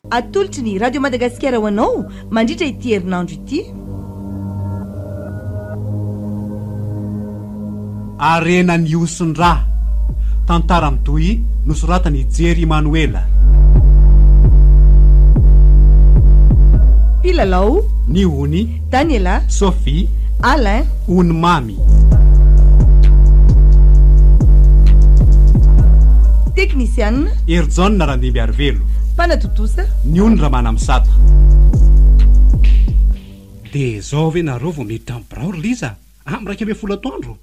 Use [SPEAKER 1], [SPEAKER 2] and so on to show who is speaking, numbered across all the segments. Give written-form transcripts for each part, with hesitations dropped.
[SPEAKER 1] Atolotry ny Radio Madagasikara ho anao mandritra ity herinandro ity.
[SPEAKER 2] Harena mihoson-drà. Tantara mitohy nosoratan'i Jerry Manoela.
[SPEAKER 1] Mpilalao.
[SPEAKER 2] Ny Ony.
[SPEAKER 1] Daniela.
[SPEAKER 2] Sophie.
[SPEAKER 1] Alain.
[SPEAKER 2] Ony Mamy.
[SPEAKER 1] Teknisianina.
[SPEAKER 2] Herijaona Randimbiarivelo.
[SPEAKER 1] Mpanatontosa.
[SPEAKER 2] Ny Ony Ramanamisata. Dia izao ve nareo vao miditra amin'ny birao ry Liza? Amin'ny 11 atoandro?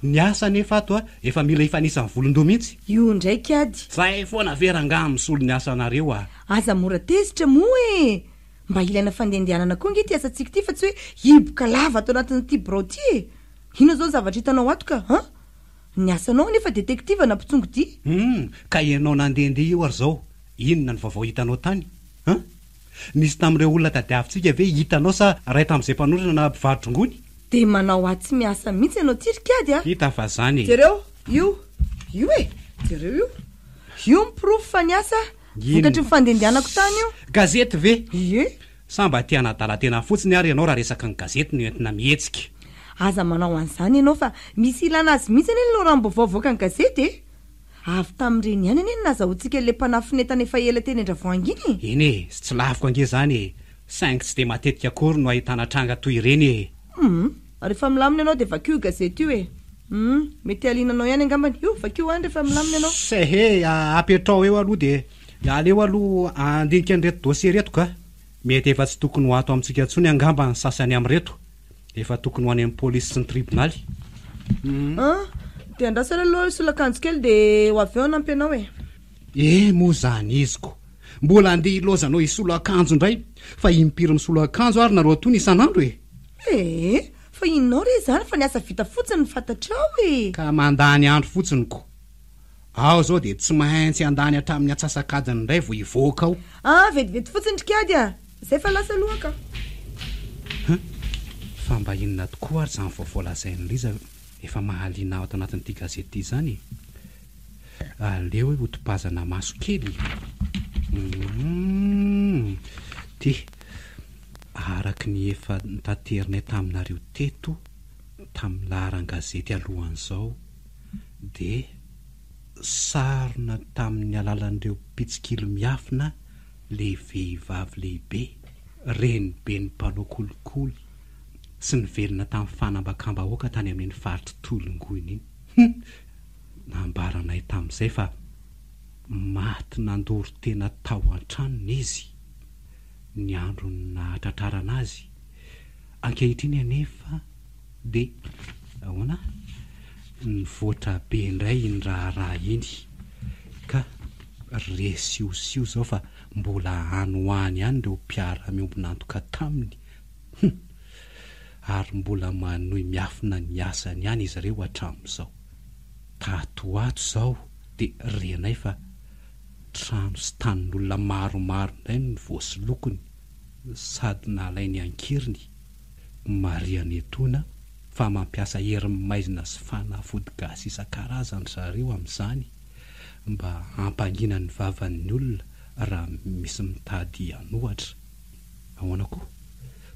[SPEAKER 2] Ny asa anefa ato a, efa mila hifanisa ny volon-doha mihitsy.
[SPEAKER 1] Io indray kiady.
[SPEAKER 2] Zay foana ve rangaha misolo ny asanareo a!
[SPEAKER 1] Aza mora tezitra moa e! Mba ilaina fandehandehanana koa ange ity asantsika ity fa tsy hoe hiboka lava ato anatin'ity birao ity e! Inona izao ny zavatra hitanao ato ka? An? Ny asanao anefa detektiva na mpitsongo dia.
[SPEAKER 2] Hum, ka ianao nandehandeha io ary izao, inona ny vaovao hitanao tany? An? Nisy tamin'ireo olona tadiavintsika ve hitanao sa iray tamin'izay mpanorina na mpivaro-drongony?
[SPEAKER 1] Dia manao ahy tsy miasa mihitsy ianao ity ry kiady a!
[SPEAKER 2] Hita fa zany e!
[SPEAKER 1] Jereo io, io e! Jereo io. Io ny porofo fa niasa aho. Vokatry ny fandehandehanako tany io.
[SPEAKER 2] Gazety ve?
[SPEAKER 1] Ie.
[SPEAKER 2] Sa mba te hanadala tena fotsiny ary ianao raha resaka ny gazety no entina mihetsika?
[SPEAKER 1] Aza manao an'izany ianao fa misy ilana azy mihitsy anie ny loharanom-baovao avoakan'ny gazety e! Avy tamin'ireny ihany anie no nazahoantsika an'ilay mpanafin'entana efa ela teny Andravoahangy iny e!
[SPEAKER 2] Eny e, tsy laviko ange izany e! Saingy tsy dia matetika akory no ahitana tranga toy ireny e!
[SPEAKER 1] Hum, rehefa milamina ianao dia vakio io gazety io e! Hum, mety hahaliana anao ihany angambany. Io, vakio any rehefa milamina ianao.
[SPEAKER 2] Sehe, apetraho eo aloha dia aleo aloha handinika an'ireto dossier ireto ka! Mety efa tsy tokony ho ato amintsika intsony angamba ny sasany amin'ireto. Efa tokony ho any amin'ny polisy sy ny tribonaly.
[SPEAKER 1] An! Dia andraso aloha hisolo akanjo kely dia ho avy eo hanampy anao e!
[SPEAKER 2] Eh moa izany izy ko! Mbola andeha hilaozanao hisolo akanjo indray! Fa impiry misolo akanjo ary nareo tony isan'andro e!
[SPEAKER 1] Eh! Fa inonao re izany fa ny asa vita fotsiny no fantatrao e!
[SPEAKER 2] Ka mandany andro fotsiny ko! Ao izao dia tsy maintsy handany hatramin'ny antsasak'adiny indray vao hivoaka ao.
[SPEAKER 1] Ah! Vetivety fotsiny ry kiady a! Zay fa lasa aloha ka.
[SPEAKER 2] Huh! Fa mba inona tokoa ary izany vaovao lazain'i Liza efa mahaliana ahy ato anatin'ity gazety ity izany e? Aleo hoe hotopazana maso kely. Humm! Ty, araka ny efa notaterinay taminareo teto tamin'ny laharan-gazety alohan'izao dia sarona tamin'ny alalan'ireo mpitsikilo miafina le vehivavy lehibe, reniben'ny mpanao kolikoly sy nivelona tamin'ny fanambakam-bahoaka tany amin'iny faritr'i Tolongoina iny. Hum! Nambaranay tamin'izay fa maty nandoro tena tao an-tranony izy ny andron'ny nahatratrarana azy. Ankehitriny anefa dia ahoana? Nivoatra be indray iny raharaha iny ka re siosio izao fa mbola any ho any ihany ireo mpiara-miombon'antoka taminy. Hum! Ary mbola manohy miafina ny asany ihany izy ireo hatramin'izao. Tato ho ato izao dia renay fa trano sy tanin'olona maromaro indray no voasolokiny sady nalainy an-keriny. Marihana etoana fa mampiasa hery maizina sy fanafody gasy isan-karazany ry zareo amin'izany mba hampangina ny vavan'ny olona raha misy mitady hanohatra. Ahoana koa?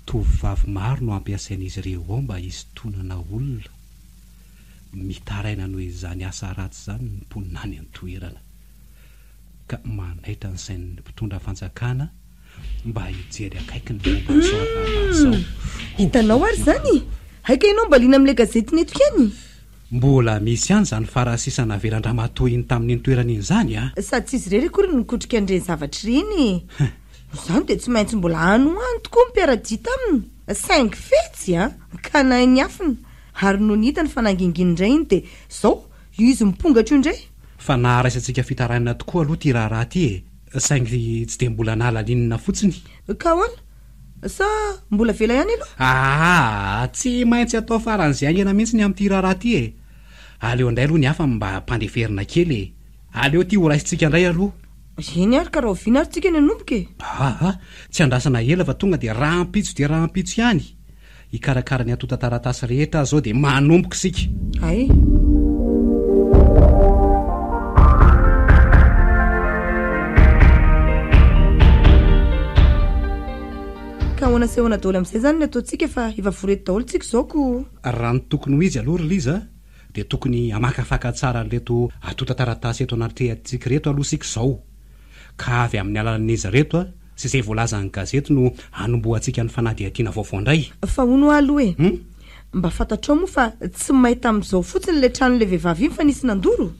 [SPEAKER 2] Tovovavy maro no ampiasain'izy ireo ao mba hisintonana olona. Mitaraina noho izany asa ratsy izany ny mponina any an-toerana. Ka manaitra ny sain'ny mpitondra fanjakana mba hijery akaiky ny momba an'izao raharaha izao.
[SPEAKER 1] Hitanao ary izany e! Hay ka ianao mba liana amin'ilay gazety neto ihany?
[SPEAKER 2] Mbola misy ihany izany farasisa navelan-dramatoa iny tamin'iny toerana iny izany a!
[SPEAKER 1] Sady tsy izy irery akory no nikotrika an'ireny zavatra ireny e! Izany dia tsy maintsy mbola any ho any tokoa ny mpiara-dia taminy, saingy fetsy a! Ka nahay niafina. Ary nony hitany fa nangingina indray iny dia izao, io izy mipongatra io indray.
[SPEAKER 2] Fa naharaisantsika fitarainana tokoa aloha ity raharaha ity e! Saingy tsy dia mbola nahalalinina fotsiny.
[SPEAKER 1] Ka ahoana? Sa mbola avela ihany aloha?
[SPEAKER 2] Aa! Tsy maintsy atao faran'izay haingana mihitsy ny amin'ity raharaha ity e! Aleo indray aloha ny hafa mba hampandeferina kely e! Aleo ity horaisintsika indray aloha.
[SPEAKER 1] Eny ary ka rahoviana ary tsika ny hanomboka e?
[SPEAKER 2] Aa! Tsy andrasana ela fa tonga dia rahampitso dia rahampitso ihany. Hikarakara ny antontan-taratasy rehetra aho izao dia manomboka isika.
[SPEAKER 1] Hay. ahoana sy ahoana daholo amin'izay izany ny ataontsika fa efa vory eto daholo tsika izao ko.
[SPEAKER 2] Raha ny tokony ho izy aloha ry Liza dia tokony hamakafaka tsara an'ireto antontan-taratasy eto anatrehantsika ireto aloha isika izao. Ka avy amin'ny alalan'izy ireto sy izay voalazan'ny gazety no hanombohantsika ny fanadihadiana vaovao indray.
[SPEAKER 1] Fa hono hoa aloha e! Mba fantatrao moa fa tsy may tamin'izao fotsiny ilay tranon'ilay vehivavy iny fa nisy nandoro?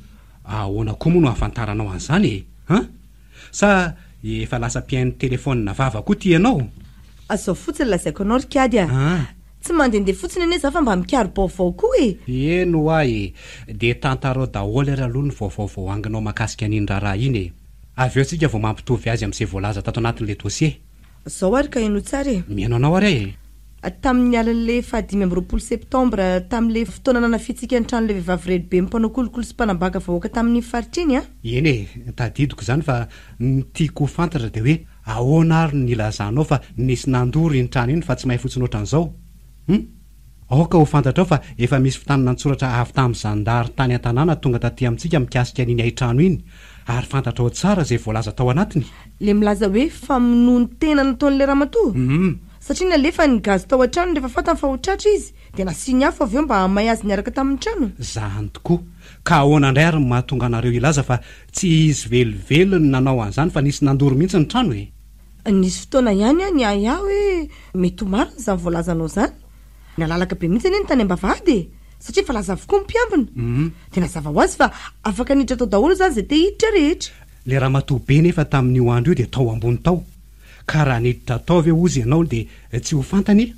[SPEAKER 2] Ahoana koa moa no ahafantaranao an'izany e? An? Sa efa lasa mpihaino telefaonina vava koa ty ianao?
[SPEAKER 1] Izao fotsiny lazaiko anao ry kiady a! Tsy mandehandeha fotsiny anie za fa mba mikaro-baovao koa e!
[SPEAKER 2] Eny hoa e! Dia tantarao daholo ary aloha ny vaovao voaanginao mahakasika an'iny raharaha iny e! Avy eo tsika vao mampitovy azy amin'izay voalaza tato anatin'ilay dossier.
[SPEAKER 1] Zao ary ka henoy tsara e!
[SPEAKER 2] Mihaino anao ary aho e!
[SPEAKER 1] Tamin'ny alin'ilay fahadimy amby 20 septambra, tamin'ilay fotoana nanafihantsika ny tranon'ilay vehivavy renibe mpanao kolikoly sy mpanambaka vahoaka tamin'iny faritra iny an!
[SPEAKER 2] Eny e, tadidiko izany fa ny tiako ho fantatra dia hoe ahoana ary no nilazanao fa nisy nandoro iny trano iny fa tsy may fotsiny ohatran'izao? Hum? Aoka ho fantatrao fa efa misy fitanana an-tsoratra avy tamin'ny zandary tany an-tanàna tonga taty amintsika mikasika an'iny haintrano iny ary fantatrao tsara izay voalaza tao anatiny.
[SPEAKER 1] Ilay milaza hoe famonoan-tena nataon'ilay ramatoa?
[SPEAKER 2] Hum.
[SPEAKER 1] Satria nalefany ny gaz tao an-tranony rehefa fantany fa ho tratra izy, dia nasiany afo avy eo mba hahamay azy niaraka tamin'ny trano.
[SPEAKER 2] Zany tokoa. Ka ahoana indray ary no mahatonga anareo hilaza fa tsy izy velively no nanao an'izany fa nisy nandoro mihitsy ny trano e?
[SPEAKER 1] Nisy fotoana ihany aho niahiahy hoe mety ho marina izany voalazanao izany. Nalalaka be mihitsy anie ny tany am-bavahady e! Satria efa laza avokoa ny mpiambina. Dia nazava ho azy fa afaka niditra tao daholo izany izay te hiditra rehetra.
[SPEAKER 2] Ilay ramatoa be nefa tamin'io andro io dia tao ambony tao. Ka raha niditra tao ve hozy ianao dia tsy ho fantany e?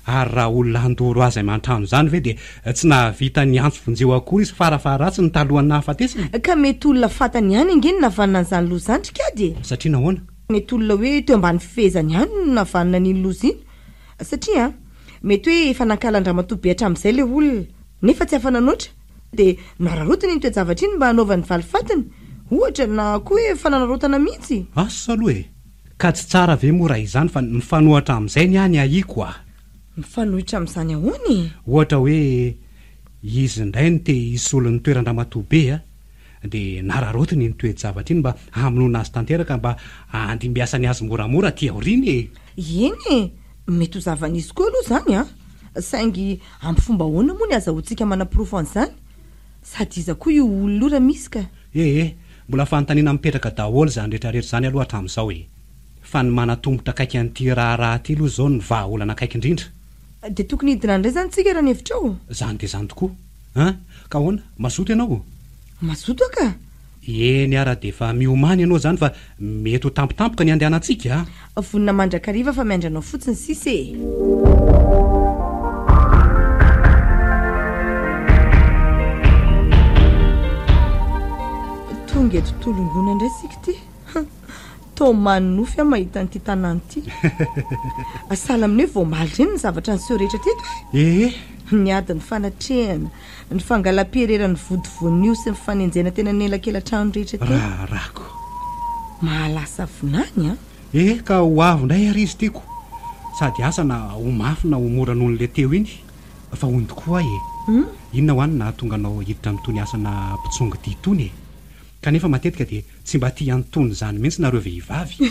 [SPEAKER 2] Ary raha olona handoro azy aman-trano izany ve dia tsy nahavita niantso vonjeo akory izy fara faharatsiny talohan'ny nahafatesany?
[SPEAKER 1] Ka mety olona fantany ihany ange no nahavanona an'izany loza izany ry kiady e!
[SPEAKER 2] Satria nahoana?
[SPEAKER 1] Mety olona hoe teo ambany fifehezany ihany no nahavanona an'iny loza iny. Satria an, mety hoe efa nankahala an-dramatoa be hatramin'izay ilay olona, nefa tsy afa-nanoatra, dia noararaotiny iny toe-javatra iny mba hanaovany valifatiny, ohatra, na koa hoe fanararaotana mihitsy.
[SPEAKER 2] Asa aloha e! Ka tsy tsara ve moa raha izany fa mifanohatra amin'izay ny ahy ny ahiako a!
[SPEAKER 1] Mifanohitra amin'izany ahoana e?
[SPEAKER 2] Ohatra hoe izy indray no te hisolo ny toeran-dramatoa be a! Dia nararaotiny iny toe-javatra iny mba hamonoana azy tanteraka mba handimbiasany azy moramora aty aoriana e!
[SPEAKER 1] Eny e! Mety ho zava-nisy koa aloha izany an! Saingy amin'ny fomba ahoana moa ny azahoantsika manaporofo an'izany? Sady iza koa io olona io raha misy ka?
[SPEAKER 2] Ee, mbola fanontaniana mipetraka daholo izany rehetra rehetra izany aloha hatramin'izao e! Fa ny manatombotra akaiky an'ity raharaha ity aloha izao no vahaolana akaiky indrindra.
[SPEAKER 1] Dia tokony hidina indray izany tsika raha ny hevitrao?
[SPEAKER 2] Izany dia izany tokoa. An! Ka ahoana? Mazoto ianao?
[SPEAKER 1] Mazoto aho ka!
[SPEAKER 2] Eny ara dia efa miomàna ianao izany fa mety ho tampotampoka ny handehanantsika
[SPEAKER 1] a! Vonona mandrakariva fa miandry anao fotsiny sisa e! Tonga eto Tolongoina indray isika ity. Toa manonofy aho mahita an'ity tanàna ity. Sahala amin'ny hoe vao omaly ireny ny zavatra niseho rehetra teto
[SPEAKER 2] e! Ee.
[SPEAKER 1] Ny ady nifanatrehana, ny fangalam-piereran'ny vody voanio sy ny fanenjehana teny anelakelan-trano rehetra teny.
[SPEAKER 2] Raharahako.
[SPEAKER 1] Mahalasa vinany an!
[SPEAKER 2] Ee, ka ho avy indray ary izy tiako. Sady asa na ho mafy na ho mora noho an'ilay teo iny. Fa hono tokoa aho e! Inona hoa no nahatonga anao hiditra amin'itony asana mpitsongodia itony e? Kanefa matetika dia tsy mba tia an'itony izany mihitsy nareo vehivavy.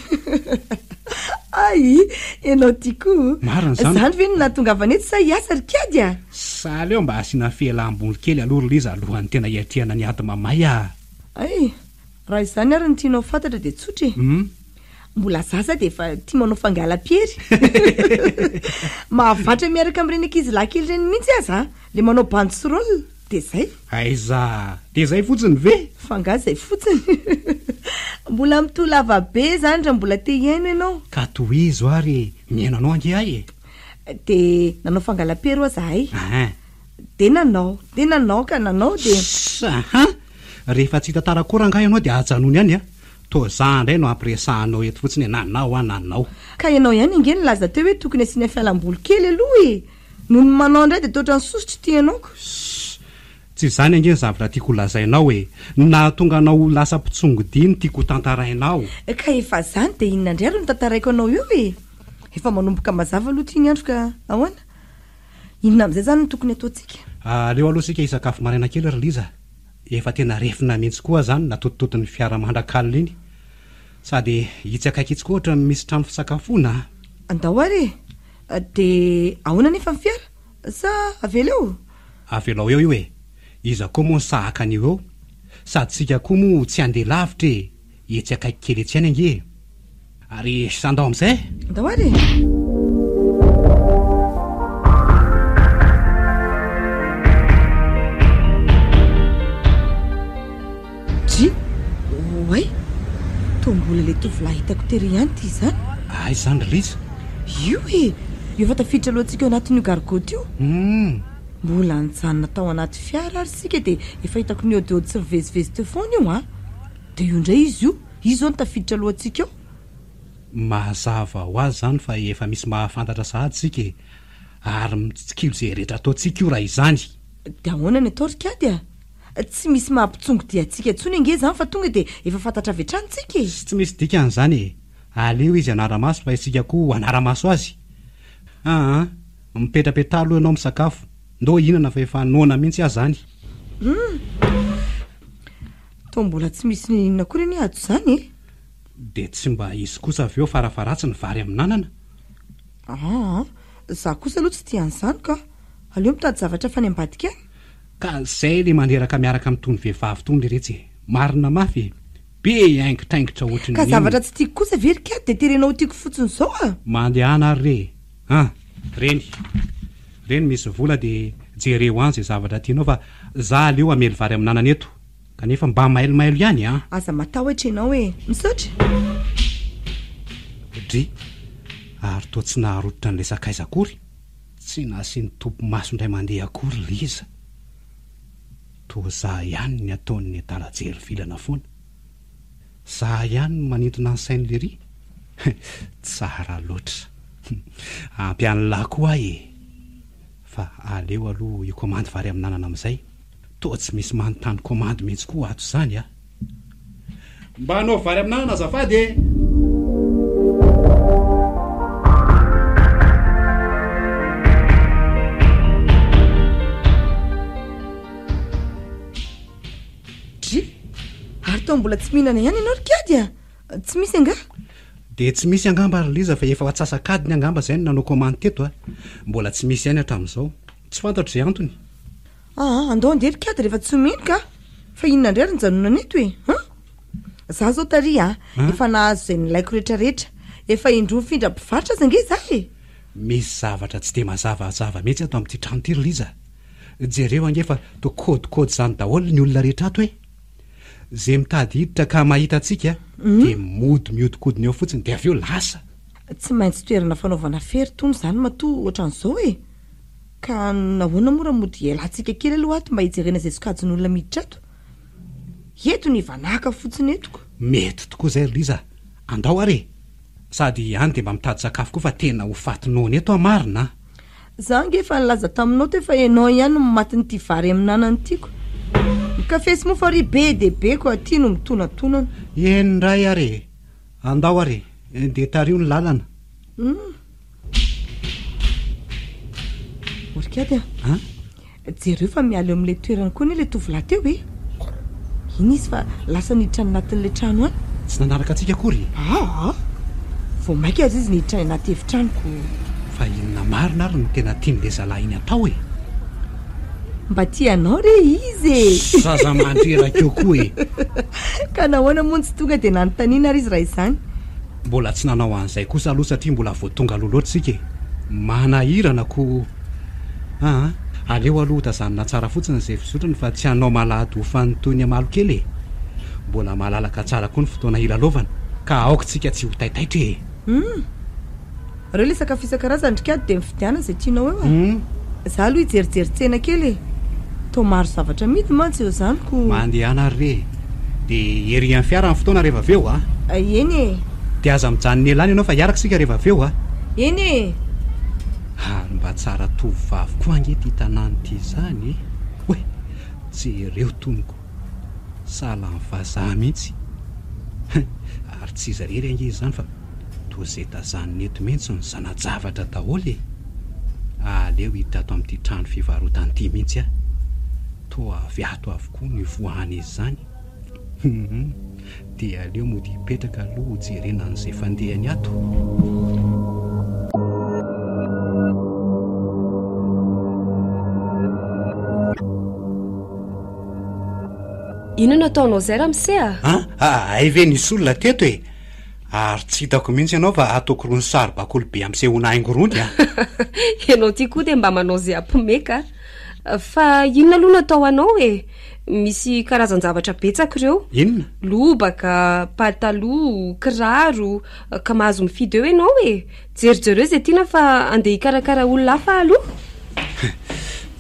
[SPEAKER 1] Ay! Ianao ty koa!
[SPEAKER 2] Marina izany.
[SPEAKER 1] Izany ve no nahatongavana eto sa hiasa ry kiady a?
[SPEAKER 2] Sa aleo mba asiana fialam-boly kely aloha ry Liza alohan'ny tena hiatrehana ny ady mamay a!
[SPEAKER 1] Ay! Raha izany ary no tianao fantatra dia tsotra e! Mbola zaza dia efa tia manao fangalam-piery. Mahavatra miaraka amin'ireny ankizilahy kely ireny mihitsy aza a! Ilay manao bandy sy rôle. Dia zay?
[SPEAKER 2] Aiza! Dia zay fotsiny ve?
[SPEAKER 1] Fa nga zay fotsiny? Mbola mitohy lava be zany raha mbola te hihaino ianao.
[SPEAKER 2] Ka tohizo ary e! Mihaino anao ange ahy e!
[SPEAKER 1] Dia nanao fangalam-pery hoa zahay.
[SPEAKER 2] Ahin.
[SPEAKER 1] Dia nanao, dia nanao ka nanao dia.
[SPEAKER 2] Ssss! Ahin! Rehefa tsy hitantara akory angaha ianao dia ajanony ihany a! Toa za indray no ampiresahanao eto fotsiny e! Nanao aho nanao.
[SPEAKER 1] Ka ianao ihany ange nilaza teo hoe tokony asiana fialamboly kely aloha e! Nony manao indray dia toa ohatran'ny sosotra ity ianao ko.
[SPEAKER 2] Ssss! Tsy izany ange ny zavatra tiako ho lazainao e! Ny nahatonga anao ho lasa mpitsongodia no tiako ho tantarainao.
[SPEAKER 1] Ka efa izany dia inona indray ary no tantaraiko anao eo e? Efa manomboka mazava aloha ity ny andro ka ahoana? Inona amin'izay izany no tokony hataontsika?
[SPEAKER 2] Aleo aloha isika hisakafo maraina kely ry Liza. Efa tena refina mihitsy koa izany natotototon'ny fiara mandrak'alina iny. Sady itsy akaiky itsy koa ohatran'ny misy trano fisakafoana a!
[SPEAKER 1] Andao ary e! Dia ahoana anefa ny fiara? Sa avela eo?
[SPEAKER 2] Avelao eo io e! Iza koa moa no sahy haka an'io eo? Sady tsika koa moa tsy handeha lavitra e! Etsy akaiky kely etsy ihany ange e! Ary andao amin'izay e!
[SPEAKER 1] Andao ary e! Dry! Oay! Toa mbola ilay tovolahy hitako tery ihany ity izany.
[SPEAKER 2] Aiza izany ry Liza?
[SPEAKER 1] Io e! Io efa tafiditra alohantsika ao anatin'io gargotte io.
[SPEAKER 2] Hum!
[SPEAKER 1] Mbola nijanona tao anaty fiara ary isika dia efa hitako nihaodihaody sy nivezivezy teo foana io an! Dia io indray izy io, izy izao no tafiditra alohantsika ao.
[SPEAKER 2] Mazava ho azy izany fa efa misy mahafantatra sahady isika e! Ary mitsikilo izay rehetra ataontsika io raha izany.
[SPEAKER 1] Dia ahoana ny atao ry Kiady a? Tsy misy maha mpitsongo dia antsika intsony ange izany fa tonga dia efa fantatra avy hatrany tsika e!
[SPEAKER 2] Tsy misy dikany izany e! Aleo izy hanara-maso fa isika koa hanara-maso azy! Aa! Mipetrapetraha aloha ianao misakafo, ndao hihinana fa efa noana mihitsy aho izany!
[SPEAKER 1] Hum! Toa mbola tsy misy n'inona akory anie ato izany e!
[SPEAKER 2] Dia tsy mba hisy kosa avy eo farafaharatsiny vary amin'anana?
[SPEAKER 1] Aa! Za kosa aloha tsy tia an'izany ka! Aleo mitady zavatra hafa any ambadika any!
[SPEAKER 2] Ka zay le mandreraka miaraka amin'itony vehivavy itony leretsy e! Marina mafy e! Be haingitraingitra ohatry ny
[SPEAKER 1] Ka
[SPEAKER 2] inona.
[SPEAKER 1] zavatra tsy tiako kosa ve ry kiady dia terenao ho tiako fotsiny izao a!
[SPEAKER 2] Mandehana ary re e! An! Reny! Reny misy vola dia jereo any zay zavatra tianao fa za aleo hamely vary amin'anana eto kanefa mba mailomailo ihany an!
[SPEAKER 1] Aza matahotra ianao e! Misaotra!
[SPEAKER 2] Dry! Ary toa tsy naharototra an'ilay sakaiza akory? Tsy nasiany topimaso indray mandeha akory Liza. Toa za ihany ny ataon'ny adala jery vilana foana. Za ihany no manintona ny sain'i Lery. Tsara loatra. Ampy an'lah koa aho e! Fa aleo aloha hikomandy vary amin'anana amin'izay. Toa tsy misy manontany komandy mihitsy koa ato izany a! Mba anaovy vary amin'anana azafady e!
[SPEAKER 1] Dry! Ary toa mbola tsy mihinana ihany ianao ry kiady a! Tsy misy angaha?
[SPEAKER 2] Dia tsy misy angamba ry Liza fa efa ho atsasak'adiny angamba izay no nanao komandy teto a! Mbola tsy misy ihany hatramin'izao. Tsy fantatro izay antony.
[SPEAKER 1] Aa, andao andeha ry kiady rehefa tsy omeny ka! Fa inona indray ary nijanonana eto e? An? Za zao tary a, efa nahazo izay nilaiko retraretra. Efa indroa nifindra mpivarotra aza ange za e!
[SPEAKER 2] Misy zavatra tsy dia mazavazava mihitsy ato amin'ity trano ity ry Liza. Jereo ange fa toa kôdikôdy izany daholo ny olona rehetra ato e! Izay mitady hiditra ka mahita antsika dia mody mihodinkodina eo fotsiny dia avy eo lasa.
[SPEAKER 1] Tsy maintsy toerana fanaovana fery tony izany matoa ohatran'izao e! Ka nahoana moa raha mody hialantsika kely aloha ato mba hijerena izay sokajin'olona miditra ato? Eto ny hivanàka fotsiny eto ko.
[SPEAKER 2] Mety tokoa izay ry Liza a! Andao ary e! Sady any dia mba mitady sakafo koa fa tena ho faty noana eto aho marina a!
[SPEAKER 1] Za ange efa nilaza taminao teo fa ianao ihany no matin'ity vary amin'anana ity ko! Ny kafe sy mofo ary be dia be ko aty no mitonatonana.
[SPEAKER 2] Eny indray ary e! Andao ary e! Dia tariho ny lalana.
[SPEAKER 1] Hum. Orikady a!
[SPEAKER 2] An?
[SPEAKER 1] Jereo fa miala eo amin'ilay toerana koa anie ilay tovolahy teo e! Iny izy fa lasa niditra any anatin'ilay trano any.
[SPEAKER 2] Tsy nanaraka antsika akory e?
[SPEAKER 1] Aa! Vao mainka aza izy niditra any anaty efitrano ko.
[SPEAKER 2] Fa inona marina ary no tena tian'ilay zalahy iny atao e?
[SPEAKER 1] Mba tia anao re izy e!
[SPEAKER 2] Zaza mandreraka eo koa e!
[SPEAKER 1] Ka nahoana moa no tsy tonga dia nanontaniana ary izy raha izany?
[SPEAKER 2] Mbola tsy nanao an'izay kosa aloha satria mbola vao tonga aloha loatra isika e! Manahirana ko! Aa! Aleo aloha ho tazanina tsara fotsiny izay fizotrany fa tsy hanao malady ho fany toy ny amalokely e! Mbola malalaka tsara koa ny fotoana hilalaovana ka aoka tsika tsy ho taitaitra e!
[SPEAKER 1] Hum! Reo le sakafo isan-karazany ry kiady dia mifidiana izay tianao eo a!
[SPEAKER 2] Hum!
[SPEAKER 1] Za aloha hijerijery tsena kely e! Toa maro zavatra amidy mantsy eo izany ko!
[SPEAKER 2] Mandehana ary re e! Dia ery amin'ny fiara ny fotoana rehefa avy eo a!
[SPEAKER 1] Eny e!
[SPEAKER 2] Dia aza mijanona ela any ianao fa hiaraka isika rehefa avy eo a!
[SPEAKER 1] Eny e!
[SPEAKER 2] Ary mba tsara tovovavy koa ange ity tanàna ity izany e! Oay! Jereo tonoko! Sahala amin'ny vazaha mihitsy! Ary tsy izy irery ange izany fa. Toa izay tazanina eto mihitsy ny zana-javatra daholo e! Aleo hiditra ato amin'ity trano fivarotana ity mihitsy aho. Toa avy ato avokoa no ivoahan'izy izany. Hum, dia aleo mody hipetraka aloha hojerena an'izay fandehany ato.
[SPEAKER 3] Inona no ataonao izay ramose a?
[SPEAKER 2] An? Hay ve nisy olona teto e? Ary tsy hitako mihitsy ianao fa ataoko irony saribakoly be ampisehoana haingo irony a!
[SPEAKER 3] Ianao ity koa dia mba manao izay hampimeka a! Fa inona aloha no atao anao e? Misy karazan-javatra betsaka ireo.
[SPEAKER 2] Inona?
[SPEAKER 3] Lobaka, pataloha, kiraro, ka mahazo mifidy eo ianao e! Jerijereo izay tiana fa andeha hikarakara olona hafa aho aloha.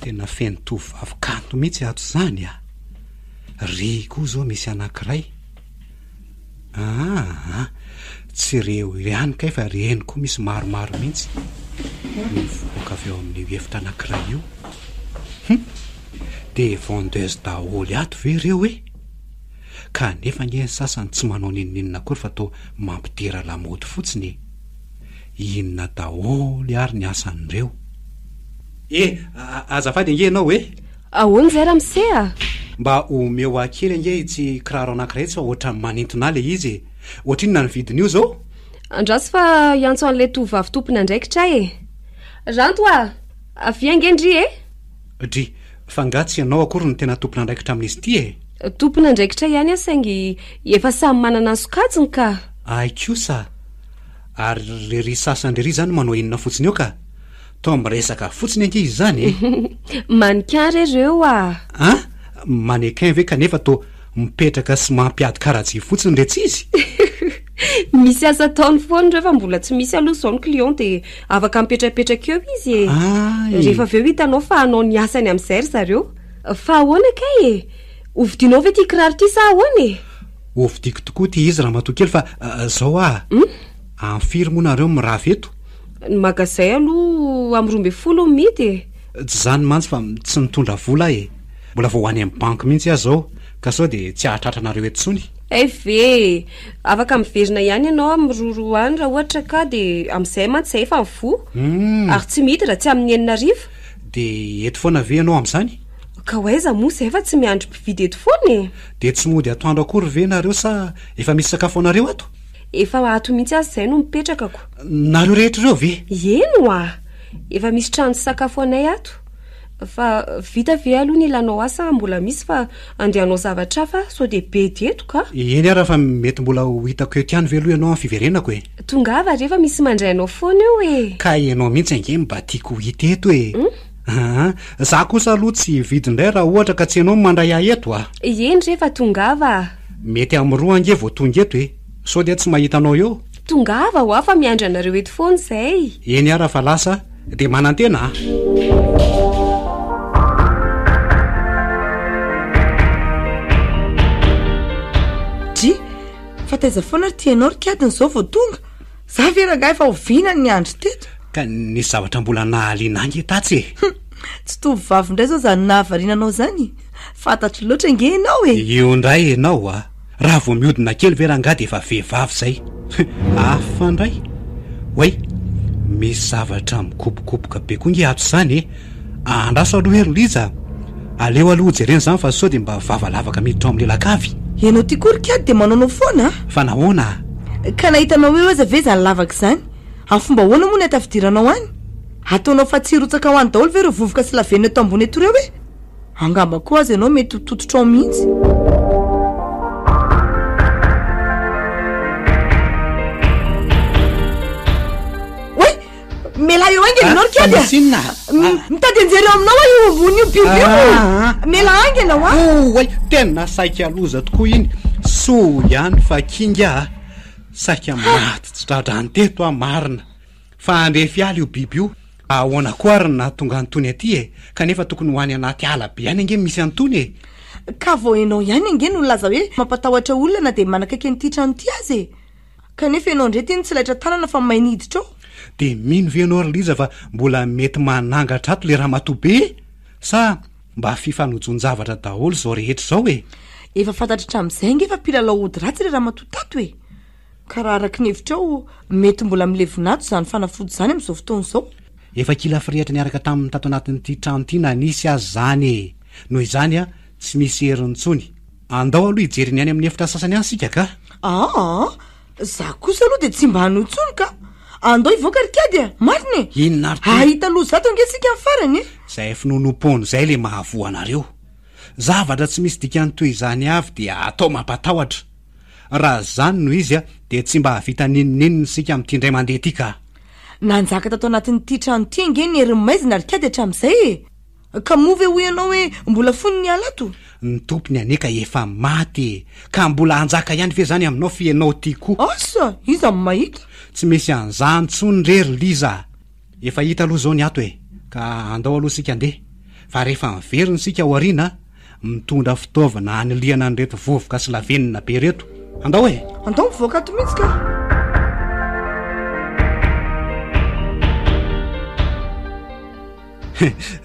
[SPEAKER 2] Tena feno tovovavy kanto mihitsy ato izany a! Ry koa izao misy anankiray. Aa! Tsy ireo ihany kay fa ireny koa misy maromaro mihitsy mivoaka avy ao amin'io efitra anankiray io. Hum! Dia vendeuse daholo ato ve ireo e? Kanefa ange ny sasany tsy manao n'inon'inona akory fa toa mampidera lamaody fotsiny e! Inona daholo ary ny asan'ireo? E! Azafady ange ianao e!
[SPEAKER 3] Ahoana izay ramose a?
[SPEAKER 2] Mba omeo ahy kely ange itsy kiraro anankiray itsy fa ohatran'ny manintona ahy ilay izy e! Ohatrinona ny vidin'io izao?
[SPEAKER 3] Andraso fa hiantso an'ilay tovovavy tompon'andraikitra aho e! Ranto a! Avia ange ndry e!
[SPEAKER 2] Dry, fa nga tsy ianao akory no tena tompon'andraikitra amin'izy ity e?
[SPEAKER 3] Tompon'andraikitra ihany aho saingy efa samy manana ny sokajiny ka!
[SPEAKER 2] Hay kosa! Ary lery sasany lery izany manao inona fotsiny eo ka? Toa miresaka fotsiny ange izy izany e!
[SPEAKER 3] Mannequin re reo a!
[SPEAKER 2] An? Mannequin ve kanefa toa mipetraka sy mampiady karajia fotsiny re tsy izy?
[SPEAKER 3] Misy asa ataony foana ireo fa mbola tsy misy aloha izao ny client dia afaka mipetrapetraka eo izy e!
[SPEAKER 2] Ay!
[SPEAKER 3] Rehefa avy eo hitanao fa hanao ny asany amin'izay ry zareo. Fa ahoana kay e? Hovidianao ve ity kiraro ity sa ahoana e?
[SPEAKER 2] Hovidiako tokoa ity izy ramatoa kely fa zao ah! Amin'ny firy moa nareo mirava eto?
[SPEAKER 3] Ny magazay aloha amin'ny 12 no mihidy e!
[SPEAKER 2] Tsy izany mantsy fa tsy nitondra vola aho e! Mbola vao ho any amin'ny banky mihitsy aho izao ka sao dia tsy hahatratra anareo eto intsony.
[SPEAKER 3] Hay ve e! Afaka miverina ihany ianao amin'ny roaroa any raha ohatra ka dia amin'izay mantsy izay efa mivoha. Ary tsy mihidy raha tsy amin'ny enina hariva.
[SPEAKER 2] Dia eto foana ve ianao amin'izany?
[SPEAKER 3] Ka ho aiza moa izay fa tsy miandry mpividy eto foana e!
[SPEAKER 2] Dia tsy mody atoandro akory ve nareo sa efa misy sakafo anareo ato?
[SPEAKER 3] Efa ato mihitsy aza izay no mipetraka ko.
[SPEAKER 2] Nareo rehetra ireo ve?
[SPEAKER 3] Eny oa! Efa misy trano sy sakafo anay ato. Fa vita ve aloha ny ilanao ahy sa mbola misy fa andeha hanao zavatra hafa sao dia bedy eto ka?
[SPEAKER 2] Eny ara fa mety mbola ho hitako eto ihany ve aloha ianao amin'ny fiverenako e?
[SPEAKER 3] Tongava re fa misy mandray anao foana eo e!
[SPEAKER 2] Ka ianao mihitsy ange mba tiako ho hita eto e! Aa, za kosa aloha tsy hividy indray raha ohatra ka tsy ianao no mandray ahy eto a!
[SPEAKER 3] Eny re fa tongava a!
[SPEAKER 2] Mety amin'ny roa ange vao tonga eto e! Sao dia tsy mahita anao eo?
[SPEAKER 3] Tongava hoa fa miandry anareo eto foana izay!
[SPEAKER 2] Eny ara fa lasa dia manantena a!
[SPEAKER 1] Dry, fa taiza foana ry ty ianao ry kiadiny izao vao tonga? Za ve rangahy efa oviana no niandry teto?
[SPEAKER 2] Ka nisy zavatra mbola nahaliana ahy nge tatsy e!
[SPEAKER 1] Hum! Tsy tovovavy indray izao izany nahavariana anao izany? Fantatro loatra ange ianao e!
[SPEAKER 2] Io indray ianao a! Raha vao mihodina kely ve rangahy dia efa vehivavy izay? Hafa indray! Oay! Misy zavatra mikopokopoka be koa nge ato izany e! Andraso aloha e ry Lija a! Aleo aloha hojerena izany fa sao dia mba vava lavaka miditra ao amin'ny lelakavy.
[SPEAKER 1] Ianao ty koa ry kiady dia manaonao foana a!
[SPEAKER 2] Fa nahoana
[SPEAKER 1] a? Ka nahita anao eo aza ve izany lavaka izany? Amin'ny fomba ahoana moa no hatafidiranao any? Ataonao fa tsy hirotsaka ho any daholo ve ireo vovoka sy lavenona eto ambony eto ireo e? Angamba koa aza ianao mety ho tototra ao mihitsy. Oay! Mialà eo haingana ianao ry kiady a!
[SPEAKER 2] Fa misy inona?
[SPEAKER 1] Mitady anjery eo aminao aho io ambony io biby io! Mialà haingana hoa!
[SPEAKER 2] Oay! Tena saika loza tokoa iny! Soa ihany fa kinga a! Saika maty tsy tra-drano teto aho marina! Fa handrefy ala io biby io! Ahoana koa ary no nahatonga an'itony aty e? Kanefa tokony ho any anaty ala be any ange no misy an'itony e!
[SPEAKER 1] Ka vao ianao ihany ange no nilaza hoe mampatahotra olona na dia manakaiky an'ity trano ity aza e! Kanefa ianao indray ity no tsy laitra tanana fa may niditra ao.
[SPEAKER 2] Dia mino ve ianao ry Liza fa mbola mety manangatra ato le ramatoa be e? Sa mba fifanojoan-javatra daholo izao rehetra izao e?
[SPEAKER 1] Efa fantatro hatramin'izay ange fa mpilalao ody ratsy ilay ramatoa tato e! Ka raha araka ny hevitrao, mety mbola milevina ato izany fanafody izany amin'izao fotoana izao?
[SPEAKER 2] Efa kila firehitra niaraka taminy tato anatin'ity trano ity na nisy aza izany e! Noho izany tsy misy heriny intsony. Andao aloha hijery ny any amin'ny efitra sasany any isika ka!
[SPEAKER 1] Aa! Za kosa aloha dia tsy mba hanohy intsony ka! Andao hivoaka ry kiady a! Marina e!
[SPEAKER 2] Inona ary ty?
[SPEAKER 1] Hahita loza ato ange isika amin'ny farany e!
[SPEAKER 2] Izay finoanoam-poana izay ilay mahavoa anareo. Zavatra tsy misy dikany toy izany avy dia atao mampatahotra. Raha izany no izy dia tsy mba hahavita n'inon'inona isika amin'ity indray mandeha ity ka.
[SPEAKER 1] Nanjaka tato anatin'ity trano ity ange ny herin'ny maizina ry kiady hatramin'izay e! Ka moa ve hoy ianao hoe mbola fony ny ala ato?
[SPEAKER 2] Ny tompony anie ka efa maty e! Ka mbola hanjaka ihany ve izany aminao f'ianao ity koa?
[SPEAKER 1] Asa! Iza no mahita?
[SPEAKER 2] Tsy misy an'izany intsony re ry Liza a! Efa hita aloha izao ny ato e! Ka andao aloha isika andeha, fa rehefa miverina isika ao aoriana, mitondra fitaovana hanilihana an'ireto vovoka sy lavenona be ireto. Andao e!
[SPEAKER 1] Andao mivoaka ato mihitsy ka!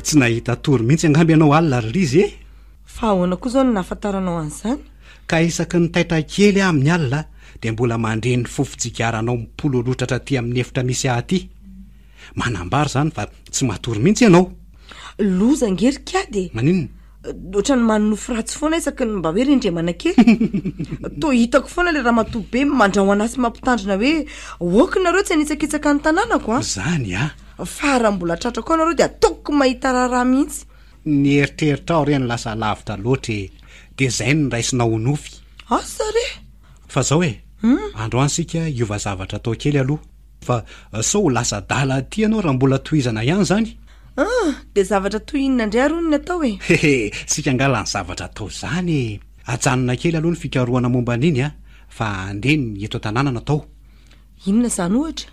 [SPEAKER 2] Tsy nahita tory mihitsy angamba ianao alina ry Lizy e!
[SPEAKER 1] Fa ahoana koa izao no nahafantaranao an'izany?
[SPEAKER 2] Ka isaky ny taitra kely aho amin'ny alina dia mbola mandre ny fofon-tsigaranao mipololotratra aty amin'ny efitra misy ahy aty. Manambara izany fa tsy matory mihitsy ianao.
[SPEAKER 1] Loza ange ry kiady e!
[SPEAKER 2] Maninona?
[SPEAKER 1] Ohatran'ny manonofy ratsy foana isaky ny mba hoe rendremana kely. Toa hitako foana ilay ramatoa be mandrahona sy mampitandrina hoe ok nareo tsy hanitsakitsaka ny tanànako an!
[SPEAKER 2] Izany an!
[SPEAKER 1] Fa raha mbola tratrako ao nareo dia ataoko mahita raharaha mihitsy.
[SPEAKER 2] Ny eritreritrao re no lasa lavitra loatra e! Dia izay no raisinao ho nofy.
[SPEAKER 1] Asa re!
[SPEAKER 2] Fa zao e! Androany isika hiova zavatra atao kely aloha. Fa sao ho lasa adala aty ianao raha mbola tohizana ihany izany.
[SPEAKER 1] Ah! Dia zavatra toy inona indray ary hono ny atao e?
[SPEAKER 2] Hehe! Isika angaha lany zavatra atao izany e! Ajanona kely aloha ny fikarohana momba an'iny a! Fa andeha ny eto an-tanàna no atao.
[SPEAKER 1] Inona izany ohatra?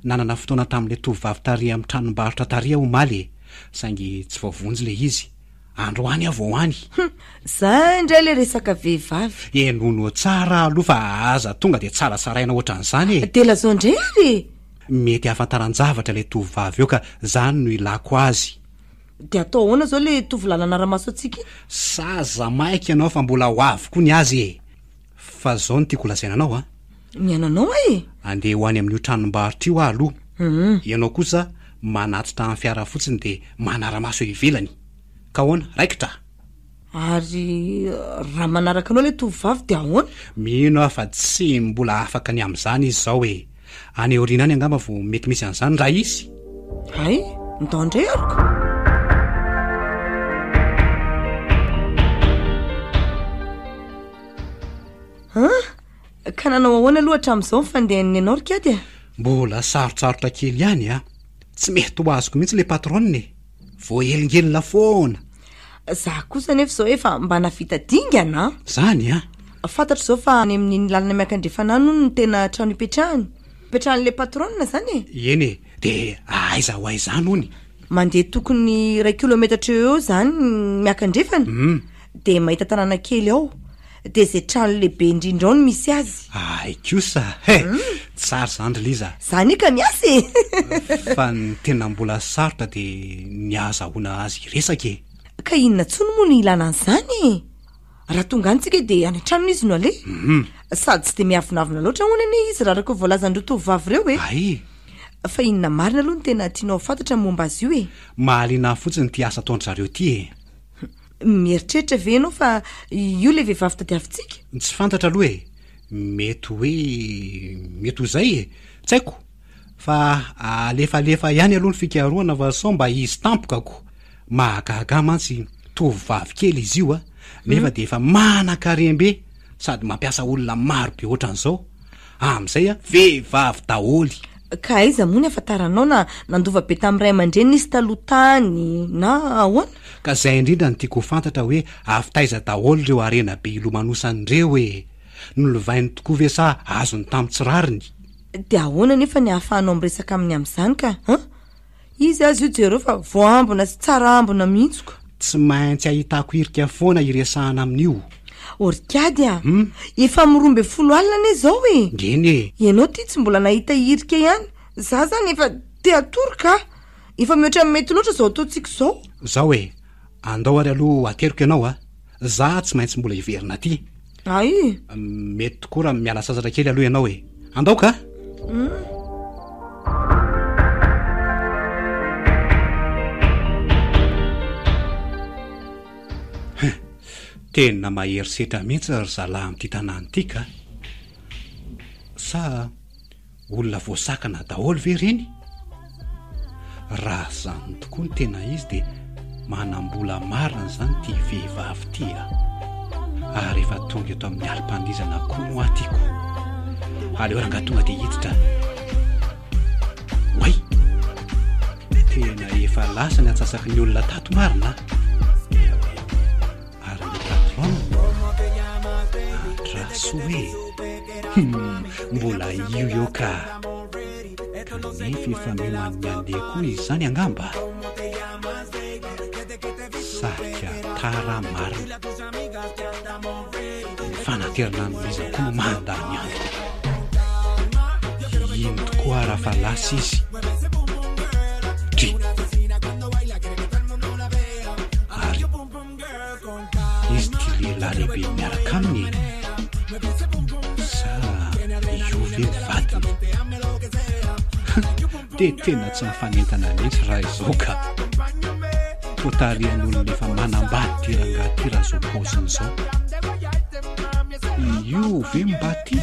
[SPEAKER 2] Nanana fotoana tamin'ilay tovovavy tary amin'ny tranombarotra tary aho omaly e! Saingy tsy voavonjy ilay izy. Androany aho vao any.
[SPEAKER 1] Hum! Zay indray ilay resaka vehivavy.
[SPEAKER 2] Henono tsara aloha fa aza tonga dia tsaratsaraina ohatran'izany e!
[SPEAKER 1] Dia lazao indray ary e!
[SPEAKER 2] Mety hahafantaran-javatra ilay tovovavy eo ka zany no ilako azy.
[SPEAKER 1] Dia atao ahoana izao ilay tovolahy nanara-maso antsika iny?
[SPEAKER 2] Saza maika ianao fa mbola ho avy koa ny azy e! Fa zao no tiako holazaina anao a!
[SPEAKER 1] Ny ananao ahy e!
[SPEAKER 2] Andeha ho any amin'io tranombarotra io aho aloha. Ianao kosa manatitra ny fiara fotsiny dia manara-maso eo ivelany. Ka ahoana? Raikitra?
[SPEAKER 1] Ary raha manaraka anao ilay tovovavy dia ahoana?
[SPEAKER 2] Mino aho fa tsy mbola afaka ny amin'izany izy izao e! Any aoriana any angamba vao mety misy an'izany raha hisy.
[SPEAKER 1] Hay, ndao indray ary ko! An! Ka nanao ahoana aloha hatramin'izao ny fandehan'ny anao ry kiady a?
[SPEAKER 2] Mbola sarotsarotra kely ihany a! Tsy mety ho azoko mihitsy ilay patronne e! Voahelingelina foana!
[SPEAKER 1] Za kosa anefa izao efa mba navita dingana an!
[SPEAKER 2] Zany an!
[SPEAKER 1] Fantatro izao fa any amin'iny lalana miakandrefana any hono no tena trano ipetrahany. Ipetrahan'ilay patronne izany e!
[SPEAKER 2] Eny e! Dia aiza ho aiza any hono?
[SPEAKER 1] Mandeha tokony iray kilometatra eo ho eo izany miakandrefana, dia mahita tanàna kely ao. Dia izay trano lehibe indrindra ao no misy azy.
[SPEAKER 2] Hay kosa he! Tsara izany ry Liza a!
[SPEAKER 1] Za anie ka miasa e!
[SPEAKER 2] Fa ny tena mbola sarotra dia ny ahazahoana azy hiresaka e!
[SPEAKER 1] Ka inona intsony moa no ilana an'izany e? Raha tonga any tsika dia any an-tranony izy no aleha. Sady tsy dia miavonavona loatra hono anie izy raha araka ny voalazan'ireo tovovavy ireo e!
[SPEAKER 2] Hay!
[SPEAKER 1] Fa inona marina aloha no tena tianao ho fantatra momba azy io e?
[SPEAKER 2] Mahaliana ahy fotsiny ity asa ataon-dry zareo ity e!
[SPEAKER 1] Mieritreritra ve ianao fa io ilay vehivavy tadiavintsika?
[SPEAKER 2] Tsy fantatra aloha e! Mety hoe mety ho izay e! Tsy haiko! Fa alefalefa ihany aloha ny fikarohana fa sao mba hisy tampoka ko! Mahagaga ahy mantsy tovovavy kely izy io a! Nefa dia efa manan-karem-be sady mampiasa olona maro be ohatran'izao! Amin'izay a, vehivavy daholo!
[SPEAKER 1] Ka aiza moa ny ahafantaranao na nandova be tamin'ny ray aman-dreniny izy taloha tany na ahoana?
[SPEAKER 2] Ka zay indrindra no tiako ho fantatra hoe avy taiza daholo ireo harena be ilomanosany ireo e! Nolovainy tokoa ve sa azony tamin'ny tsy rariny?
[SPEAKER 1] Dia ahoana anefa ny ahafahanao miresaka aminy amin'izany ka? An? Izy aza io jereo fa voambina sy tsara ambina mihitsy ko.
[SPEAKER 2] Tsy maintsy ahitako irika foana hiresahana amin'io.
[SPEAKER 1] Orikady a! Efa amin'ny 12 alina anie izao e!
[SPEAKER 2] Ngeny e!
[SPEAKER 1] Ianao ity tsy mbola nahita irika ihany. Za zany efa te hatory ka! Efa mihoatra ny mety loatra izao ataontsika izao.
[SPEAKER 2] Zao e! Andao ary aloha ateriko ianao a! Za tsy maintsy mbola hiverina aty.
[SPEAKER 1] Ay!
[SPEAKER 2] Mety tokoa raha miala sasatra kely aloha ianao e! Andao ka! Hein! Tena mahery setra mihitsy ry zalahy amin'ity tanàna ity ka! Sa olona voasakana daholo ve ireny? Raha izany tokoa no tena izy dia. Manam-bola marina izany ity vehivavy ity a! Ary efa tonga eto amin'ny alim-pandihizana koa moa aho tiako. Aleo rangahy tonga dia hiditra. Oay! Tena efa lasa ny antsasaky ny olona tato marina a! Ary ny patron? Andraso e! Hum, mbola io eo ka! Kanefa efa miomany ny handeha koa izy izany angamba? Saika tara marina. Ny fanaterana an'i Liza koa no mandany andro. Iny tokoa raha fa lasa izy. Dry. Ary Izy ity lehilahy lehibe miaraka aminy e? Sa io ve ny vadiny? Dia tena tsy mifanentana mihitsy raha izao ka. Toa tarihan'olona efa manambady ity rangahy ity raha izao paoziny izao. Io ve mba ty?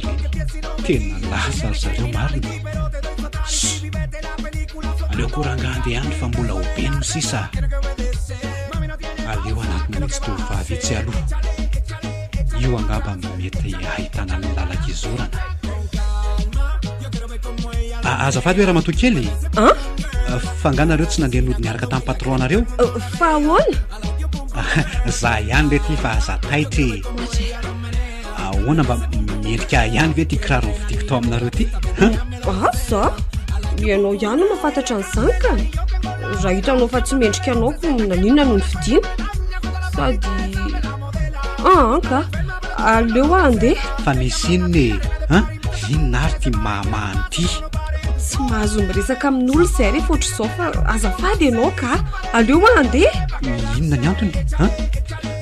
[SPEAKER 2] Reny, tena lasa ry zareo marina. Aleo koa rangaha andeha any fa mbola ho be no sisa. Aleo hanatona an'itsy tovovavy itsy aloha. Io angamba mety ahitana ny lalan-kizorana. Azafady hoe ramatoa kely?
[SPEAKER 3] An?
[SPEAKER 2] Fa nga nareo tsy nandeha nody niaraka tamin'ny patron anareo?
[SPEAKER 3] Fa ahoana?
[SPEAKER 2] Za ihany re ty fa aza taitra e. Ahoana mba mendrika ahy ihany ve ty kiraro novidiako tao aminareo ty?
[SPEAKER 3] Asa? Ianao ihany no mahafantatra an'izany ka. Raha hitanao fa tsy mendrika anao ko naninona no novidiana? Sady ah ka aleo aho handeha.
[SPEAKER 2] Fa misy inona e? An? Inona ary ty mahamaha an'ity?
[SPEAKER 3] Tsy mahazo miresaka amin'olona izay rehefa ohatr'izao fa azafady ianao ka. Aleo aho handeha.
[SPEAKER 2] Inona ny antony? An?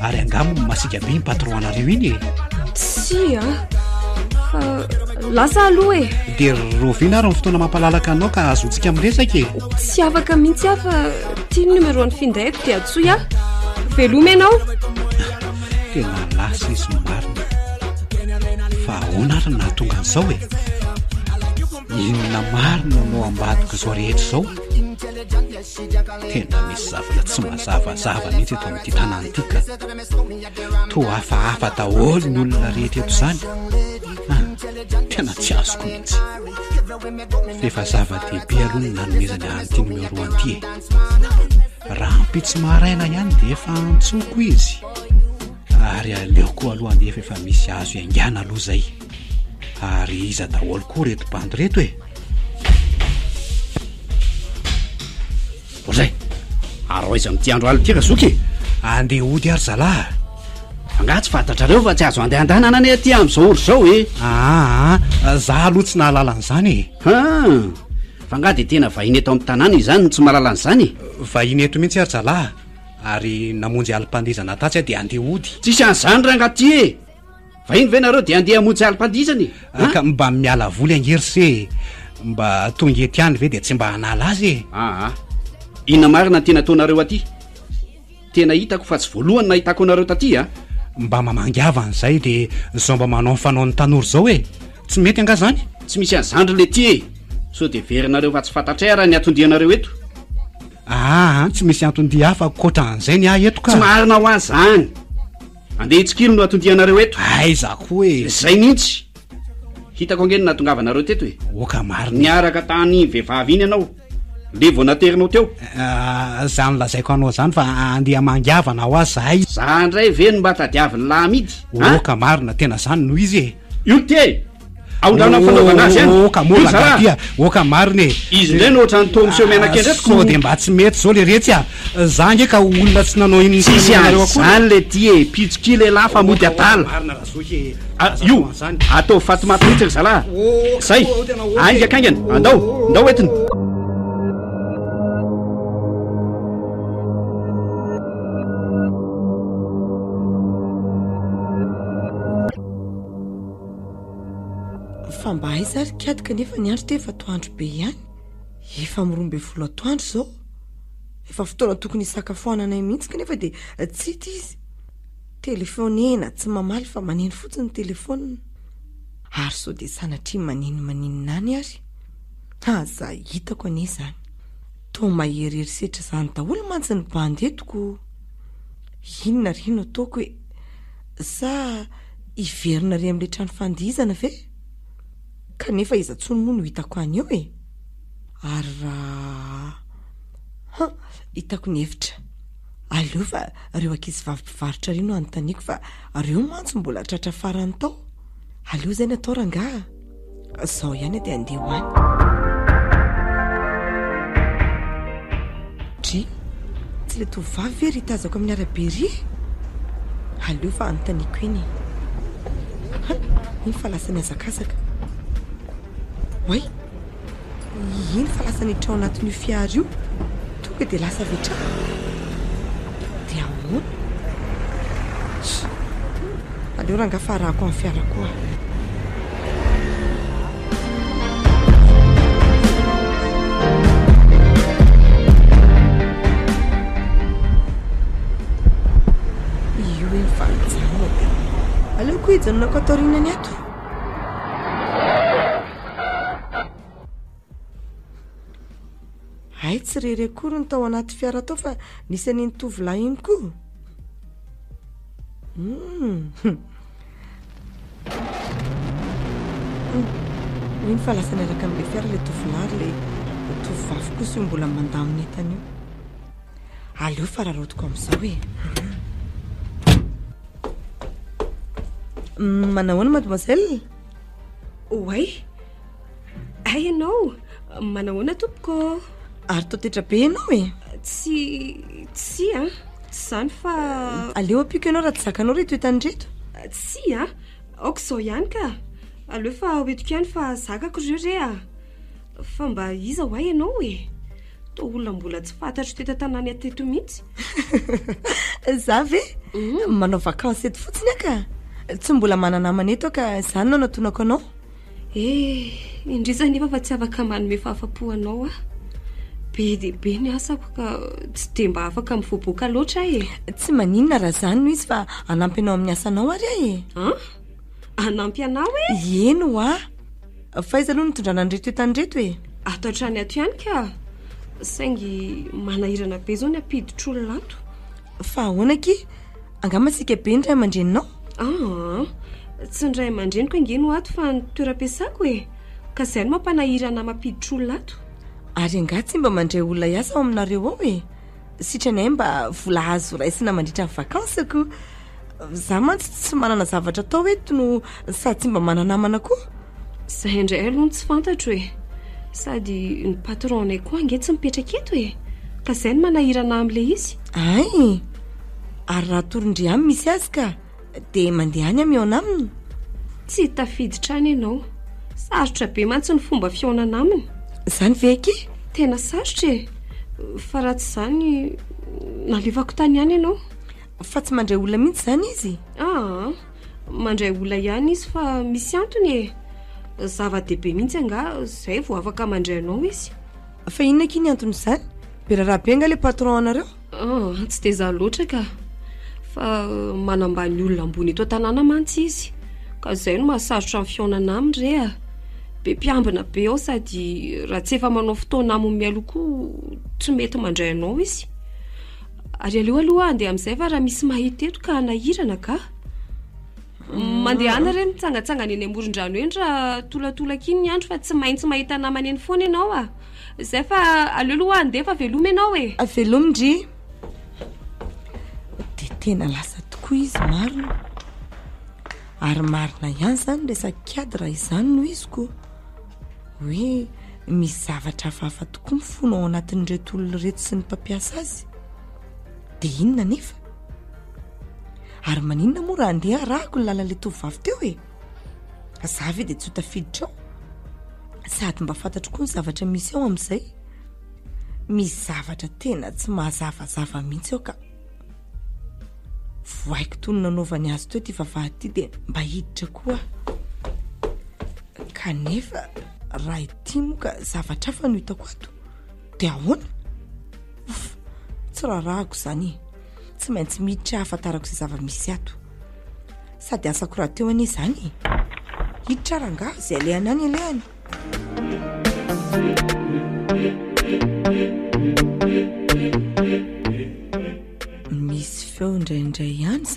[SPEAKER 2] Ary angaha moa masiaka be iny patron anareo iny e?
[SPEAKER 3] Tsia fa lasa aloha e.
[SPEAKER 2] Dia rahoviana ary ny fotoana mampalalaka anao ka ahazoantsika miresaka e?
[SPEAKER 3] Tsy afaka mihitsy aho fa ity ny numéro ny findaiko dia antsoy aho. Veloma ianao.
[SPEAKER 2] Tena lasa izy marina. Fa ahoana ary no nahatonga an'izao e? Inona marina no ambadik'izao rehetra izao? Tena misy zavatra tsy mazavazava mihitsy eto amin'ity tanàna ity ka. Toa hafahafa daholo ny olona rehetra eto izany. Ah, tena tsy azoko mihitsy. Fa efa zava-dehibe aloha ny nanomezany an'ity numéro an'ity e. Rahampitso maraina ihany dia efa antsoko izy. Ary aleo koa aloha andeha fa efa misy azo iaingàna aloha izay. Ary iza daholo koa reto bandy reto e?
[SPEAKER 4] Ohatray, ary ho aiza amin'ity andro alina ity razoky e?
[SPEAKER 2] Andeha hody ary zalahy a!
[SPEAKER 4] Angaha tsy fantatrareo fa tsy azo andehandanana anie aty amin'izao ora izao e?
[SPEAKER 2] Aa, za aloha tsy nahalala an'izany e!
[SPEAKER 4] Han! Fa angaha dia tena vahiny eto amin'ny tanàna izany no tsy mahalala an'izany e?
[SPEAKER 2] Vahiny eto mihitsy ary zalahy, ary namonjy alim-pandihizana tatsy aho dia andeha hody.
[SPEAKER 4] Tsisy an'izany rangaha ty e! Vahiny ve nareo dia andeha hamonjy alim-pandihizana e?
[SPEAKER 2] An? Ka mba miala voly ange ry se e! Mba tonga ety ihany ve dia tsy mba hanala azy e?
[SPEAKER 4] Aa. Inona marina no tena ataonareo aty? Tena hitako fa tsy voalohany nahitako anareo taty a!
[SPEAKER 2] Mba mamangy havana izay dia zao mba manao ny fanaon'ny tanora izao e! Tsy mety angaha izany?
[SPEAKER 4] Tsy misy an'izany ry letia e! Sao dia heverinareo fa tsy fantatray ara ny anton-dianareo eto?
[SPEAKER 2] Aa, tsy misy anton-dia hafa ankoatra an'izay ny ahy eto ka!
[SPEAKER 4] Tsy marina hoa izany! Andeha hitsikilo no atondianareo eto.
[SPEAKER 2] Aiza koa e!
[SPEAKER 4] Zay mihitsy! Hitako ange ny nahatongavanareo teto e!
[SPEAKER 2] Oka marina.
[SPEAKER 4] Niaraka tany iny vehivavy iny ianao, le vao naterinao teo.
[SPEAKER 2] Ah, zany lazaiko anao zany fa andeha hamangy havana hoa zahay.
[SPEAKER 4] Za ndray ve no mba tadiavin'ny lahy amidy?
[SPEAKER 2] Oka marina, tena zany no izy e!
[SPEAKER 4] Io ty e! Aondrana ny fanaovana azy any.
[SPEAKER 2] Oka moa
[SPEAKER 4] Io zalahy.
[SPEAKER 2] ragaty a! Oka marina e!
[SPEAKER 4] Izy indray no ohatran'ny toa miseho miana-kendry eto ko.
[SPEAKER 2] Sao dia mba tsy mety zao le retsy a! Za ange ka olona tsy nanao inona
[SPEAKER 4] Tsisy
[SPEAKER 2] inona anareo akory.
[SPEAKER 4] an'izany le ty e! Mpitsikilo elah fa mody adala.
[SPEAKER 2] Marina razoky e!
[SPEAKER 4] Ah,
[SPEAKER 2] Aza
[SPEAKER 4] io!
[SPEAKER 2] atao an'izany.
[SPEAKER 4] Ataovy fatimaty mihitsy ry zalahy.
[SPEAKER 2] Oka
[SPEAKER 4] Zay!
[SPEAKER 2] koa, tena oka e!
[SPEAKER 4] Haingakaingana! Andao! Ndao entina!
[SPEAKER 1] Fa mba aiza ary kiady kanefa ny andro dia efa atoandro be ihany? Efa amin'ny 12 atoandro izao. Efa fotoana tokony hisakafoananay mihitsy kanefa dia tsy hita izy. Telefaonena tsy mamaly fa maneno fotsiny ny telefaonina. Ary sao dia sanatria manino maninona any ary? Aza hitako anie izany. Toa mahery herisetra izany daholo mantsy ny bandy eto ko. Inona re no ataoko e? Sa hiverina ary amin'ilay trano fandihizana ve? Kanefa iza intsony moa no hitako any eo e? Ary raha. Han, hitako ny hevitra. Aleo fa ireo ankizivavy mpivarotra ireo no anontaniako fa ireo mantsy mbola tratra farany tao. Aleo izay ny atao rangaha. Zao ihany dia andeha ho any. Dry, tsy ilay tovovavy ve ry tazako amin'ny arabe ry e? Aleo fa anontaniako eny e. Ha, iny fa lasa nihazakazaka. Oay, Iny fa lasa niditra ao anatin'io fiara io, tonga dia lasa avy hatrany. Dia ahoana? Ss! Aleo rangahy fa arahako amin'ny fiara koa aho. Io eny fa nijanona dia aleoko hijanonako ato aorianany ato. Hay tsy irery akory ny tao anaty fiara tao fa nisy an'iny tovolahy iny koa. Hum. Iny fa lasa niaraka amin'ilay fiara ilay tovolahy ary ilay tovovavy kosa io mbola mandamina entana io. Aleo fa raraotiko amin'izao e. Manahoana mademoiselle?
[SPEAKER 3] Oay! Hay ianao! Manahoana tompoko ô?
[SPEAKER 1] Ary toa tetra be ianao e!
[SPEAKER 3] Tsy, tsia an! Tsy izany fa.
[SPEAKER 1] Aleo ampiako ianao raha tsy zakanao ireto entana ireto.
[SPEAKER 3] Tsia an! Aoka izao ihany ka! Aleo fa hoentiko ihany fa zakako ireo re a! Fa mba iza hoa ianao e? Toa olona mbola tsy fantatro teto an-tanàna teto mihitsy.
[SPEAKER 1] Za ve? Manao vacances eto fotsiny aho ka. Tsy mbola mana-namana eto aho ka izany no anatonako anao.
[SPEAKER 3] Eh, indrisy anefa fa tsy afaka manome fahafapo anao aho. Be dia be ny asako ka tsy dia mba afaka mivoaboaka loatra aho e.
[SPEAKER 1] Tsy maninona raha izany no izy fa hanampy anao amin'ny asanao ary aho e.
[SPEAKER 3] An? Hanampy anao e?
[SPEAKER 1] Eny hoa. Fa aiza aloha no nitondrana an'ireto entana ireto e?
[SPEAKER 3] Ato hatrany ato ihany ka! Saingy manahirana be izao ny hampiditra olona ato.
[SPEAKER 1] Fa ahoana akia? Angaha masiaka be ny ray aman-dreninao?
[SPEAKER 3] Aa! Tsy ny ray aman-dreniko ange no ato fa ny toeram-piasako e! Ka izay no mampanahirana ahy mampiditra olona ato.
[SPEAKER 1] Ary angaha tsy mba mandray olona hiasa ao aminareo ao e? Sitranay mba vola azo raisina mandritra ny vakansiko. Za mantsy tsy manana zavatra atao eto no sady tsy mba mana-namana koa.
[SPEAKER 3] Izay indray aloha no tsy fantatro e. Sady ny patron-nay koa ange tsy mipetraka eto e. Ka izay no manahirana ahy amin'ilay izy.
[SPEAKER 1] Hay! Ary raha atoron-dry any misy azy ka. Dia mandeha any aho mihaona aminy.
[SPEAKER 3] Tsy tafiditra any ianao. Sarotra be mantsy ny fomba fihaonana aminy.
[SPEAKER 1] Izany ve akia?
[SPEAKER 3] Tena sarotra e! Fa raha tsy izany, nalefako tany ihany ianao.
[SPEAKER 1] Fa tsy mandray olona mihitsy izany izy?
[SPEAKER 3] Aa, mandray olona ihany izy fa misy antony e! Zava-dehibe mihitsy angaha izay vao afaka mandray anao izy.
[SPEAKER 1] Fa inona akia ny anton'izany? Be raharaha be angaha ilay patron anareo?
[SPEAKER 3] Ah, tsy dia izaho loatra ka. Fa manambany olona ambony eto an-tanàna mantsy izy. Ka izay no mahasarotra ny fihaonana aminy re a. Be mpiambina be ao sady raha tsy efa manao fotoana aminy mialoha koa tsy mety mandray anao izy. Ary aleo aloha handeha amin'izay fa raha misy mahita eto ka hanahirana ka. Mandehana re mitsangatsangana eny amoron-drano eny raha tolatolaka iny ny andro fa tsy maintsy mahita namana eny foana ianao a. Zay fa aleo aloha handeha fa veloma ianao e.
[SPEAKER 1] Veloma ndry. Dia tena lasa tokoa izy marina. Ary marina ihany izany resaka kiady raha izany no izy ko. Hoe misy zavatra hafahafa tokoa mifono ao anatin'ireto olona ireto sy ny mpampiasa azy. Dia inona anefa? Ary maninona moa raha andeha arahako ny lalan'ilay tovovavy teo e? Za ve dia tsy ho tafiditra ao? Sady mba fantatro koa ny zavatra misy ao amin'izay. Misy zavatra tena tsy mahazavazava mihitsy ao ka. Voaiko toy ny nanaovany azy teo ity vavahady ity dia mba hiditra koa aho. Kanefa raha ity moa ka zavatra hafa no hitako ato. Dia ahoana? Ouf, tsy raharahako izany e. Tsy maintsy miditra ahafantarako izay zava-misy ato. Sady asako rahateo anie izany e. Hiditra rangahy, izay alehany any alehany.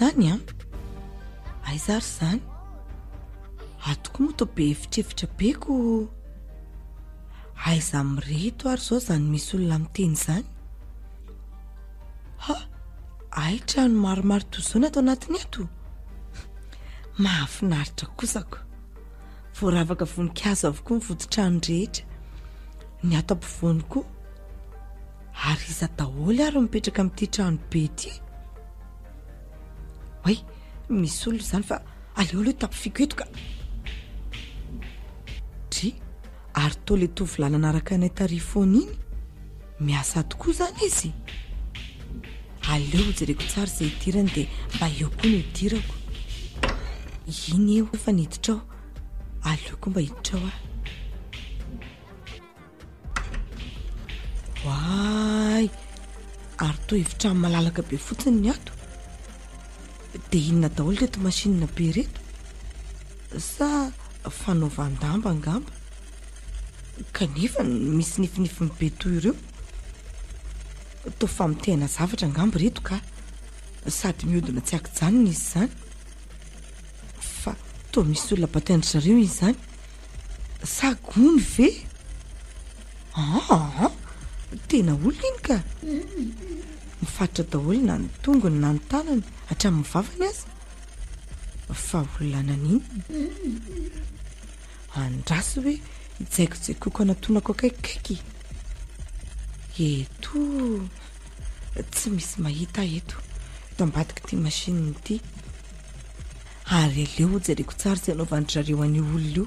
[SPEAKER 1] izany an! Aiza ary izany? Ato koa moa toa be efitrefitra be ko! Aiza amin'ireto ary izao izany misy olona miteny izany? Ha! Hay trano maromaro toy izao ny ato anatiny ato? Mahafinaritra kosa ko! Voaravaka voninkazo avokoa ny voditrano rehetra, ny ato ampovoany koa. Ary iza daholo ary no mipetraka amin'ity trano be ity? Oay, misy olona izany fa aleo aloha tapifiko eto ka. Dry, ary toa ilay tovolahy nanaraka anay tary foana iny? Miasa ato koa izany izy? Aleo hojereko tsara izay hidirany dia mba eo koa no hidirako. Iny eo efa niditra ao, aleo koa mba hiditra ao aho. Oay! Ary toa efitrano malalaka be fotsiny ny ato. Dia inona daholo ireto machine be ireto? Sa fanaovan-damba angamba? Kanefa misy nifinifiny be toy ireo. Toa famotehana zavatra angamba ireto ka. Sady mihodina tsy ankijanona izy izany. Fa toa misy olona batain-dry zareo izy izany. Sa gony ve? Aa! Tena olona iny ka! Mifatotra daholo na ny tongony na ny tanany, hatramin'ny vavany aza. Fa olona naninona? Andraso hoe hijaikojaikoko anatonako akaikikaiky. Eto tsy misy mahita ahy eto, eto ambadik'ity machine ity. Ary aleo hojereko tsara izay anaovan-dry zareo an'io olona io.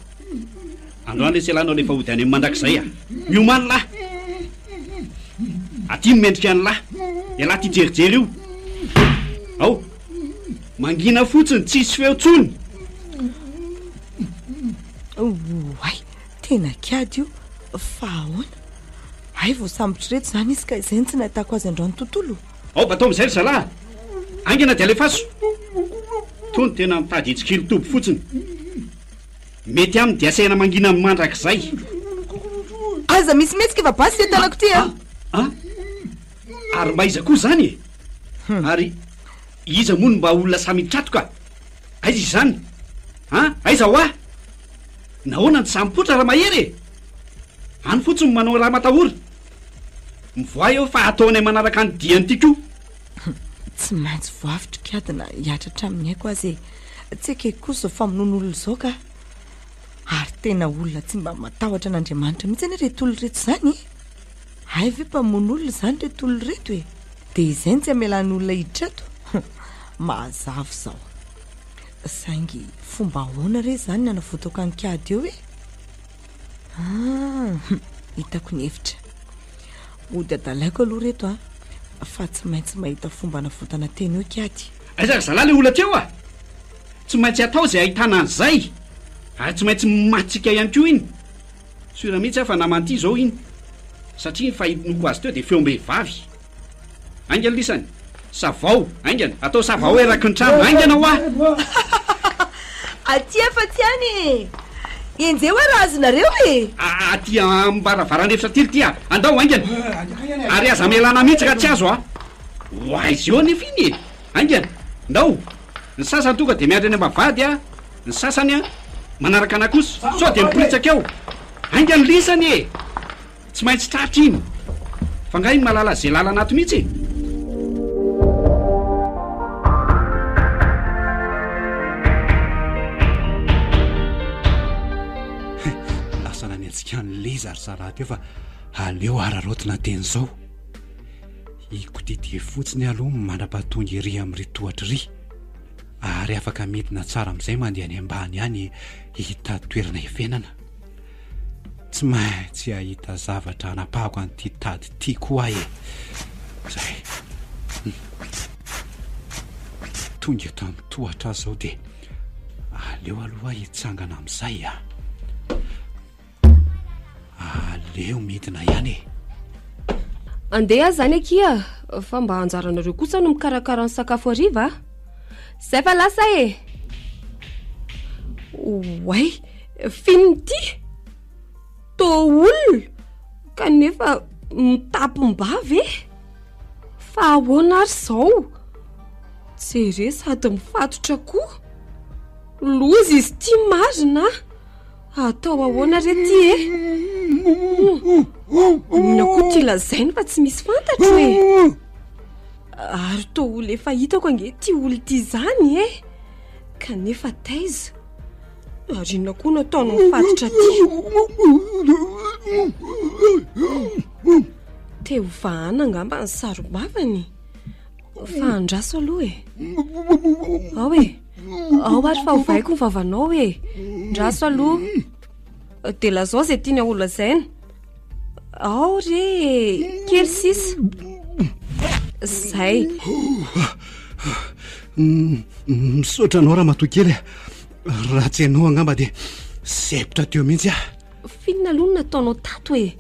[SPEAKER 4] Androany lesy ialahy no alefa hody any amin'ny mandrakizay a! Miomàny lahy! Aty no mendrika an'lah! Ialahy ty jerijery io! Ao! Mangina fotsiny, tsisy feo tsony!
[SPEAKER 1] Oay! Tena kiady io! Fa ahoana? Hay voasambotr'ireto izany izy ka izay no tsy nahitako azy androany tontolo.
[SPEAKER 4] Ao batao amizay ry zalahy a! Haingana dia alefaso! Tony tena mitady hitsikilo toby fotsiny. Mety aminy dia asaina mangina mandrakizay.
[SPEAKER 1] Aza misy mihetsika fa basy ity tanako ity a!
[SPEAKER 4] A! Ary mba iza koa izany e? Ary iza moa no mba olona samy hiditra ato ka? Aiza izy izany? An! Aiza hoa? Nahoana no tsy samy mipoitra Ramahery e? Any fotsiny manao ramatahora. Mivoaha eo fa ataonay manaraka ny diany ity koa.
[SPEAKER 1] Tsy maintsy voavotra kiady na hihatra hatramin'ny aiko aza e. Tsy ekeko kosa izao famonoan'olona izao ka. Ary tena olona tsy mba matahotra an'Andriamanitra mihitsy anie ireto olona ireto izany e. Hay ve mpamono olona izany ireto olona ireto e. Dia izay no tsy hamelany olona hiditra ato? Mazava izao. Saingy fomba ahoana re izany ny hanavotako an'i Kiady eo e? Ah, hitako ny hevitra. Mody adalaiko aloha reto a, fa tsy maintsy mahita fomba hanavotana tena eo kiady.
[SPEAKER 4] Aiza ry zalahy le olona teo a! Tsy maintsy atao izay ahitana an'izay, ary tsy maintsy matsika ihany koa iny. Sûr mihitsy aho fa naman'ity izao iny, satria ny fahenoako azy teo dia feom-behivavy. Haingana lisany! Savao! Haingana! Atao savao eraky ny trano! Haingana hoa!
[SPEAKER 1] Aty afa tsy any e! Enjeho hoa raha azonareo e!
[SPEAKER 4] Aty am-baravaran'efitra aty ry a! Andao haingana! Ary aza amelana mihitsy raha tsy azo a! Ho aiza eo anefa iny e! Haingana! Ndao! Ny sasany tonga dia miandry any am-bavahady a! Ny sasany a! Manaraka anà kosa! Sao dia miporitsaka eo! Haingana lisany e! Tsy maintsy tratra iny! Fa nga iny mahalala ze lalana ato mihitsy e?
[SPEAKER 2] Lasa nanenjika an'i Liza ry zalahy teo fa aleo araraotina teny izao. Hikodidia fotsiny aloha mandra-pahatonga ery amin'ry tohatra iry. Ary afaka midina tsara amin'izay mandeha any ambany any hitady toerana hiafenana. Tsy maintsy hahita zavatra hanapahako an'ity tady ity koa aho e! Zay. Tonga eto amin'ny tohatra aho izao dia aleo aloha aho hitsangana amin'izay a! Aleo midina ihany e!
[SPEAKER 3] Andeha aho izany akia fa mba anjaranareo kosa no mikarakara ny sakafo hariva a! Zay fa lasa e! Oay! F'inona ity? Toa olona kanefa mitapim-bava e! Fa ahoana ary izao? Jere sady mifatotra koa. Loza izy ity marina a! Atao ahoana re ty e? Inona koa ty lazainy fa tsy misy fantatro e? Ary toa olona efa hitako ange ity olona ity izany e! Kanefa taiza? Ary inona koa no ataony mifatotra aty? Te ho vahana angamba ny sarom-bavany? Fa andraso aloha e! Ao e! Ao ary fa hovaiko ny vavanao e! Andraso aloha. Dia lazao izay tiana ho lazaina. Ao re e! Kely sisa. Zay.
[SPEAKER 2] Misaotra anao ramatoa kely a. Raha tsy ianao angamba dia sempotra teo mihitsy aho.
[SPEAKER 3] F'inona aloha no nataonao tato e?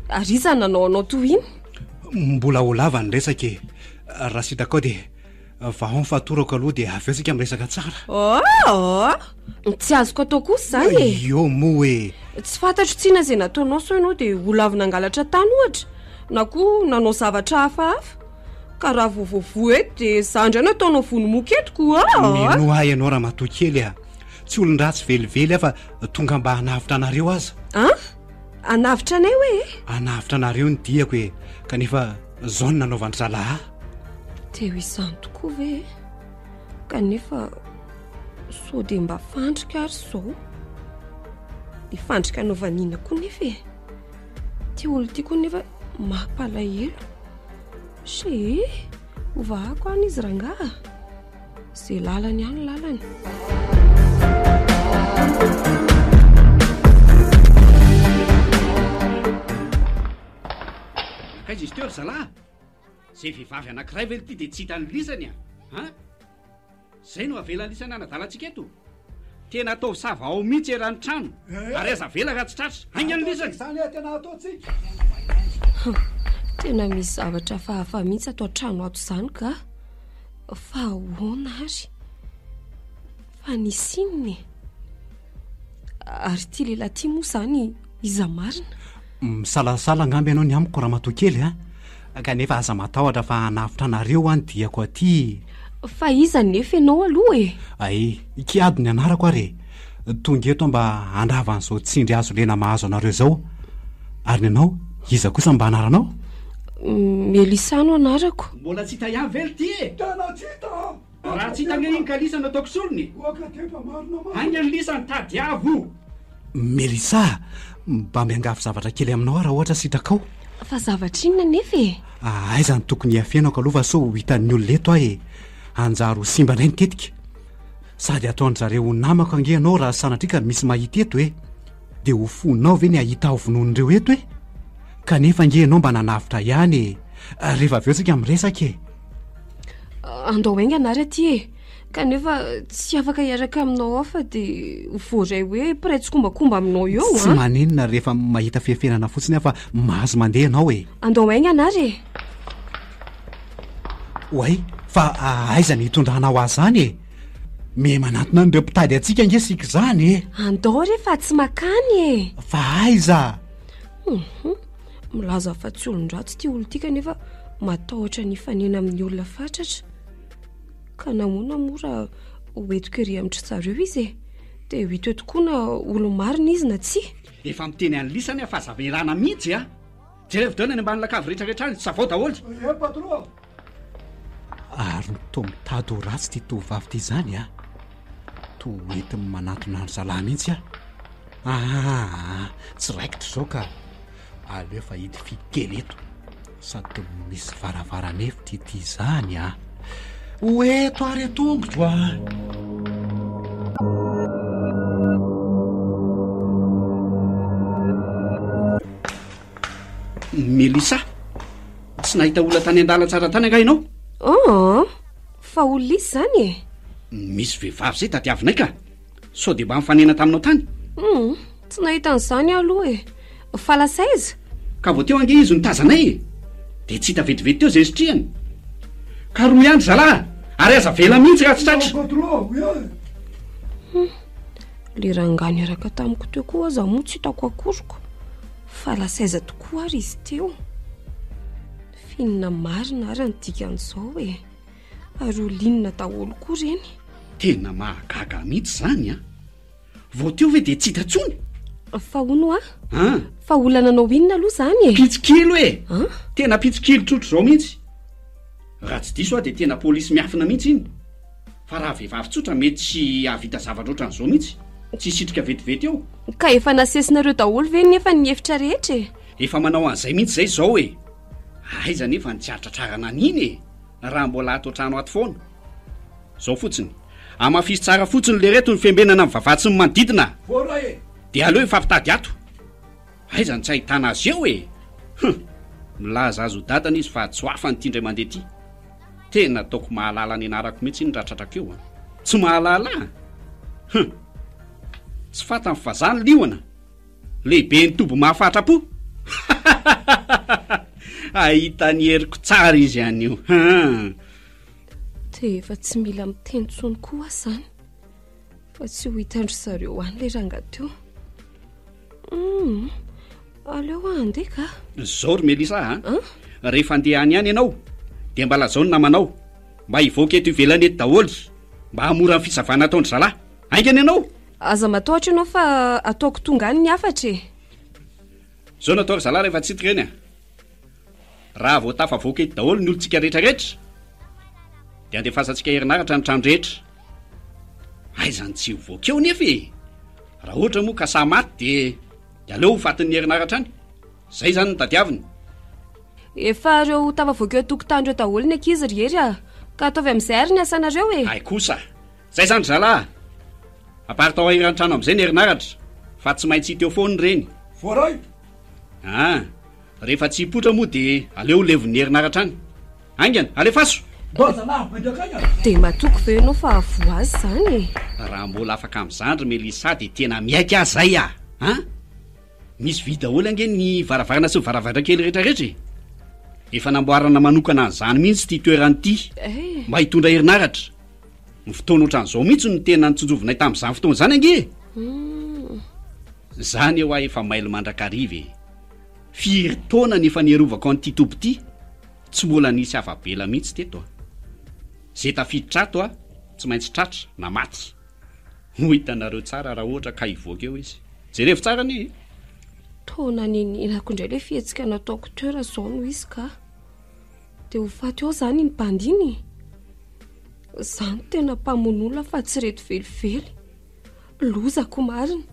[SPEAKER 3] Ary iza no nanao anao toy iny?
[SPEAKER 2] Mbola ho lava ny resaka e. Raha sitrakao dia vahao ny fatorako aloha dia avy eo tsika miresaka tsara.
[SPEAKER 3] Oh! Tsy azoko atao kosa izany e.
[SPEAKER 2] Io moa e.
[SPEAKER 3] Tsy fantatro tsinona izay nataonao sao ianao dia ho lavo nangalatra tany ohatra, na koa nanao zavatra hafahafa. Ka raha vao voavoa eto dia izaho indray no ataonao vono moka eto koa.
[SPEAKER 2] Minoa ahy ianao ramatoa kely a. Tsy olon-dratsy velively aho fa tonga mba hanavotra anareo aza.
[SPEAKER 3] An? Hanavotra anay hoe e?
[SPEAKER 2] Hanavotra anareo ny diako e, kanefa izao no nanaovan-dry zalahy ahy.
[SPEAKER 3] Dia ho izany tokoa ve e? Kanefa sao dia mba fandrika ary izao. Ny fandrika anaovany inona koa nefa e? Ity olona ity koa nefa mampalahelo. She, hovahako any izy rangaha. Ze lalany ihany lalany.
[SPEAKER 4] Nankaiza izy teo ry zalahy? Ze vehivavy anankiray ve ity dia tsy hitan'ny lisany a? An? Zay no avelan'lisany hanadalantsika eto? Tena ataovy sava ao mihitsy eran'ny trano ary aza avela raha tsy tratra. Haingana lisany!
[SPEAKER 5] Izany e, tena ataontsika.
[SPEAKER 3] Tena misy zavatra hafahafa mihitsy ato an-trano ato izany ka. Fa ahoana ary? Fa nisy inona e? Ary ity lehilahy ity moa izany iza marina?
[SPEAKER 2] Misalasala angamba ianao ny amiko ramatoa kely a! Kanefa aza matahotra fa hanavotra anareo aho ny diako aty.
[SPEAKER 3] Fa iza nefa ianao aloha e?
[SPEAKER 2] Ay, Kiady ny anarako ary e! Tonga eto aho mba handrava an'izao tsindry hazo lena mahazo anareo izao. Ary ny anao, iza kosa mba anaranao?
[SPEAKER 3] Melissa no anarako.
[SPEAKER 4] Mbola tsy hita ihany ve ry ty e?
[SPEAKER 5] Tena tsy hita an!
[SPEAKER 4] Raha tsy hita ange iny ka lisany ataoko solony e! Haingana lisany, tadiavo!
[SPEAKER 2] Melissa, mba miangavy zavatra kely aminao aho raha ohatra sitrakao.
[SPEAKER 3] Fa zavatra inona anefa e?
[SPEAKER 2] Aiza no tokony hiafenako aloha fa sao ho hitan'ny olona eto aho e! Hanjary ho simba indray ny tetika. Sady hataon-dry zareo ho namako ange ianao raha sanatria ka misy mahita eto e! Dia ho fonao ve ny hahita aho vonoin'ireo eto e? Kanefa ange ianao mba nanavotra ihany e! Rehefa avy eo tsika miresaka e!
[SPEAKER 3] Andao haingana ary aty e! Kanefa tsy afaka hiaraka aminao ao fa dia voaray hoe mpiray tsikombakomba aminao eo
[SPEAKER 2] an! Tsy maninona rehefa mahita fiafenana fotsiny aho fa mahazo mandeha ianao e!
[SPEAKER 3] Andao haingana ary e!
[SPEAKER 2] Oay, fa aiza ny hitondranao azy izany e? Miha manantona an'ireo mpitady antsika ange isika izany e!
[SPEAKER 3] Andao re fa tsy makany e!
[SPEAKER 2] Fa aiza?
[SPEAKER 3] Hum, milaza fa tsy olon-dratsy ity olona ity kanefa matahotra ny hifanena amin'ny olona fatratra. Ka nahoana moa raha hoentiko ery amin-dry zareo izy e? Dia ho hita eo tokoa na olo-marina izy na tsia.
[SPEAKER 4] Efa miteny an'i Lisany aho fa aza averana mihitsy a! Jerevo daholo any ambany lakavy rehetra rehetra any, savao daholo.
[SPEAKER 5] Ie patron a!
[SPEAKER 2] Ary toa mitady ho ratsy ity tovovavy ity izany a! Toa hoentiny manantona an-dry zalahy mihitsy aho. Aa! Tsy raikitra izao ka! Aleo fa hidifidy kely eto. Sady toa misy varavaran'efitra ity izany a! Ho eto ary an-tongotro a!
[SPEAKER 4] Melissa, tsy nahita olona tany an-dalantsara tany angaha ianao?
[SPEAKER 3] Oh, fa olona iza izany e?
[SPEAKER 4] Misy vehivavy izay tadiavinay ka. Sao dia mba nifanena taminao tany?
[SPEAKER 3] Hum, tsy nahita an'izany aho aloha e. Fa lasa aiza?
[SPEAKER 4] Ka vao teo ange izy no tazanay e. Dia tsy hita vetivety teo izay nisitrihany. Karohy ihany ry zalahy a! Ary aza avela mihitsy raha tsy tratra.
[SPEAKER 3] Hum, le rangahy niaraka tamiko teo koa aza moa tsy hitako akory ko. Fa lasa aiza tokoa ary izy teo? F'inona marina ary ny dikan'izao e? Ary olona inona daholo koa ireny?
[SPEAKER 4] Tena mahagaga mihitsy izany an! Vao teo ve dia tsy hita intsony?
[SPEAKER 3] Fa hono hoa?
[SPEAKER 4] An?
[SPEAKER 3] Fa olona nanao inona aloha izany e?
[SPEAKER 4] Mpitsikilo e!
[SPEAKER 3] An?
[SPEAKER 4] Tena mpitsikilo tsotr'izao mihitsy. Raha tsy diso aho dia tena polisy miafina mihitsy iny. Fa raha vehivavy tsotra mety tsy hahavita zavatra ohatran'izao mihitsy. Tsy hisitrika vetivety eo.
[SPEAKER 3] Ka efa nasesinareo daholo ve nefa ny efitra rehetra e?
[SPEAKER 4] Efa manao an'izay mihitsy izay izao e! Aiza anefa ny tsy hahatratrarana an'iny e! Raha mbola ato an-trano ato foana. Zao fotsiny. Amafiso tsara fotsiny lereto ny fiambenana ny vavaha sy ny manodidina.
[SPEAKER 5] Voaray e!
[SPEAKER 4] Dia aleo hifampitady ato. Aiza no tsy ahitana azy eo e! Hum! Milaza azy ho dadany izy fa tsy ho afany ity indray mandeha ity. Tena ataoko mahalala ny anarako mihitsy iny raha tratrako eo an! Tsy mahalala an! Hum! Tsy fantany fa za ny liona! Lehiben'ny toby mahafatra-po! Hahita ny heriko tsara izy anio! Hum!
[SPEAKER 3] Dia efa tsy mila miteny intsony koa aho izany fa tsy ho hitan-dry zareo any ilay rangahy teo. Hum, aleo aho handeha ka.
[SPEAKER 4] Zao ry Melissa a! Rehefa handeha any ihany ianao dia mba lazao ny namanao mba hivoaka eto ivelany eto daholo mba hahamora ny fisavana ataon-dry zalahy. Haingana ianao!
[SPEAKER 3] Aza matahotra ianao fa ataoko tonga any ny hafatra e!
[SPEAKER 4] Zao no atao ry zalahy rehefa tsy hita ireny a! Raha vao tafavoaka eto daholo ny olontsika rehetra rehetra dia andefasantsika herinaratra ny trano rehetra. Aiza no tsy ho voaka eo nefa e! Raha ohatra moa ka sahy maty dia dia aleo ho fatin'ny herinaratra any. Zay izany no tadiaviny.
[SPEAKER 3] Efa ireo tafavoaka eo an-tokotany ireo daholo ny ankizy ry Hery a! Ka ataovy amin'izay ary ny asanareo e!
[SPEAKER 4] Hay kosa! Zay izany ry zalahy a! Aparitao eran'ny trano amin'izay ny herinaratra fa tsy maintsy hita eo foana ireny.
[SPEAKER 5] Voaray!
[SPEAKER 4] Ah! Rehefa tsy hipoitra moa dia aleo ho levon'ny herinaratra any. Haingana, alefaso!
[SPEAKER 5] Ndao zalahy, mandraka haingana!
[SPEAKER 3] Dia matoky ve ianao fa hahavoa azy izany e?
[SPEAKER 4] Raha mbola afaka amin'izany ry Melissa dia tena miaiky aho izay ah! An! Misy vy daholo ange ny varavarana sy ny varavarankely rehetra rehetra e! Efa namboarana manokana an'izany mihitsy ity toerana ity mba hitondra herinaratra. Ny fotoana ohatran'izao mihitsy no tena notsinjovinay tamin'izany fotoana izany ange e! Izany eo aho efa mailo mandrakariva e! Firy taona no efa niarovako an'ity toby ity, tsy mbola nisy afa-bela mihitsy teto a! Ze tafiditra ato a, tsy maintsy tratra na maty. Ho hitanareo tsara raha ohatra ka hivoaka eo izy. Jerevo tsara anie e!
[SPEAKER 3] Toa nanenenako indray ilay fihetsika nataoko teo raha izao no izy ka. Dia ho faty ao izany iny bandy iny e! Izaho no tena mpamono olona fa tsy ireto velively. Lozako marina.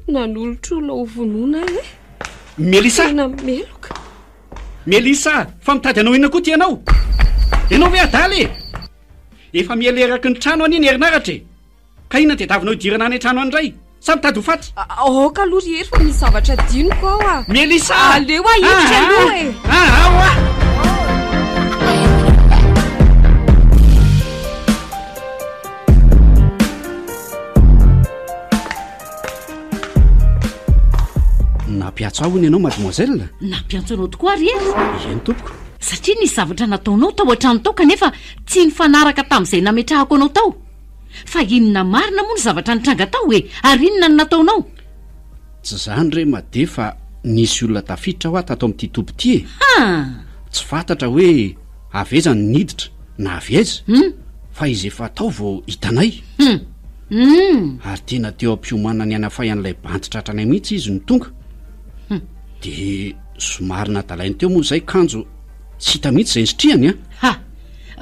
[SPEAKER 3] Nanolotra olona ho vonoina aho e.
[SPEAKER 4] Melissa!
[SPEAKER 3] Tena meloka.
[SPEAKER 4] Melissa, fa mitady hanao inona koa ty ianao? Ianao ve adala e? Efa miely eraky ny trano anie ny herinaratra e! Ka inona tadiavinao hidirana any an-trano any indray? Sa mitady ho faty?
[SPEAKER 3] Aoka aloha ry Hery fa misy zavatra adinoko ao a!
[SPEAKER 4] Melissa!
[SPEAKER 3] Aleo aho hiditra aloha e!
[SPEAKER 4] Ah, ao ah! Nampiantso ahy hono ianao mademoiselle?
[SPEAKER 6] Nampiantso anao tokoa ary Hery.
[SPEAKER 4] Eny tompoko.
[SPEAKER 6] Satria nisy zavatra nataonao tao an-trano tao kanefa tsy nifanaraka tamin'izay nametrahako anao tao. Fa inona marina moa ny zavatra nitranga tao e? Ary inona no nataonao?
[SPEAKER 4] Tsy izany re Made fa nisy olona tafiditra hoa tato amin'ity toby ity e!
[SPEAKER 6] Ha!
[SPEAKER 4] Tsy fantatra hoe avy aiza no niditra na avy aiza
[SPEAKER 6] Hum!
[SPEAKER 4] fa izy efa tao vao hitanay.
[SPEAKER 6] Hum! Hum!
[SPEAKER 4] Ary tena teo am-piomanana ny hanafay an'ilay bandy tratranay mihitsy izy no tonga.
[SPEAKER 6] Hum!
[SPEAKER 4] Dia somary nadalainy teo moa izay kanjo tsy hita mihitsy izay nisitrihany an!
[SPEAKER 6] Ha!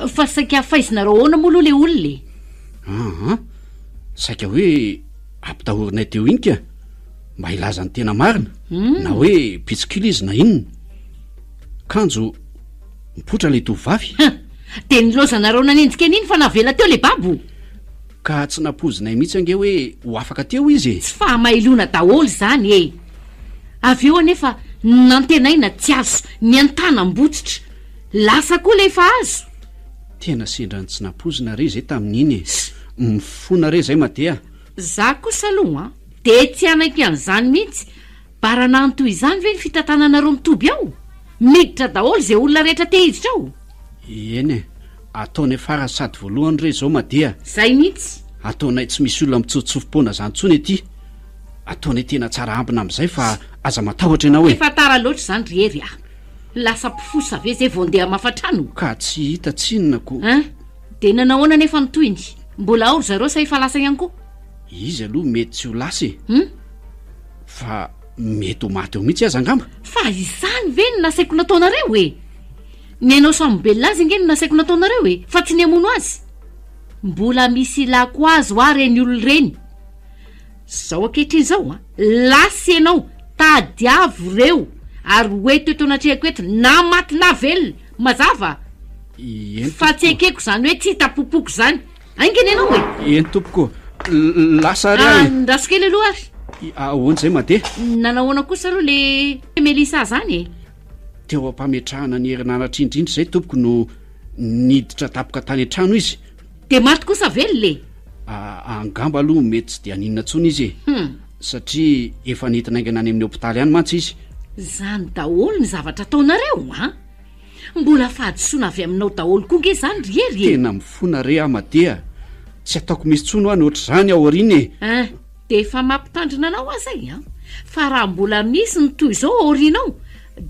[SPEAKER 6] Fa saika faizinareo ahoana moa aloha ilay olona e?
[SPEAKER 4] Aa! Saika hoe ampitahorinay teo iny ka! Mba hilaza ny tena marina, na hoe mpitsikilo izy na inona. Kanjo mipoitra ilay tovovavy.
[SPEAKER 6] Hum! Dia nilaozanareo nanenjika an'iny fa navela teo ilay babo?
[SPEAKER 4] Ka tsy nampoizinay mihitsy ange hoe ho afaka teo izy e!
[SPEAKER 6] Tsy fahamailoana daholo izany e! Avy eo anefa nantenaina tsy azo, niantanam-botsitra. Lasa koa ilay efa azo.
[SPEAKER 4] Tena sendra ny tsy nampoizina re izay tamin'iny e! Mifona re izay Made a!
[SPEAKER 6] Za kosa aloha an, dia tsy hanaiky an'izany mihitsy, baranahiny toy izany ve ny fitantananareo ny toby ao? Miditra daholo izay olona rehetra te hiditra ao?
[SPEAKER 4] Eny e, ataonay farany sady voalohany re izao Made a!
[SPEAKER 6] Zay mihitsy!
[SPEAKER 4] Ataonay tsy misy olona mitsofotsofom-poana izany intsony ety, ataonay tena tsara ambina amin'izay fa aza matahotra ianao e!
[SPEAKER 6] Efa tara loatra izany ry Hery a! Lasa mpifosa ve zay vao ndeha hamafa trano?
[SPEAKER 4] Ka tsy hita tsinona ko!
[SPEAKER 6] Hein? Dia nanahoana anefa ny tohiny? Mbola ao ry zareo sa efa lasa ihany koa?
[SPEAKER 4] Izy aloha mety tsy ho lasa e.
[SPEAKER 6] Hum?
[SPEAKER 4] Fa mety ho maty eo mihitsy aza angamba.
[SPEAKER 6] Fa izany ve no nasaiko nataonareo e? Ny hanao sambobelona azy ange no nasaiko nataonareo e, fa tsy ny hamono azy. Mbola misy ilako azy hoa ireny olona ireny. Zao ankehitriny izao an, lasa ianao, tadiavo ireo ary ho eto eto anatrehako eto na maty na velona, mazava?
[SPEAKER 4] Eny
[SPEAKER 6] Fa tsy
[SPEAKER 4] tompoko.
[SPEAKER 6] ekeko izany hoe tsy hita popoka izany. Haingana ianao e!
[SPEAKER 4] Eny tompoko, lasa ary aho e.
[SPEAKER 6] Andraso kely aloha ary.
[SPEAKER 4] Ahoana izay Made?
[SPEAKER 6] Nanahoana kosa aloha le Melissa zany e?
[SPEAKER 4] Teo am-pametrahana ny herinaratra indrindra izay tompoko no niditra tampoka tany an-trano izy.
[SPEAKER 6] Dia maty kosa velona e?
[SPEAKER 4] Angamba aloha mety tsy dia haninona intsony izy e.
[SPEAKER 6] Hum.
[SPEAKER 4] Satria efa nentina haingana any amin'ny hopitaly any mantsy izy.
[SPEAKER 6] Izany daholo ny zavatra ataonareo an! Mbola fahadisoana avy aminao daholo koa nge izany ry Hery e!
[SPEAKER 4] Tena mifona re aho Made a! Tsy ataoko misy intsony hoa ny ohatr'izany ao aoriana e!
[SPEAKER 6] Hein! Dia efa mampitandrina anao aho izay an! Fa raha mbola misy ny toy izao ao aoriana ao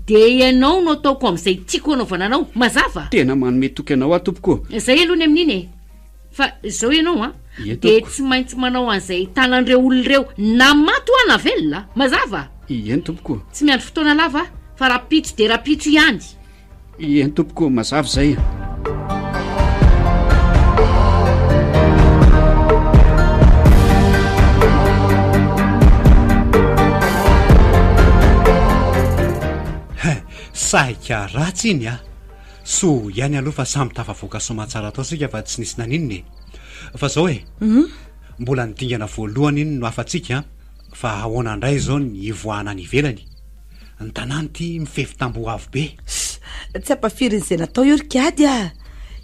[SPEAKER 6] dia ianao no ataoko amin'izay tiako hanaovana anao, mazava?
[SPEAKER 4] Tena manome toky anao aho tompoko ô!
[SPEAKER 6] Izay aloha ny amin'iny e! Fa izao ianao an,
[SPEAKER 4] Ie
[SPEAKER 6] dia
[SPEAKER 4] tompoko.
[SPEAKER 6] tsy maintsy manao an'izay ahitana an'ireo olona ireo na maty hoa na velona, mazava?
[SPEAKER 4] Eny tompoko.
[SPEAKER 6] Tsy miandry fotoana lava aho fa rahampitso dia rahampitso ihany.
[SPEAKER 4] Eny tompoko, mazava izay.
[SPEAKER 2] Saika ratsy iny a! Soa ihany aloha fa samy tafavoaka soamantsara tao isika fa tsy nisy naninona e! Fa zao e! Mbola ny dingana voalohany iny no afatsika an! Fa ahoana indray izao ny hivoahana any ivelany? Ny tanàna ity mifefy tamboho avo be.
[SPEAKER 1] Tsy ampafirin'izay natao io ry kiady a!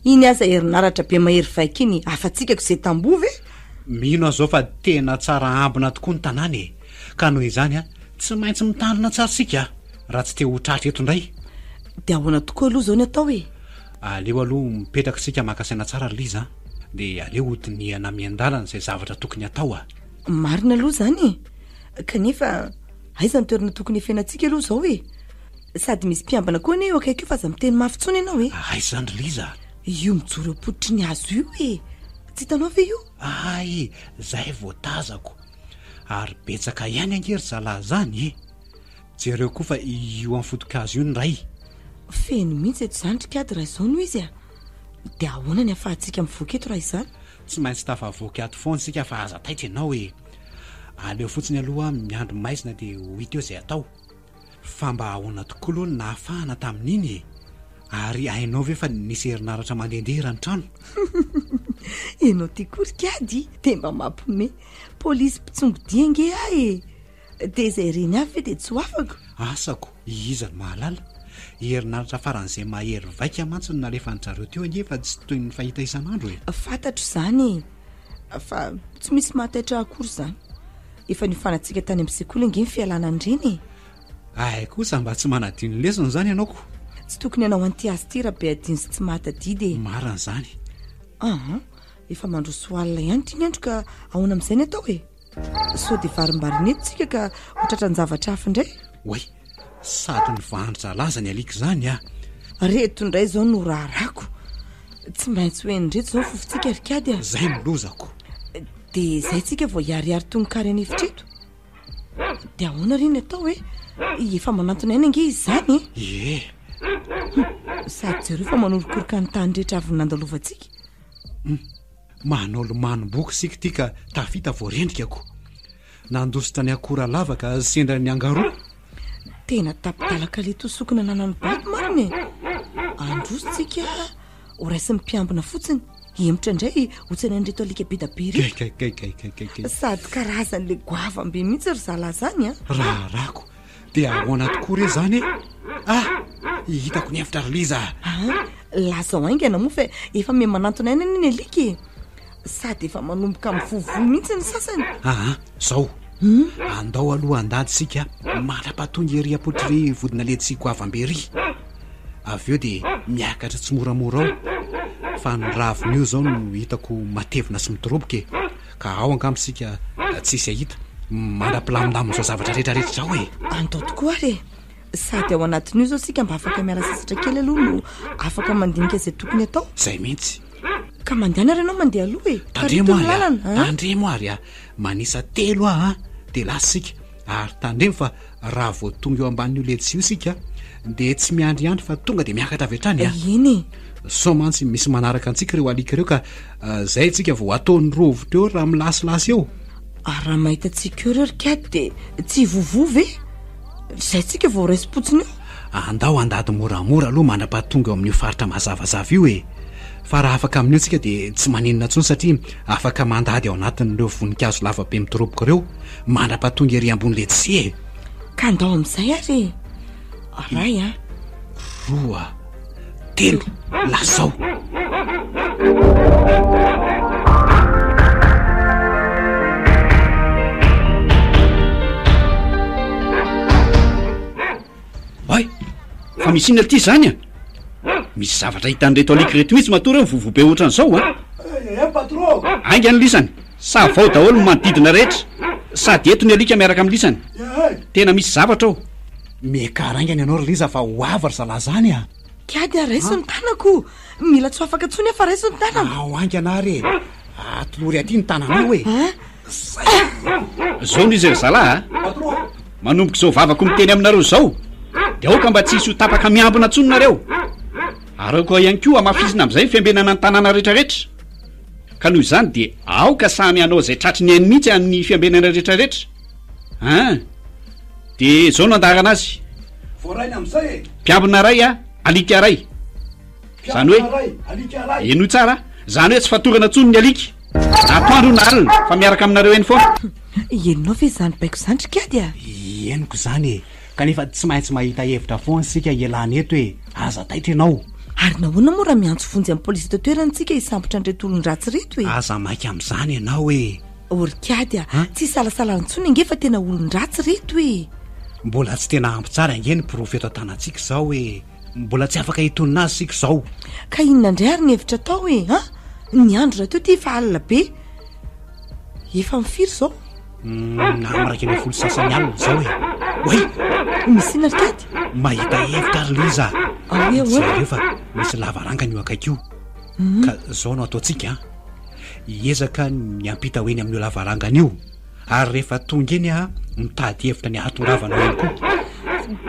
[SPEAKER 1] Iny aza herinaratra be mahery vaika iny afa-tsikako izay tamboho ve?
[SPEAKER 2] Mino aho izao fa tena tsara ambina tokoa ny tanàna e! Ka noho izany an, tsy maintsy mitandrina tsara isika raha tsy te ho tratra eto indray.
[SPEAKER 1] Dia ahoana tokoa aloha izao ny atao e?
[SPEAKER 2] Aleo aloha mipetraka isika maka saina tsara ry Liza a! Dia aleo hodinihana miandalana izay zavatra tokony hatao a!
[SPEAKER 1] Marina aloha izany e! Kanefa aiza ny toerana tokony hiafenantsika aloha izao e? Sady misy mpiambina koa anie eo akaiky eo fa aza miteny mafy intsony ianao e!
[SPEAKER 2] Aiza izany ry Liza a?
[SPEAKER 1] Io mijoro eo am-pototry ny hazo io e! Tsy hitanao ve io?
[SPEAKER 2] Hay! Izay vao tazako. Ary betsaka ihany ange ry zalahy izany e! Jereo koa fa io amin'ny foto-kazo io ny iray.
[SPEAKER 1] Feno mihitsy eto izany ry kiady raha izao no izy a! Dia ahoana ny ahafahantsika mivoaka eto raha izany?
[SPEAKER 2] Tsy maintsy tafavoaka ato foana isika fa aza taitra ianao e! Aleo fotsiny aloha miandry maizina dia ho hita eo izay atao. Fa mba ahoana tokoa aloha no nahafahana tamin'iny e? Ary hainao ve fa nisy herinaratra mandehandeha eran'ny trano?
[SPEAKER 1] Ianao ty koa ry kiady dia mba mampime. Polisy mpitsongodia ange aho e! Dia izay reny avy ve dia tsy ho afako?
[SPEAKER 2] Asako, iza no mahalala? Herinaratra faran'izay mahery vaika mantsy no nalefan-dry zareo teo ange fa tsy toy ny fahita isan'andro e!
[SPEAKER 1] Fantatro izany e! Fa tsy misy mahataitra ahy akory izany. Efa niofanantsika tany amin'ny sekoly ange ny fialana an'ireny e!
[SPEAKER 2] Hay kosa mba tsy manadino lesona izany ianao ko!
[SPEAKER 1] Tsy tokony hanao an'ity azy ity Rabeadino sy tsy mahatadidy e!
[SPEAKER 2] Marina izany.
[SPEAKER 1] Aa! Efa mandroso alina ihany ity ny andro ka ahoana amin'izay ny atao e? Sao dia varimbarina eto tsika ka ho tratran-javatra hafa indray?
[SPEAKER 2] Oay! Sady nivahan-dry zalahy izany alika izany a!
[SPEAKER 1] Reto indray izao no raharahako. Tsy maintsy ho henon'ireto izao ny fofontsika ry kiady a!
[SPEAKER 2] Izay no lozako.
[SPEAKER 1] Dia izay tsika vao hiharihary toy ny kary an'efitra eto. Dia ahoana re ny atao e? Efa manantona aina ange izy izany e!
[SPEAKER 2] Ie!
[SPEAKER 1] Sady jereo fa manorokoroka ny tany rehetra avy nandalovantsika.
[SPEAKER 2] Hum! Manao lomanom-boky isika ity ka tafita vao rendrika ko. Nandositra ny akora lava ka sendra ny angaroa.
[SPEAKER 1] Tena tapi-dalaka le tosokina nanan'ny bato marina e! Androso tsika ho raisin'ny mpiambina fotsiny, hihemotra indray ho tsenain'ireto alika be da be ireto.
[SPEAKER 2] Gaigaigaigaigay.
[SPEAKER 1] Sady karazan'le goavam-be mihitsy ry zalahy zany an!
[SPEAKER 2] Raharahako, Dia ahoana tokoa re izany e? Ah! Hitako ny hevitra ry Liza a!
[SPEAKER 1] Ah! Lazao haingana moa fa efa miha manantona aina anie ny alika e! Sady efa manomboka mivovoa mihitsy ny sasany.
[SPEAKER 2] Aa! Zao, andao aloha handady isika mandra-pahatonga ery am-pototr'ry vodina letchi goavam-be ery. Avy eo dia miakatra tsimoramora ao fa ny ravin'io izao no hitako matevina sy midoroboka e! Ka ao angamba isika tsy hisy hahita mandra-pilamindamin'izao zavatra rehetra rehetra izao e!
[SPEAKER 1] Andao tokoa ary e! Sady ao anatin'io izao isika mba afaka miala sasatra kely aloha no afaka mandinika izay tokony hatao.
[SPEAKER 2] Izay mihitsy.
[SPEAKER 1] Ka mandehana ary ianao mandeha aloha e!
[SPEAKER 2] Tandremo
[SPEAKER 1] Tarito ny
[SPEAKER 2] ary a!
[SPEAKER 1] lalana a!
[SPEAKER 2] Tandremo ary a! Manisa telo aho an, dia lasa isika. Ary tandremo fa raha vao tonga eo ambanin'io letisia io isika dia tsy miandry ihany fa tonga dia miakatra avy hatrany a!
[SPEAKER 1] Eny e!
[SPEAKER 2] Sao mantsy misy manaraka antsika ireo alika ireo ka izay tsika vao ataony rovitra eo raha milasilasy eo.
[SPEAKER 1] Ary raha mahita antsika eo ireo ry kiady dia tsy hivovoa ve? Izay tsika vao raisim-potsiny eo.
[SPEAKER 2] Andao handady moramora aloha mandra-pahatonga eo amin'io faritra mazavazava io e! Fa raha afaka amin'io tsika dia tsy maninona intsony satria afaka mandady ao anatin'ireo voninkazo lava be midoroboka ireo mandra-pahatonga ery ambony letisia e!
[SPEAKER 1] Ka andao amin'izay ary e! Ray a!
[SPEAKER 2] Roa, telo, lazao!
[SPEAKER 4] Oay! Fa misy inona ity izany a? Misy zavatra hitan'ireto alika ireto mihitsy matoa ireo mivovoa be ohatran'izao a!
[SPEAKER 5] Eh, patron!
[SPEAKER 4] Haingana lisany! Savao daholo ny manodidina rehetra! Sady eto ny alika miaraka amin'ny lisany! Tena misy zavatra ao!
[SPEAKER 2] Miakara haingana ianao ry Liza fa ho avy ry zalahy zany a!
[SPEAKER 1] Kiady a, raiso ny tanako! Mila tsy ho afaka intsony aho fa raiso ny tanako!
[SPEAKER 2] Ao haingana ary e! Atolory aty ny tananao e! Zay!
[SPEAKER 4] Zao no izy ry zalahy a! Manomboka izao vavako miteny aminareo izao dia aoka mba tsy hisy ho tapaka miambina intsony nareo! Ary aoka ihany koa hamafisina amin'izay ny fiambenana ny tanàna rehetrarehetra! Ka noho izany dia aoka samy hanao izay tratry ny ainy mihitsy amin'ny fiambenana rehetrarehetra! An! Dia izao no andaharana azy.
[SPEAKER 5] Voarainy amin'izay e!
[SPEAKER 4] Mpiambina iray a, alika iray. Izany hoe,
[SPEAKER 5] Mpiambina iray, alika iray.
[SPEAKER 4] henoy tsara, izany hoe tsy fatorana intsony ny alika, na atoandro na alina, fa miaraka aminareo eny foana.
[SPEAKER 1] Henonao ve izany baiko izany ry Kiady a?
[SPEAKER 2] Henoko izany e! Kanefa tsy maintsy mahita hevitra foana isika hialana eto e! Aza taitra ianao.
[SPEAKER 1] Ary nahoana moa raha miantso vonjy amin'ny polisy eto an-toerana isika hisambotra an'ireto olon-dratsy ireto e?
[SPEAKER 2] Aza maika amin'izany ianao e!
[SPEAKER 1] O ry Kiady a! Tsy hisalasalana intsony ange fa tena olon-dratsy ireto e!
[SPEAKER 2] Mbola tsy tena ampy tsara ange ny porofo eto an-tanantsika izao e! Mbola tsy afaka hitonona azy isika izao.
[SPEAKER 1] Ka inona indray ary ny hevitra atao e? An! Ny andro rahateo ity efa alina be. Efa amin'ny firy izao?
[SPEAKER 2] Amin'ny 11 sasany alina izao e! Oay!
[SPEAKER 1] Misy inona ry Kiady?
[SPEAKER 2] Mahita hevitra ry Liza a!
[SPEAKER 1] Ahoa ahoana?
[SPEAKER 2] Jereo fa misy lavarangana io akaiky io. Ka izao no ataontsika an! Hiezaka ny hiampita ho eny amin'io lavarangana io, ary rehefa tonga eny aho, mitady hevitra ny hahatongavana ao ihany koa.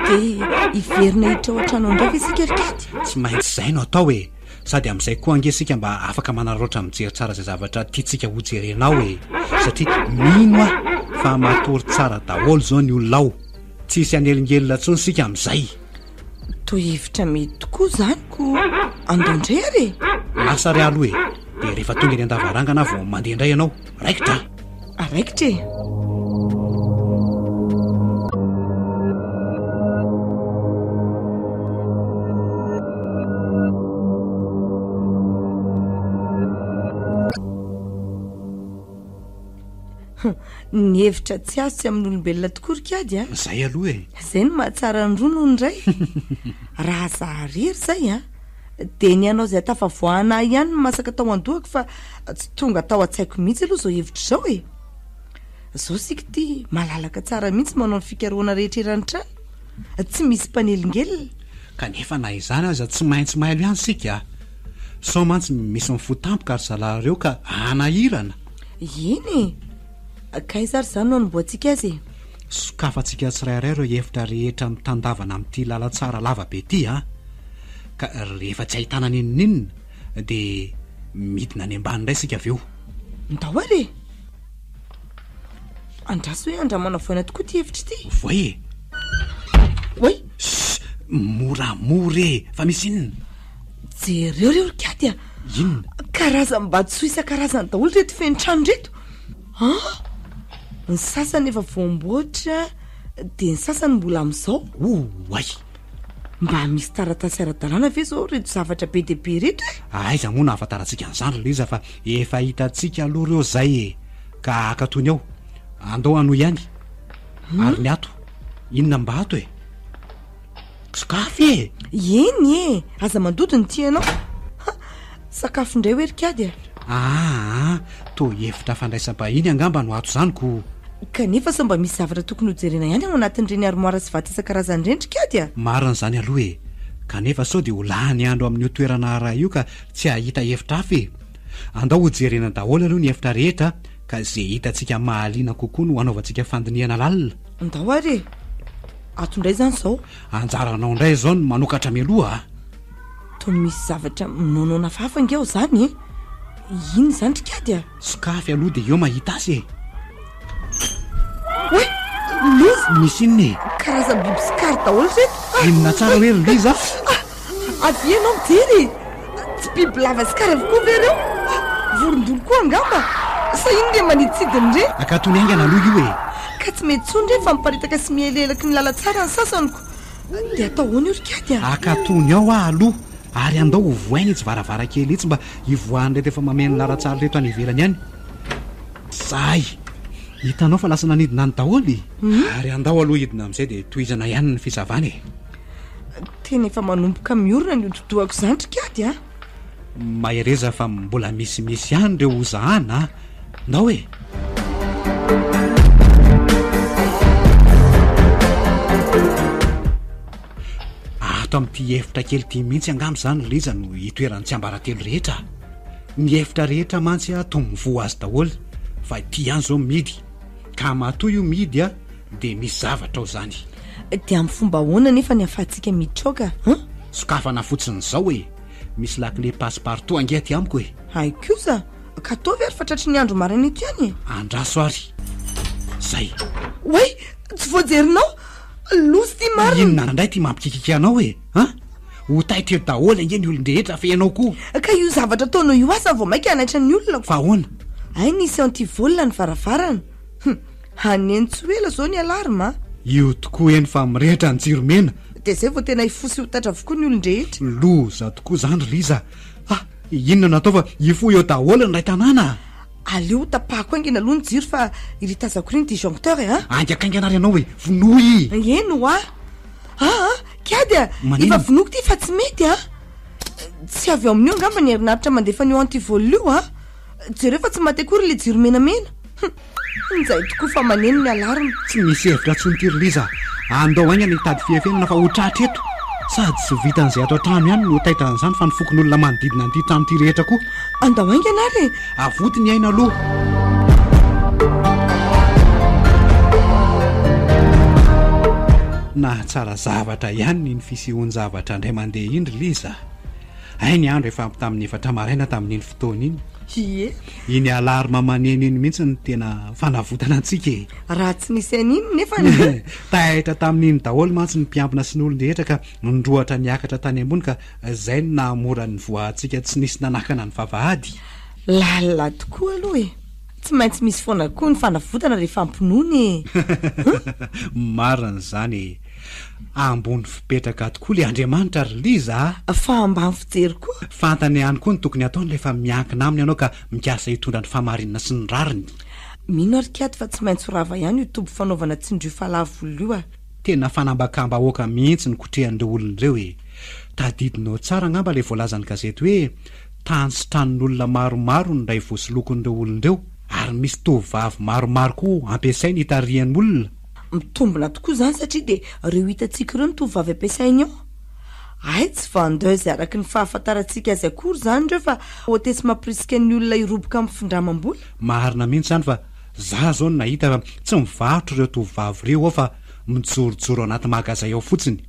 [SPEAKER 1] Dia hiverina hiditra ao an-trano indray ve isika ry Kiady?
[SPEAKER 2] Tsy maintsy izay no atao e! Sady amin'izay koa ange isika mba afaka manararaotra mijery tsara izay zavatra tiantsika hojerena ao e! Satria mino aho fa matory tsara daholo izao ny olona ao. Tsy hisy hanelingelina intsony isika amin'izay.
[SPEAKER 1] Toa hevitra mety tokoa izany ko andao indray ary e!
[SPEAKER 2] Lasa ary aloha e! Dia rehefa tonga eny an-davarangana aho vao mandeha indray ianao. Raikitra
[SPEAKER 1] a! Raikitra e! Ny hevitra tsy azo tsy amin'olombelona tokoa ry kiady a!
[SPEAKER 2] Zay aloha e!
[SPEAKER 1] Zay no mahatsara ny roa noho ny iray. Raha za irery zay a, dia ny hanao izay hatafavoahana ahy ihany no masaka tao an-dohako fa tsy tonga tao an-tsaiko mihitsy aloha izao hevitra izao e! Zao isika ity malalaka tsara mihitsy manao ny fikarohana rehetra eran'ny trano, tsy misy mpanelingelina.
[SPEAKER 2] Kanefa na izany aza tsy maintsy mailo ihany isika a! Sao mantsy misy mifoha tampoka ry zalahy ireo ka hanahirana.
[SPEAKER 1] Eny e! K'aiza ary izany no hanombohantsika azy e?
[SPEAKER 2] Sokafantsika tsirairay ireo efitra rehetra mitandavana amin'ity lalantsara lava be ity an! Ka rehefa tsy ahitana n'inon'inona dia midina any ambany indray isika avy eo.
[SPEAKER 1] Ndao ary e! Andraso hoe andramana voaina tokoa ity efitra ity.
[SPEAKER 2] Voay e!
[SPEAKER 1] Oay!
[SPEAKER 2] Ssss! Moramora e! Fa misy inona?
[SPEAKER 1] Jereo re ry Katy a!
[SPEAKER 2] Inona?
[SPEAKER 1] Karazam-batosoa isan-karazany daholo ireto feno trano ireto. An! Ny sasany efa voamboatra dia ny sasany mbola amin'izao.
[SPEAKER 2] Oay!
[SPEAKER 1] Mba misy taratasy ara-dalàna ve izao ireto zavatra be dia be ireto e?
[SPEAKER 2] Aiza moa no ahafantarantsika an'izany ry Liza fa efa hitantsika aloha ireo izay e! Ka haka toy ny ao. Andao hanohy ihany. Ary ny ato? Inona mba ato e? Sokafy e!
[SPEAKER 1] Eny e! Aza mandoto ny tianao. Ha! Sakafo indray hoe ry Kiady a!
[SPEAKER 2] Aa! Toa efitra fandraisam-bahiny angamba no ato izany ko!
[SPEAKER 1] Kanefa sao mba misy zavatra tokony hojerena ihany ao anatin'ireny armoire sy vata isan-karazany ireny ry Kiady a!
[SPEAKER 2] Marina izany aloha e! Kanefa sao dia ho lany andro amin'io toerana iray io ka tsy hahita efitra hafa e! Andao hojerena daholo aloha ny efitra rehetra ka ze hitantsika mahaliana kokoa no hanaovantsika fandinihana lalina.
[SPEAKER 1] Andao ary e! Ato indray izany izao.
[SPEAKER 2] Anjaranao indray izao ny manokatra mialoha a!
[SPEAKER 1] Toa misy zavatra minoanoana hafahafa ange ao izany e! Inona izany ry Kiady a?
[SPEAKER 2] Sokafy aloha dia eo mahita azy e!
[SPEAKER 1] Oay! Loza!
[SPEAKER 2] Misy inona e?
[SPEAKER 1] Karazam-biby sy kary daholo ireto!
[SPEAKER 2] Inona tsara hoe ry Liza?
[SPEAKER 1] Avia ianao mijery e! Tsy bibilava sy kary avokoa ve ireo? Vorondolo koa angamba? Sa inona ireny manidintsidina ireny?
[SPEAKER 2] Akatony haingana aloha io e!
[SPEAKER 1] Ka tsy mety intsony re fa miparitaka sy mihelehelaky ny lalantsara ny sasany ko! Dia atao ahoana io ry Kiady a?
[SPEAKER 2] Akatony ao aho aloha ary andao hovohaina itsy varavarankely itsy mba hivoahan'ireto efa mameno ny lalantsara ireto any ivelany any. Zay! Hitanao fa lasa nanidina any daholo e! Ary andao aloha hidina amin'izay dia tohizana ihany ny fisavana e!
[SPEAKER 1] Tena efa manomboka miorina ny hodi-dohako izany ry Kiady a!
[SPEAKER 2] Mahereza fa mbola misimisy ihany ireo hozahana a! Ndao e! Ato amin'ity efitra kely ity mihitsy angamba izany ry Liza no itoeran'ny tsiambaratelo rehetra. Ny efitra rehetra mantsy toa mivoha azy daholo fa ity ihany izao mihidy. Ka matoa io mihidy dia misy zavatra ao izany.
[SPEAKER 1] Dia amin'ny fomba ahoana anefa ny ahafahantsika miditra ao ka? An?
[SPEAKER 2] Sokafana fotsiny izao e! Misy lakile passe partout ange aty amiko e!
[SPEAKER 1] Hay kosa! Ka ataovy ary fa tratry ny andro maraina eto ihany e!
[SPEAKER 2] Andraso ary! Zay!
[SPEAKER 1] Oay! Tsy voajerinao! Loza ity marina!
[SPEAKER 2] Inona indray ity mampikikiky anao e? An? Ho taitra eo daholo ange ny olon-drehetra fa ianao koa!
[SPEAKER 1] Ka io zavatra ataonao io aza vao mainka hanaitra ny olona ko!
[SPEAKER 2] Fa ahoana?
[SPEAKER 1] Hay nisy anti-vol ny varavarana! Hum! Haneno tsy ho ela izao ny alarme a!
[SPEAKER 2] Io tokoa eny fa mirehitra ny jiro mena!
[SPEAKER 1] Dia izay vao tena hifoha sy ho taitra avokoa ny olon-drehetra!
[SPEAKER 2] Loza tokoa izany ry Liza a! Inona no atao fa hifoha eo daholo ny iray tanàna a!
[SPEAKER 1] Aleo tapahako haingana aloha ny jiro fa iry tazako iry ny disjoncteur e! a!
[SPEAKER 2] Haingakaingana ary ianao e! Vonoy!
[SPEAKER 1] Eny hoa! Aa! Kiady a!
[SPEAKER 2] Manino?
[SPEAKER 1] Efa vonoiko ity fa tsy mety a! Tsy avy ao amin'io angamba ny herinaratra mandefa an'io anti-vol io a! Jereo fa tsy maty akory ilay jiro menamena. Hum! Injay tokoa fa maneno ny alarme.
[SPEAKER 2] Tsy misy hevitra intsony ity ry Liza a! Andao haingana hitady fiafenana fa ho tratra eto. Sady tsy vitan'izay ato an-trano ihany no taitra an'izany fa ny fokonolona manodidina an'ity trano ity rehetra koa.
[SPEAKER 1] Andao haingana ary e!
[SPEAKER 2] Avoty ny aina aloha. Nahatsara zavatra ihany iny fisehoan-javatra indray mandeha iny ry Liza a! Hay ny andro efa ampy tamin'ny efatra maraina tamin'iny fotoana iny.
[SPEAKER 1] Ie.
[SPEAKER 2] Iny alarme maneno iny mihitsy no tena fanavotana antsika e.
[SPEAKER 1] Raha tsy nisy an'iny nefa ny.
[SPEAKER 2] Taitra tamin'iny daholo mantsy ny mpiambina sy ny olon-drehetra ka nindroatra niakatra tany ambony ka izay no nahamora ny nivoahantsika tsy nisy nanakana ny vavahady.
[SPEAKER 1] Lalina tokoa aloha e. Tsy maintsy misy foana koa ny fanavotana rehefa ampinoana e.
[SPEAKER 2] Marina izany e. Ambony fipetraka tokoa le Andriamanitra ry Liza
[SPEAKER 1] a! Fa ambany fijery koa.
[SPEAKER 2] Fantany ihany koa ny tokony hataony rehefa miankina aminy ianao ka mikasa hitondra ny fahamarinana sy ny rariny.
[SPEAKER 1] Mino ary Kiady fa tsy maintsy ho rava ihany io toby fanaovana tsindrio falavo io a!
[SPEAKER 2] Tena fanambakam-bahoaka mihitsy ny kotrehan'ireo olona ireo e! Tadidinao tsara angamba ilay voalazan'ny gazety hoe tany sy tranon'olona maromaro no indray voasolokin'ireo olona ireo ary misy tovovavy maromaro koa ampiasainy hitarihany olona.
[SPEAKER 1] Mitombina tokoa izany satria dia ireo hitantsika ireo no tovovavy ampiasainy ao. Hay tsy vendeuse araka ny fahafantarantsika azy akory izany ireo fa hotesse mampirisika ny olona hiroboka amin'ny findramam-bola.
[SPEAKER 2] Marina mihitsy izany fa za zao no nahita fa tsy mivarotra ireo tovovavy ireo ao fa mijorojoro anaty magazay ao fotsiny.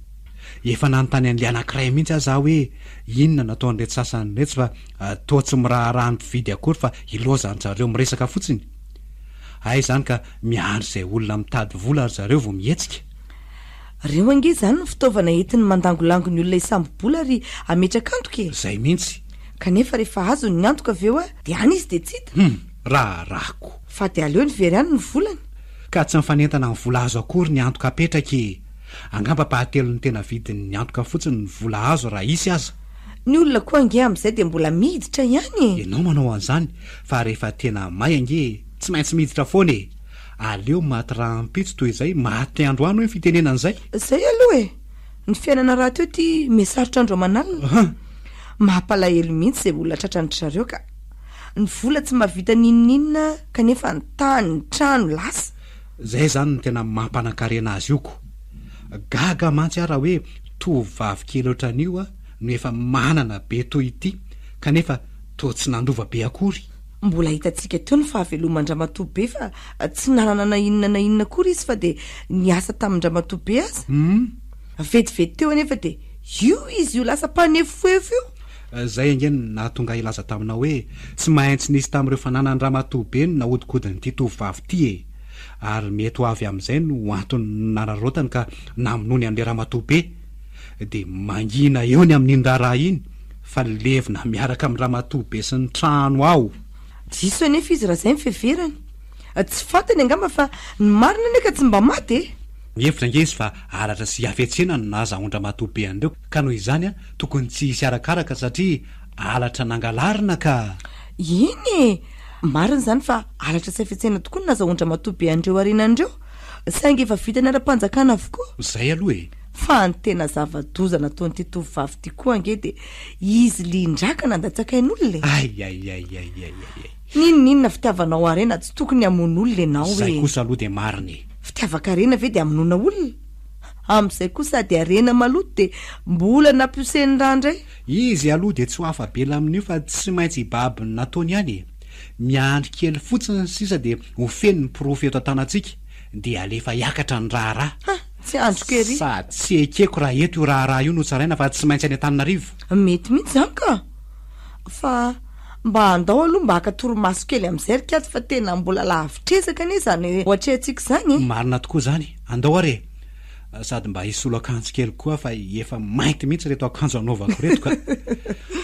[SPEAKER 2] Efa nanontany an'ilay anankiray mihitsy aza aho hoe inona no ataon'ireto sasany iretsy fa toa tsy miraharaha ny mpividy akory fa ilaozan-dry zareo miresaka fotsiny. Hay izany ka miandry izay olona mitady vola ry zareo vao mihetsika.
[SPEAKER 1] Reo ange izany no fitaovana entiny mandangolango ny olona hisambo-bola ary hametraka antoka e!
[SPEAKER 2] Izay mihitsy.
[SPEAKER 1] Kanefa rehefa azony ny antoka avy eo dia any izy dia tsy hita.
[SPEAKER 2] Hum! Raharahako.
[SPEAKER 1] Fa dia aleony very any ny volany.
[SPEAKER 2] Ka tsy mifanentana amin'ny vola azo akory ny antoka apetraka e! Angamba ampahatelon'ny tena vidin'ny antoka fotsiny ny vola azo raha hisy aza.
[SPEAKER 1] Ny olona koa ange amin'izay dia mbola miditra ihany e!
[SPEAKER 2] Ianao manao an'izany fa rehefa tena may ange tsy maintsy miditra foana e! Aleo maty rahampitso toy izay maty androany hoy ny fitenenana izay.
[SPEAKER 1] Izay aloha e! Ny fiainana rahateo ity mihasarotra andro aman'alina. Mampalahelo mihitsy izay olona tratran-dry zareo ka! Ny vola tsy mahavita n'inon'inona kanefa ny tany, ny trano, lasa.
[SPEAKER 2] Izay izany no tena mampanankarena azy io ko! Gaga mantsy aho raha hoe tovovavy kely ohatran'io no efa manana be toy ity kanefa. Toa tsy nandova be akory.
[SPEAKER 1] Mbola hitantsika teo ny fahaveloman-dRamatoa be fa tsy nanana na inona na inona akory izy fa dia niasa tamin-dRamatoa be aza.
[SPEAKER 2] Hum.
[SPEAKER 1] Vetivety teo anefa dia io izy io lasa mpanefoefo io.
[SPEAKER 2] Izay ange no nahatonga ahy hilaza taminao hoe tsy maintsy nisy tamin'ireo fananan-dRamatoa be no nahodinkodin'ity tovovavy ity e! Ary mety ho avy amin'izay no antony nanararaotany ka namonoany an'ilay ramatoa be. Dia mangina eo ny amin'iny raharaha iny fa levona miaraka amin'ny ramatoa be sy ny trano ao.
[SPEAKER 1] Diso anefa izy raha izay ny fiheverany. Tsy fantany angamba fa ny marina anie ka tsy mba maty e!
[SPEAKER 2] Mihevitra ange izy fa halatra sy hafetsena no nahazahoan-dramatoa be an'ireo ka noho izany tokony tsy hisy arakaraka satria halatra nangalarina ka!
[SPEAKER 1] Eny e! Marina izany fa halatra sy hafetsena tokoa no nazahoan-dramatoa be an'ireo harena an'ireo saingy efa vitany ara-panjakana avokoa.
[SPEAKER 2] Izay aloha e!
[SPEAKER 1] Fa ny tena zava-doza nataon'ity tovovavy ity koa ange dia izy lindraka nandatsaka ain'olona e!
[SPEAKER 2] Aiaiaiaiaiaiai.
[SPEAKER 1] N'inon'inona fitiavanao harena tsy tokony hamono olona ianao e!
[SPEAKER 2] Izay kosa aloha dia marina e!
[SPEAKER 1] Fitiavan-karena ve dia hamonoana olona? Amin'izay koa sady harena maloto dia mbola nampihosen'ny rà indray.
[SPEAKER 2] Izy aloha dia tsy ho afa-bela amin'io fa tsy maintsy hibaby ny nataony ihany e! Miandry kely fotsiny sisa dia ho feno ny porofo eto an-tanantsika dia alefa hiakatra ny raharaha.
[SPEAKER 1] Ha! Tsy andriko ery.
[SPEAKER 2] Sady tsy ekeko raha eto io raharaha io no tsaraina fa tsy maintsy any Antananarivo.
[SPEAKER 1] Mety mihitsy izany ka! Fa mba andao aloha mba haka torimaso kely amin'izay ry kiady fa tena mbola lavitr'ezaka anie izany ho atrehantsika izany e!
[SPEAKER 2] Marina tokoa izany, andao ary e! Sady mba hisolo akanjo kely koa fa efa mainty mihitsy ireto akanjo anaovako ireto ka!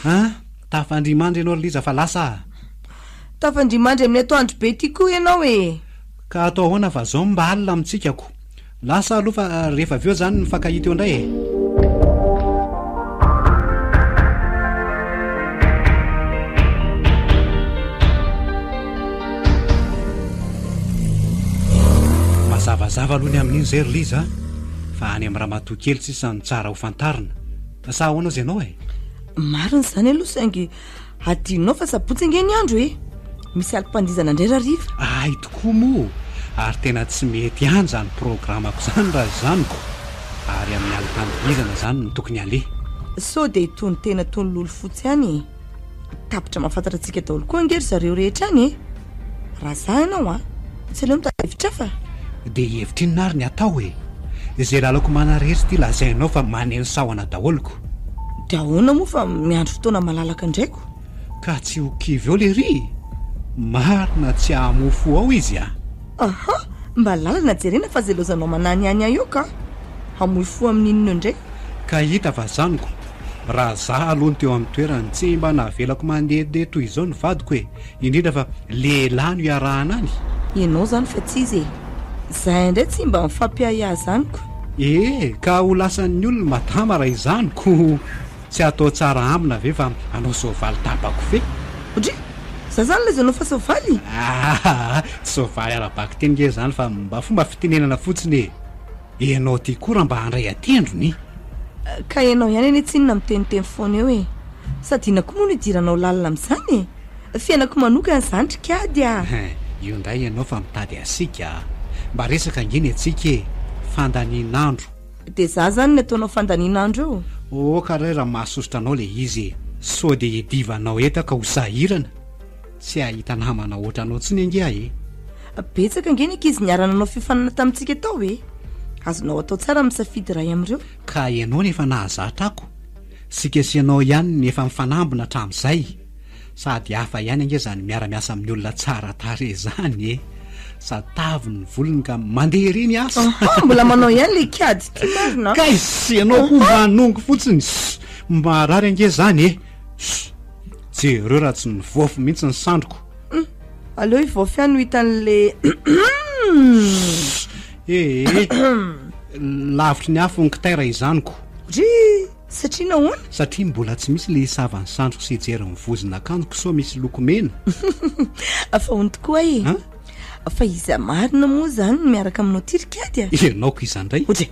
[SPEAKER 2] An! Tafandria-mandry ianao ry Liza fa lasa aho!
[SPEAKER 1] Tafandria-mandry amin'ny atoandro be ity koa ianao e!
[SPEAKER 2] Ka atao ahoana fa zao mba alina amintsika ko! Lasa aloha fa rehefa avy eo zany mifankahita eo indray e! Mazavazava aloha ny amin'iny zay ry Liza a! Fa any amin'ny ramatoa kely sisa no tsara ho fantarina. Sa ahoana ozy ianao e?
[SPEAKER 1] Marina izany aloha saingy Adinonao fa sabotsy ange ny andro e! Misy alim-pandihizana indray rahariva.
[SPEAKER 2] Hay tokoa moa! Ary tena tsy mety ihany izany programako izany raha izany ko! Ary amin'ny alim-pandihizana izany no tokony haleha.
[SPEAKER 1] Sao dia itony tena toy ny lolo fotsy ihany e! Tapitra mahafantatra antsika daholo koa ange ry zareo rehetra any e! Raha za ianao an! Tsy aleo mitady hevitra hafa?
[SPEAKER 2] Dia hevitra inona ary ny atao e? Izay lalako manarery ity lazainao fa maneno sahona daholo ko!
[SPEAKER 1] Dia ahoana moa fa miandry fotoana malalaka indray ko!
[SPEAKER 2] Ka tsy ho kivy eo lery? Marina tsy hahamoa fo ao izy a!
[SPEAKER 1] Aha! Mba lalana jerena fa zay laozanao manany ihany ahy eo ka! Hamoy fo amin'inona eo indray?
[SPEAKER 2] Ka hita fa zany ko! Raha za aloha no teo amin'ny toerany tsy mba navelako mandehandeha toy izao ny vadiko e! Indrindra fa lehilahy no iarahana any.
[SPEAKER 1] Ianao zany fa tsy izy e! Zahay indray tsy mba mifampiahiahy zany ko!
[SPEAKER 2] Ee, ka ho lasan'ny olona madama raha izany ko! Tsy atao tsara amina ve fa hanao soavaly tapa-kofehy?
[SPEAKER 1] Odry! Za zany lazainao fa soavaly?
[SPEAKER 2] Aa! Tsy soavaly ara-bakiteny nge izany fa mba fomba fitenenana fotsiny e! Ianao ty koa raha mba handray an-tendrony.
[SPEAKER 1] Ka ianao ihany anie tsinona miteniteny foana eo e! Sady inona koa moa no idiranao lalina amin'izany e? Fiainako manokana izany ry kiady a!
[SPEAKER 2] Hein, io indray ianao fa mitady hasiaka a! Mba resaka ange ny antsika e! Fandanian'andro.
[SPEAKER 1] Dia za zany ny ataonao fandanian'andro eo?
[SPEAKER 2] Ok re raha mahasosotra anao le izy e! Sao dia hidivanao eto aho ka ho sahirana? Tsy hahita namana ohatranao tsony ange aho e!
[SPEAKER 1] Betsaka ange ny ankizy niara-nanao fiofanana tamintsika tao e! Azonao atao tsara ny misafidy iray amin'ireo.
[SPEAKER 2] Ka ianao no efa nahazatra ako. Sika sy ianao ihany no efa mifanambina hatramin'izay. Sady hafa ihany ange izany miara-miasa amin'ny olona tsara tarehy izany e! Sady tavy ny volony ka mandeha ery ny asa.
[SPEAKER 1] Aha, mbola manao ihany ilay kiady ity marina an!
[SPEAKER 2] Kay! Ianao koa manongo fotsiny! Marary ange izany e! Jereo raha tsy nivaofy mihitsy ny sandriko.
[SPEAKER 1] Hum, aleo hivaofy ihany ho hitan'le
[SPEAKER 2] Ee, lavitry ny afo ny kitay raha izany ko.
[SPEAKER 1] Dry, satria nahoana?
[SPEAKER 2] Satria mbola tsy misy le hisava ny sandriko sy hijery ny vozon'akanjoko sao misy loko mena.
[SPEAKER 1] Fa hono tokoa e.
[SPEAKER 2] An?
[SPEAKER 1] Fa iza marina moa izany no miaraka aminao ity ry kiady a?
[SPEAKER 2] Ianao ko iza indray?
[SPEAKER 1] Odry,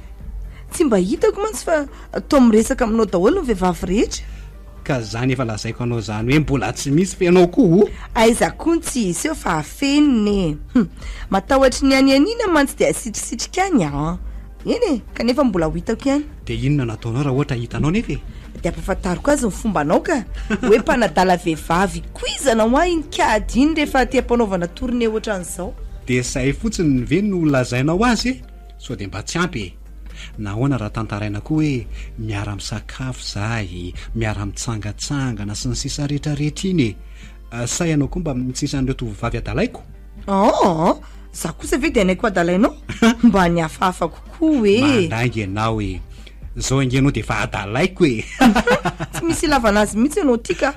[SPEAKER 1] tsy mba hitako mantsy fa toa miresaka aminao daholo ny vehivavy rehetra.
[SPEAKER 2] Ka zany efa lazaiko anao zany hoe mbola tsy misy fa ianao koa o!
[SPEAKER 1] Aiza koa ny tsy hisy eo fa afenina e! Hum! Matahotry ny hanianiana mantsy dia asitrisitrika any an! Eny e! Kanefa mbola ho hitako ihany.
[SPEAKER 2] Dia inona no ataonao raha ohatra hitanao nefa e?
[SPEAKER 1] Dia ampahafantariko azy ny fombanao ka! Hoe mpanadala vehivavy ikoizana hoa iny kiady iny rehefa aty am-panaovana tournée ohatran'izao.
[SPEAKER 2] Dia zay fotsiny ve no lazainao azy e? Sao dia mba tsy ampy e? Nahoana raha tantaraina koa hoe miara-misakafo zahay, miara-mitsangatsangana sy ny sisa rehetrarehetra iny e? Sa ianao koa mba tsy isan'ireo tovovavy adalaiko?
[SPEAKER 1] Aa! Za kosa ve dia hanaiky ho adalainao? Mba ny hafahafa kokoa e!
[SPEAKER 2] Mandainga ianao e! Zao ange ianao dia efa adalaiko e!
[SPEAKER 1] Tsy misy ilavana azy mihitsy ianao ty ka!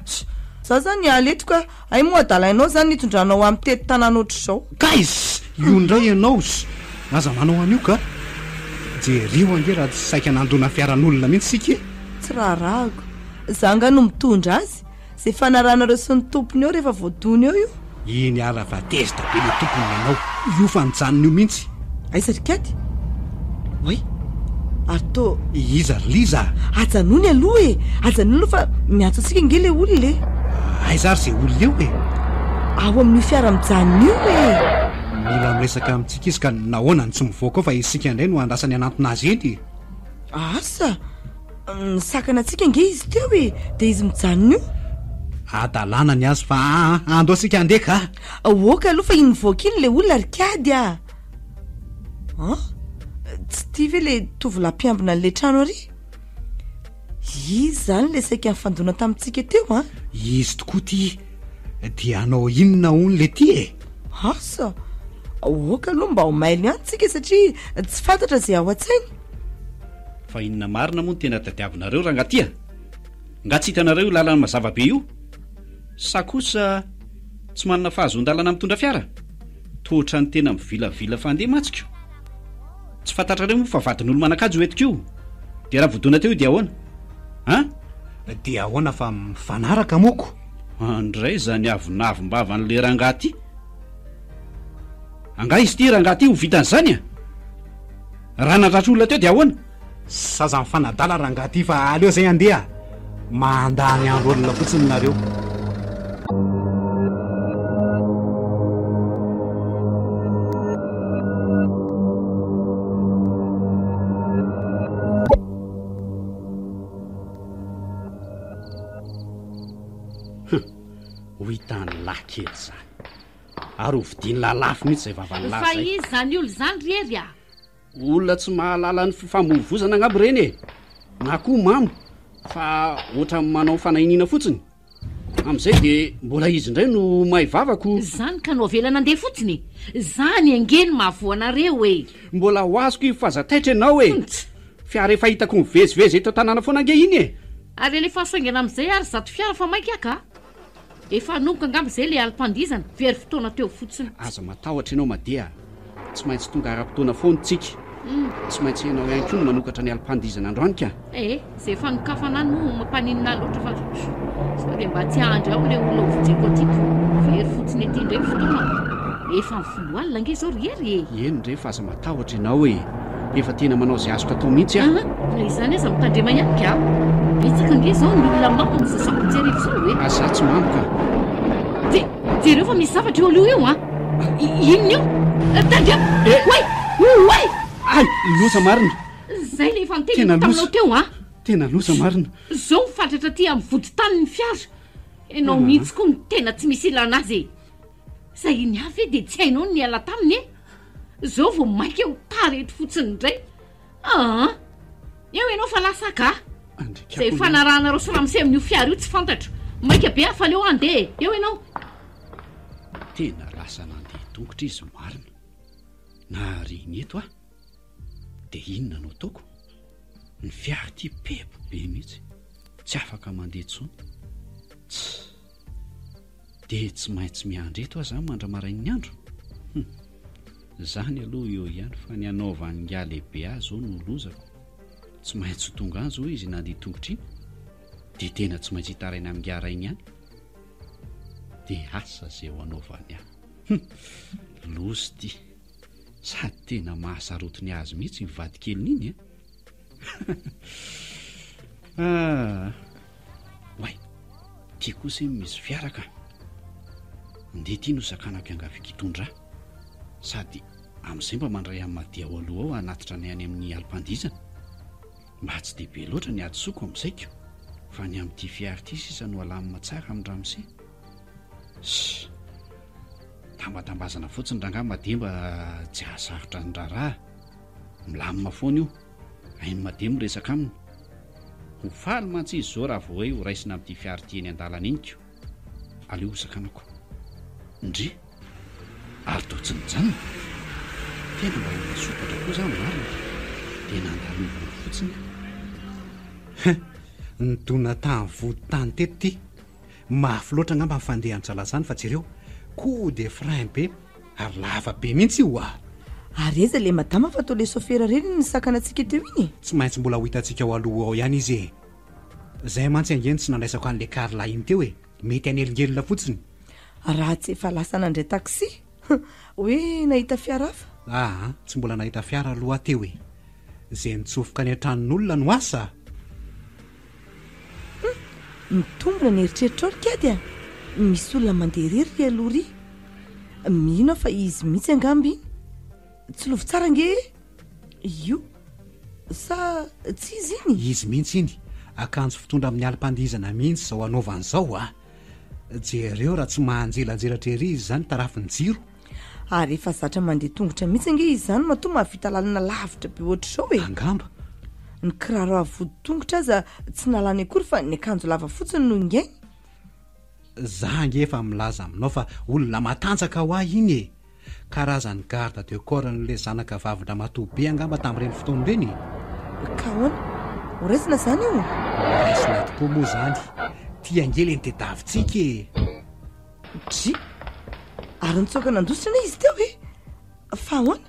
[SPEAKER 1] Za zany hiala eto ka! Hay moa adalainao zany nitondranao ahy mitety tanàna ohatr'izao.
[SPEAKER 2] Kaiz! Io indray ianao s! Aza manao an'io ka! Jereo ange raha tsy saika nandona fiaran'olona mihitsy isika e!
[SPEAKER 1] Tsy raharahako. Za angaha no mitondra azy? Zay fanarahanareo sy ny tompony eo rehefa voadona eo io.
[SPEAKER 2] Eny ara fa tezitra be le tompony ianao io fa nijanona io mintsy.
[SPEAKER 1] Aiza ry Katy? Oay! Ary tô.
[SPEAKER 2] Iza ry Liza
[SPEAKER 1] a? Ajanony aloha e! Ajanony aloha fa miantso antsika ange le olona e!
[SPEAKER 2] Aiza ary zay olona eo e?
[SPEAKER 1] Ao amin'io fiara mijanona io e!
[SPEAKER 2] Mila miresaka amintsika izy ka nahoana no tsy mivoaka ao fa isika indray no andrasany hanantona azy eny e!
[SPEAKER 1] Asa! Nisakana antsika ange izy teo e! Dia izy mijanona io.
[SPEAKER 2] Hadalana ny azy fa aa andao isika handeha ka!
[SPEAKER 1] Ok aloha fa iny mivoaka iny le olona ry kiady a! An! Tsy ity ve le tovolahy mpiambina an'le trano ary? Izy izany le saika nifandona tamintsika teo an!
[SPEAKER 2] Izy tokoa ity! Dia hanao inona hono le ty e?
[SPEAKER 1] Asa! Ok aloha mba ho mailo ihany tsika satria tsy fantatra izay ao an-tsainy.
[SPEAKER 4] Fa inona marina moa no tena tadiavinareo rangaha ty a? Nga tsy hitanareo io lalana mazava be io? Sa kosa tsy manana fahazoan-dalana mitondra fiara? Toa ohatran'ny tena mivilavila fandeha mantsy ko! Tsy fantatrareo moa fa vadin'olo manan-kaja io entiko io? Dia raha voadona teo io dia ahoana? An?
[SPEAKER 2] Dia ahoana fa mifanaraka moa ko?
[SPEAKER 4] Andray izany avonavom-bavan'ilay rangaha ty! Angaha izy ity rangaha ity ho vitan'izany a? Raha nandratra olona teo dia ahoana?
[SPEAKER 2] Zaza mifanadala rangaha ty fa aleo zay andeha a! Mandany andro olona fotsiny nareo.
[SPEAKER 4] Hum, ho hitan'ny lahy kely izany. Ary ho vidian'lah lafo mihitsy izay vavan'lah
[SPEAKER 6] Fa
[SPEAKER 4] izay.
[SPEAKER 6] iza izany olona izany ry Hery a?
[SPEAKER 4] Olona tsy mahalala ny fifamoivozana angamba ireny e! Na koa mamo fa ohatran'ny manao fanahiniana fotsiny. Amin'izay dia mbola izy indray no may vava ko.
[SPEAKER 6] Izany ka no avela nandeha fotsiny e! Izany ange no mahavoa anareo e!
[SPEAKER 4] Mbola ho azoko io f'aza taitra ianao e! Fiara efa hitako mivezivezy eto an-tanàna foana ange iny e!
[SPEAKER 6] Ary alefaso haingana amin'izay ary izato fiara fa maika ka! Efa hanomboka angamba izay ilay alim-pandihizana, very fotoana teo fotsiny.
[SPEAKER 4] Aza matahotra ianao Madia a! Tsy maintsy tonga ara-potoana foana tsika. Tsy maintsy ianao ihany koa no manokatra ny alim-pandihizana androany ka!
[SPEAKER 6] Eh, izay fanokafana any moa mampaninona ahy loatra fa sao dia mba tsy hahandry ao ilay olona hovonjeko aty ko! Very fotsiny aty indray ny fotoanako. Efa amin'ny folo alina ange izao ry Hery e!
[SPEAKER 4] Eny re fa aza matahotra ianao e! Efa tena manao izay azoko atao mihitsy aho.
[SPEAKER 6] Aa, na izany aza mitandrema ihany ka! Betsaka ange izao ny olona mamo amin'izao sabotsy hariva izao e!
[SPEAKER 4] Ah, za tsy mamo ka!
[SPEAKER 6] Je, jereo fa misy zavatra eo aloha eo an! Inona io? Tandremo!
[SPEAKER 4] Eh!
[SPEAKER 6] Oay! Oay!
[SPEAKER 4] Ay! Loza marina!
[SPEAKER 6] Izay ilay efa niteneniko
[SPEAKER 4] Tena loza!
[SPEAKER 6] taminao teo an!
[SPEAKER 4] Tena loza marina!
[SPEAKER 6] Izao mifatratra aty amin'ny vodin-tany ny fiara! Ianao mihitsy koa no tena tsy misy ilana azy e! Zay iny avy ve dia tsy hainao ny niala taminy e? Zao vao maika ho tara eto fotsiny indray. Aa! Eo ianao fa lasa ka. Zay fanarahanareo sy ramose amin'io fiara io tsy fantatro. Maika be aho fa aleo handeha e. Eo ianao.
[SPEAKER 4] Tena lasa nandeha tongotra izy marina. Nahare ny eto aho. Dia inona no ataoko? Ny fiara ity pepo be mihitsy. Tsy afaka mandeha intsony. Tss. Dia tsy maintsy miandry eto aho zany mandra-marain'ny andro? Hum. Zany aloha eo ihany fa ny hanaovan'ingahy lehibe ahy zao no lozako. Tsy maintsy ho tonga any zao izy nandeha tongotra iny. Dia tena tsy maintsy hitaraina amin'ingahy rainy ihany. Dia asa izay ho anaovany ahy. Hum. Loza ity. Sady tena mahasarotiny azy mihitsy iny vadikeliny iny e. Ah. Oay, ty kosa iny misy fiara ka. Ndeha ty no sakanako iangaviako hitondra ahy. Sady amin'izay mba mandray an'i Madia ao aloha ao hanatitra anay any amin'ny alim-pandihizana. Mba tsy dia be loatra ny hadisoako amin'izay ko. Fa ny amin'ity fiara ity sisa no alamina tsara amin-dramose. Ssss. Tambatambazana fotsiny rangahy Madimba tsy hahasarotra ny raharaha. Milamina foana io. Hain'i Madimba miresaka aminy. Ho faly mantsy izy izao raha vao hoe ho raisina amin'ity fiara ity eny an-dalana iny ko. Aleo hosakanako. Ndry! Ary toa tsy nijanona. Tena mba olona sompatra koa za marina. Dia nandalovany fotsiny aho.
[SPEAKER 2] Hein! Nidona tany vody tany teto ty. Mafy loatra angamba ny fandehan-dRalahy zany fa jereo, coup de frein be ary lava be mihitsy io ah!
[SPEAKER 1] Ary aiza le madama fa toa le sofera reny no nisakana antsika teo iny e?
[SPEAKER 2] Tsy maintsy mbola ho hitantsika ao aloha ao ihany izy e! Zay mantsy ange no tsy nandraisako an'le Carla iny teo e! Mety hanelingelina fotsiny.
[SPEAKER 1] Raha tsy efa lasa nandray taxi, hoe nahita fiara hafa?
[SPEAKER 2] Aa, tsy mbola nahita fiara aloha aho teo e! Ze nitsofoka any an-tranon'olona no asa?
[SPEAKER 1] Hum! Mitombina ny eritreritrao ry kiady a! Misy olona mandeha irery ry aloha ry. Mino aho fa izy mihitsy angamba iny. Tsilovy tsara ange e! Io. Sa tsy izy iny?
[SPEAKER 2] Izy mihitsy iny. Akanjo fitondra amin'ny alim-pandihizana mihitsy izao anaovany izao a! Jereo raha tsy mahanjelanjelatra ery izy izany tarafin'ny jiro.
[SPEAKER 1] Ary efa zatra mandeha tongotra mihitsy ange izy izany matoa mahavita lalana lavitra be ohatr'izao e!
[SPEAKER 2] Angamba.
[SPEAKER 1] Ny kiraro avo vodi-tongotra aza tsy nalany akory fa ny akanjo lava fotsiny no ingainy.
[SPEAKER 2] Za ange efa milaza aminao fa olona matanjaka ho ahy iny e! Karazan'ny garde de corps an'ilay zanaka vavin-dramatoa be angamba tamin'ireny fotoana ireny e!
[SPEAKER 1] Ka ahoana? Ho raisina izany io?
[SPEAKER 2] Ho raisina tokoa moa izany. Ty ange ilay nitediavintsika e!
[SPEAKER 1] Dry! Ary nitsoaka nandositra anie izy teo e! Fa ahoana?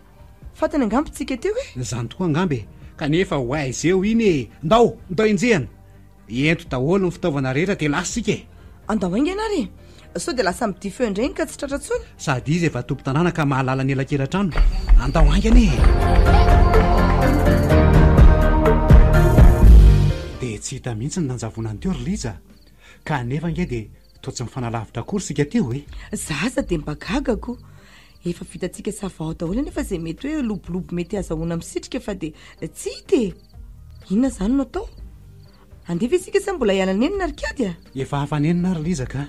[SPEAKER 1] Fantany angamba tsika teo e!
[SPEAKER 2] Izany tokoa angamba e! Kanefa ho aiza eo iny e! Ndao! Ndao enjehina! Ento daholo ny fitaovana rehetra dia lasa isika e!
[SPEAKER 1] Andao haingana ary e! Sao dia lasa midify eo indray iny ka tsy tratra intsony.
[SPEAKER 2] Sady izy efa tompon-tanàna ka mahalala ny elakela-trano. Andao haingana e! Dia tsy hita mihitsy ny nanjavonany teo ry Lija. Kanefa ange dia toa tsy mifanalavitra akory isika teo e!
[SPEAKER 1] Za aza dia mba gaga ko! Efa vitantsika savao daholo anefa izay mety hoe lobolobo mety hazahoana misitrika fa dia tsy hita e! Inona izany no atao? Handeha ve isika sa mbola hiala nenina ry kiady a?
[SPEAKER 2] Efa afa-nenina ry Liza ka!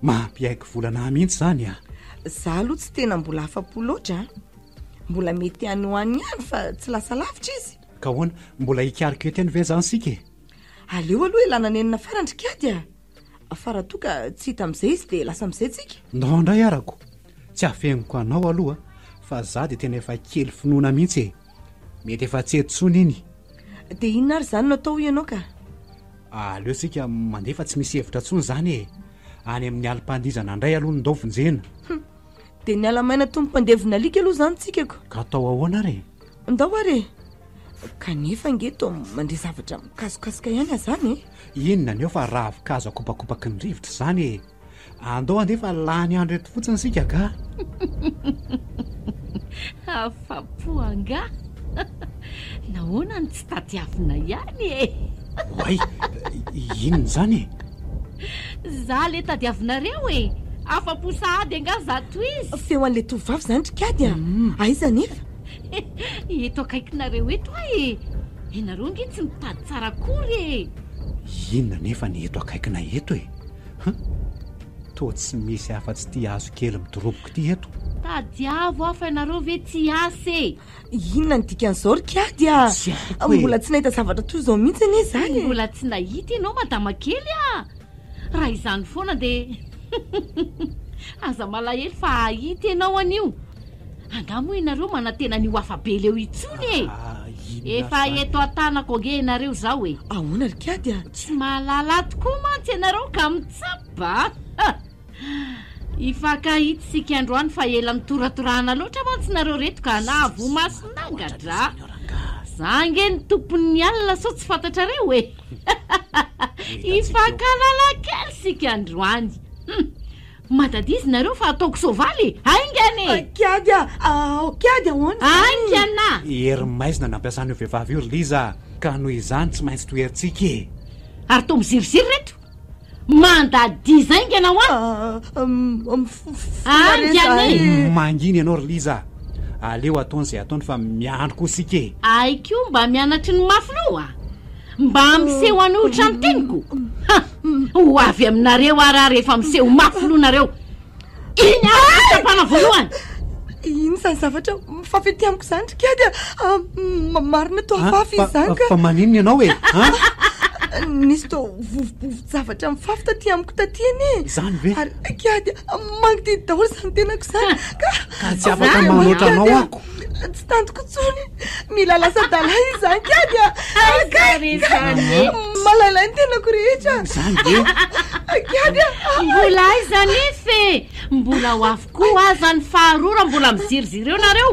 [SPEAKER 2] Mampiaiky volana ahy mihitsy izany a!
[SPEAKER 1] Za aloha tsy tena mbola afa-po loatra a! Mbola mety any ho any ihany fa tsy lasa lavitra izy.
[SPEAKER 2] Ka ahoana? Mbola hikarika eto ihany ve izany isika e?
[SPEAKER 1] Aleo aloha hialana nenina farany ry kiady a! Fa raha toa ka tsy hita amin'izay izy dia lasa amin'izay tsika.
[SPEAKER 2] Ndao indray arako! Tsy afeniko anao aloha fa za dia tena efa kely finoana mihitsy e! Mety efa tsy eto intsony iny.
[SPEAKER 1] Dia inona ary izany no atao hoy ianao ka?
[SPEAKER 2] Aleo tsika mandeha fa tsy misy hevitra intsony izany e! Any amin'ny alim-pandihizana indray aloha no ndao vonjena.
[SPEAKER 1] Hum! Dia niala maina toy ny mpandevona alika aloha izany tsika ko.
[SPEAKER 2] Ka atao ahoana ary e?
[SPEAKER 1] Ndao ary e! Kanefa ange toa mandre zavatra mikasokasoka ihany aho izany e!
[SPEAKER 2] Inona ny eo fa ravin-kazo akopakopaky ny rivotra izany e! Andao andeha fa lany andro eto fotsiny isika ka!
[SPEAKER 6] Afa-po angaha? Nahoana no tsy tadiavina ihany e?
[SPEAKER 2] Oay! Inona izany e?
[SPEAKER 6] Za le tadiavinareo e! Afa-po sahady angaha zato izy?
[SPEAKER 1] Feo an'ilay tovovavy izany ry Kiady a! Aiza anefa?
[SPEAKER 6] Eto akaikinareo eto aho e! Ianareo ange tsy mitady tsara akory e!
[SPEAKER 2] Inona anefa ny eto akaikinay eto e? Huh! Toa tsy misy afa-tsy ity hazo kely midoroboka ity eto.
[SPEAKER 6] Tadiavo aho fa ianareo ve tsy hiasa e!
[SPEAKER 1] Inona ny dikan'izao ry Kiady a!
[SPEAKER 2] Tsy haiko e!
[SPEAKER 1] Mbola tsy nahita zavatra toy izao mihitsy anie za e!
[SPEAKER 6] Mbola tsy nahita ianao madama kely a! Raha izany foana dia aza malahelo fa hahita ianao anio. Angaha moa ianareo manantena an'io afa-bela eo intsony e! Efa eto an-tanako ange ianareo izao e!
[SPEAKER 1] Ahoana ry Kiady a?
[SPEAKER 6] Tsy mahalala tokoa mantsy ianareo ka mitsapa a! Hifankahita isika androany fa ela nitoratorahana loatra mantsy nareo reto ka nahavoa mason'angatra. Za ange ny tompon'ny alina sao tsy fantatrareo e! Hifankahalala kely isika androany. Hum! Madadizy nareo fa ataoko soavaly e! Haingana e!
[SPEAKER 1] Kiady a! Ao Kiady ahoana izany?
[SPEAKER 6] Haingana!
[SPEAKER 2] Hery maizina nampiasan'io vehivavy io ry Liza a! Ka noho izany tsy maintsy toherintsika e!
[SPEAKER 6] Ary toa miziriziry reto! Mandadiza haingana hoa! Haingana e!
[SPEAKER 2] Mangina ianao ry Liza a! Aleo ataony izay ataony fa miandry koa isika e!
[SPEAKER 6] Hay koa mba mianatry ny mafy loha! Mba miseho hanohitra ny teniko? Ha! Ho avy aminareo ary aho rehefa miseho mafy loha nareo. Iny ary ny fitsapana voalohany.
[SPEAKER 1] Ino izany zavatra mifafy ety amiko izany ry kiady a? Ah, marina toa afafy izy izany ka.
[SPEAKER 2] Fa maninona ianao e? An?
[SPEAKER 1] Nisy toa vovobovo-javatra mifafy taty amiko taty anie.
[SPEAKER 2] Izany ve?
[SPEAKER 1] Ary kiady a, mangididy daholo izany tenako izany.
[SPEAKER 2] Ka Ka tsy afaka manoatra anao ako.
[SPEAKER 1] Tsy tantiko intsony. Mila lasa adala izany kiady a.
[SPEAKER 6] Aiza re izany e?
[SPEAKER 1] Malailay ny tenako rehetra.
[SPEAKER 2] Izany ve?
[SPEAKER 1] Kiady a.
[SPEAKER 6] Mbola aiza anefa e? Mbola ho avy koa aza ny faharoa raha mbola miziriziry eo nareo.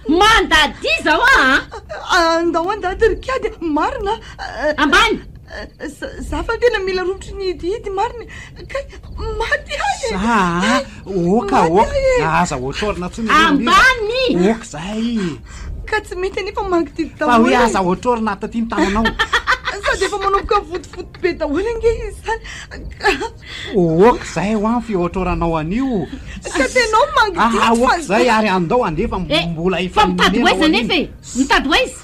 [SPEAKER 6] Mandadiza hoa a!
[SPEAKER 1] Andao andady ry kiady a. Marina a.
[SPEAKER 6] Ambany!
[SPEAKER 1] Za fa tena mila romotry ny hidihidy marina e. Kay maty aho e.
[SPEAKER 2] Za a! Oka oka, aza otrorina tsony aloha ry Liza.
[SPEAKER 6] Ambany!
[SPEAKER 2] Oka zay.
[SPEAKER 1] Ka tsy mety anefa mangididy
[SPEAKER 2] Fa hoe
[SPEAKER 1] daholo e.
[SPEAKER 2] aza otrorina taty ny tananao.
[SPEAKER 1] Sady efa manomboka mivotivoty be daholo ange izy izany. Ka.
[SPEAKER 2] Oka zay ho an fiotroranao an'io.
[SPEAKER 1] Ka tenao mangididy
[SPEAKER 2] Ah,
[SPEAKER 1] fa.
[SPEAKER 2] oka zay ary andao andeha fa
[SPEAKER 6] Eh,
[SPEAKER 2] mbola
[SPEAKER 6] fa mitady ho
[SPEAKER 2] hifanomena
[SPEAKER 6] aiza anefa
[SPEAKER 2] aoriana.
[SPEAKER 6] e? Mitady ho aiza?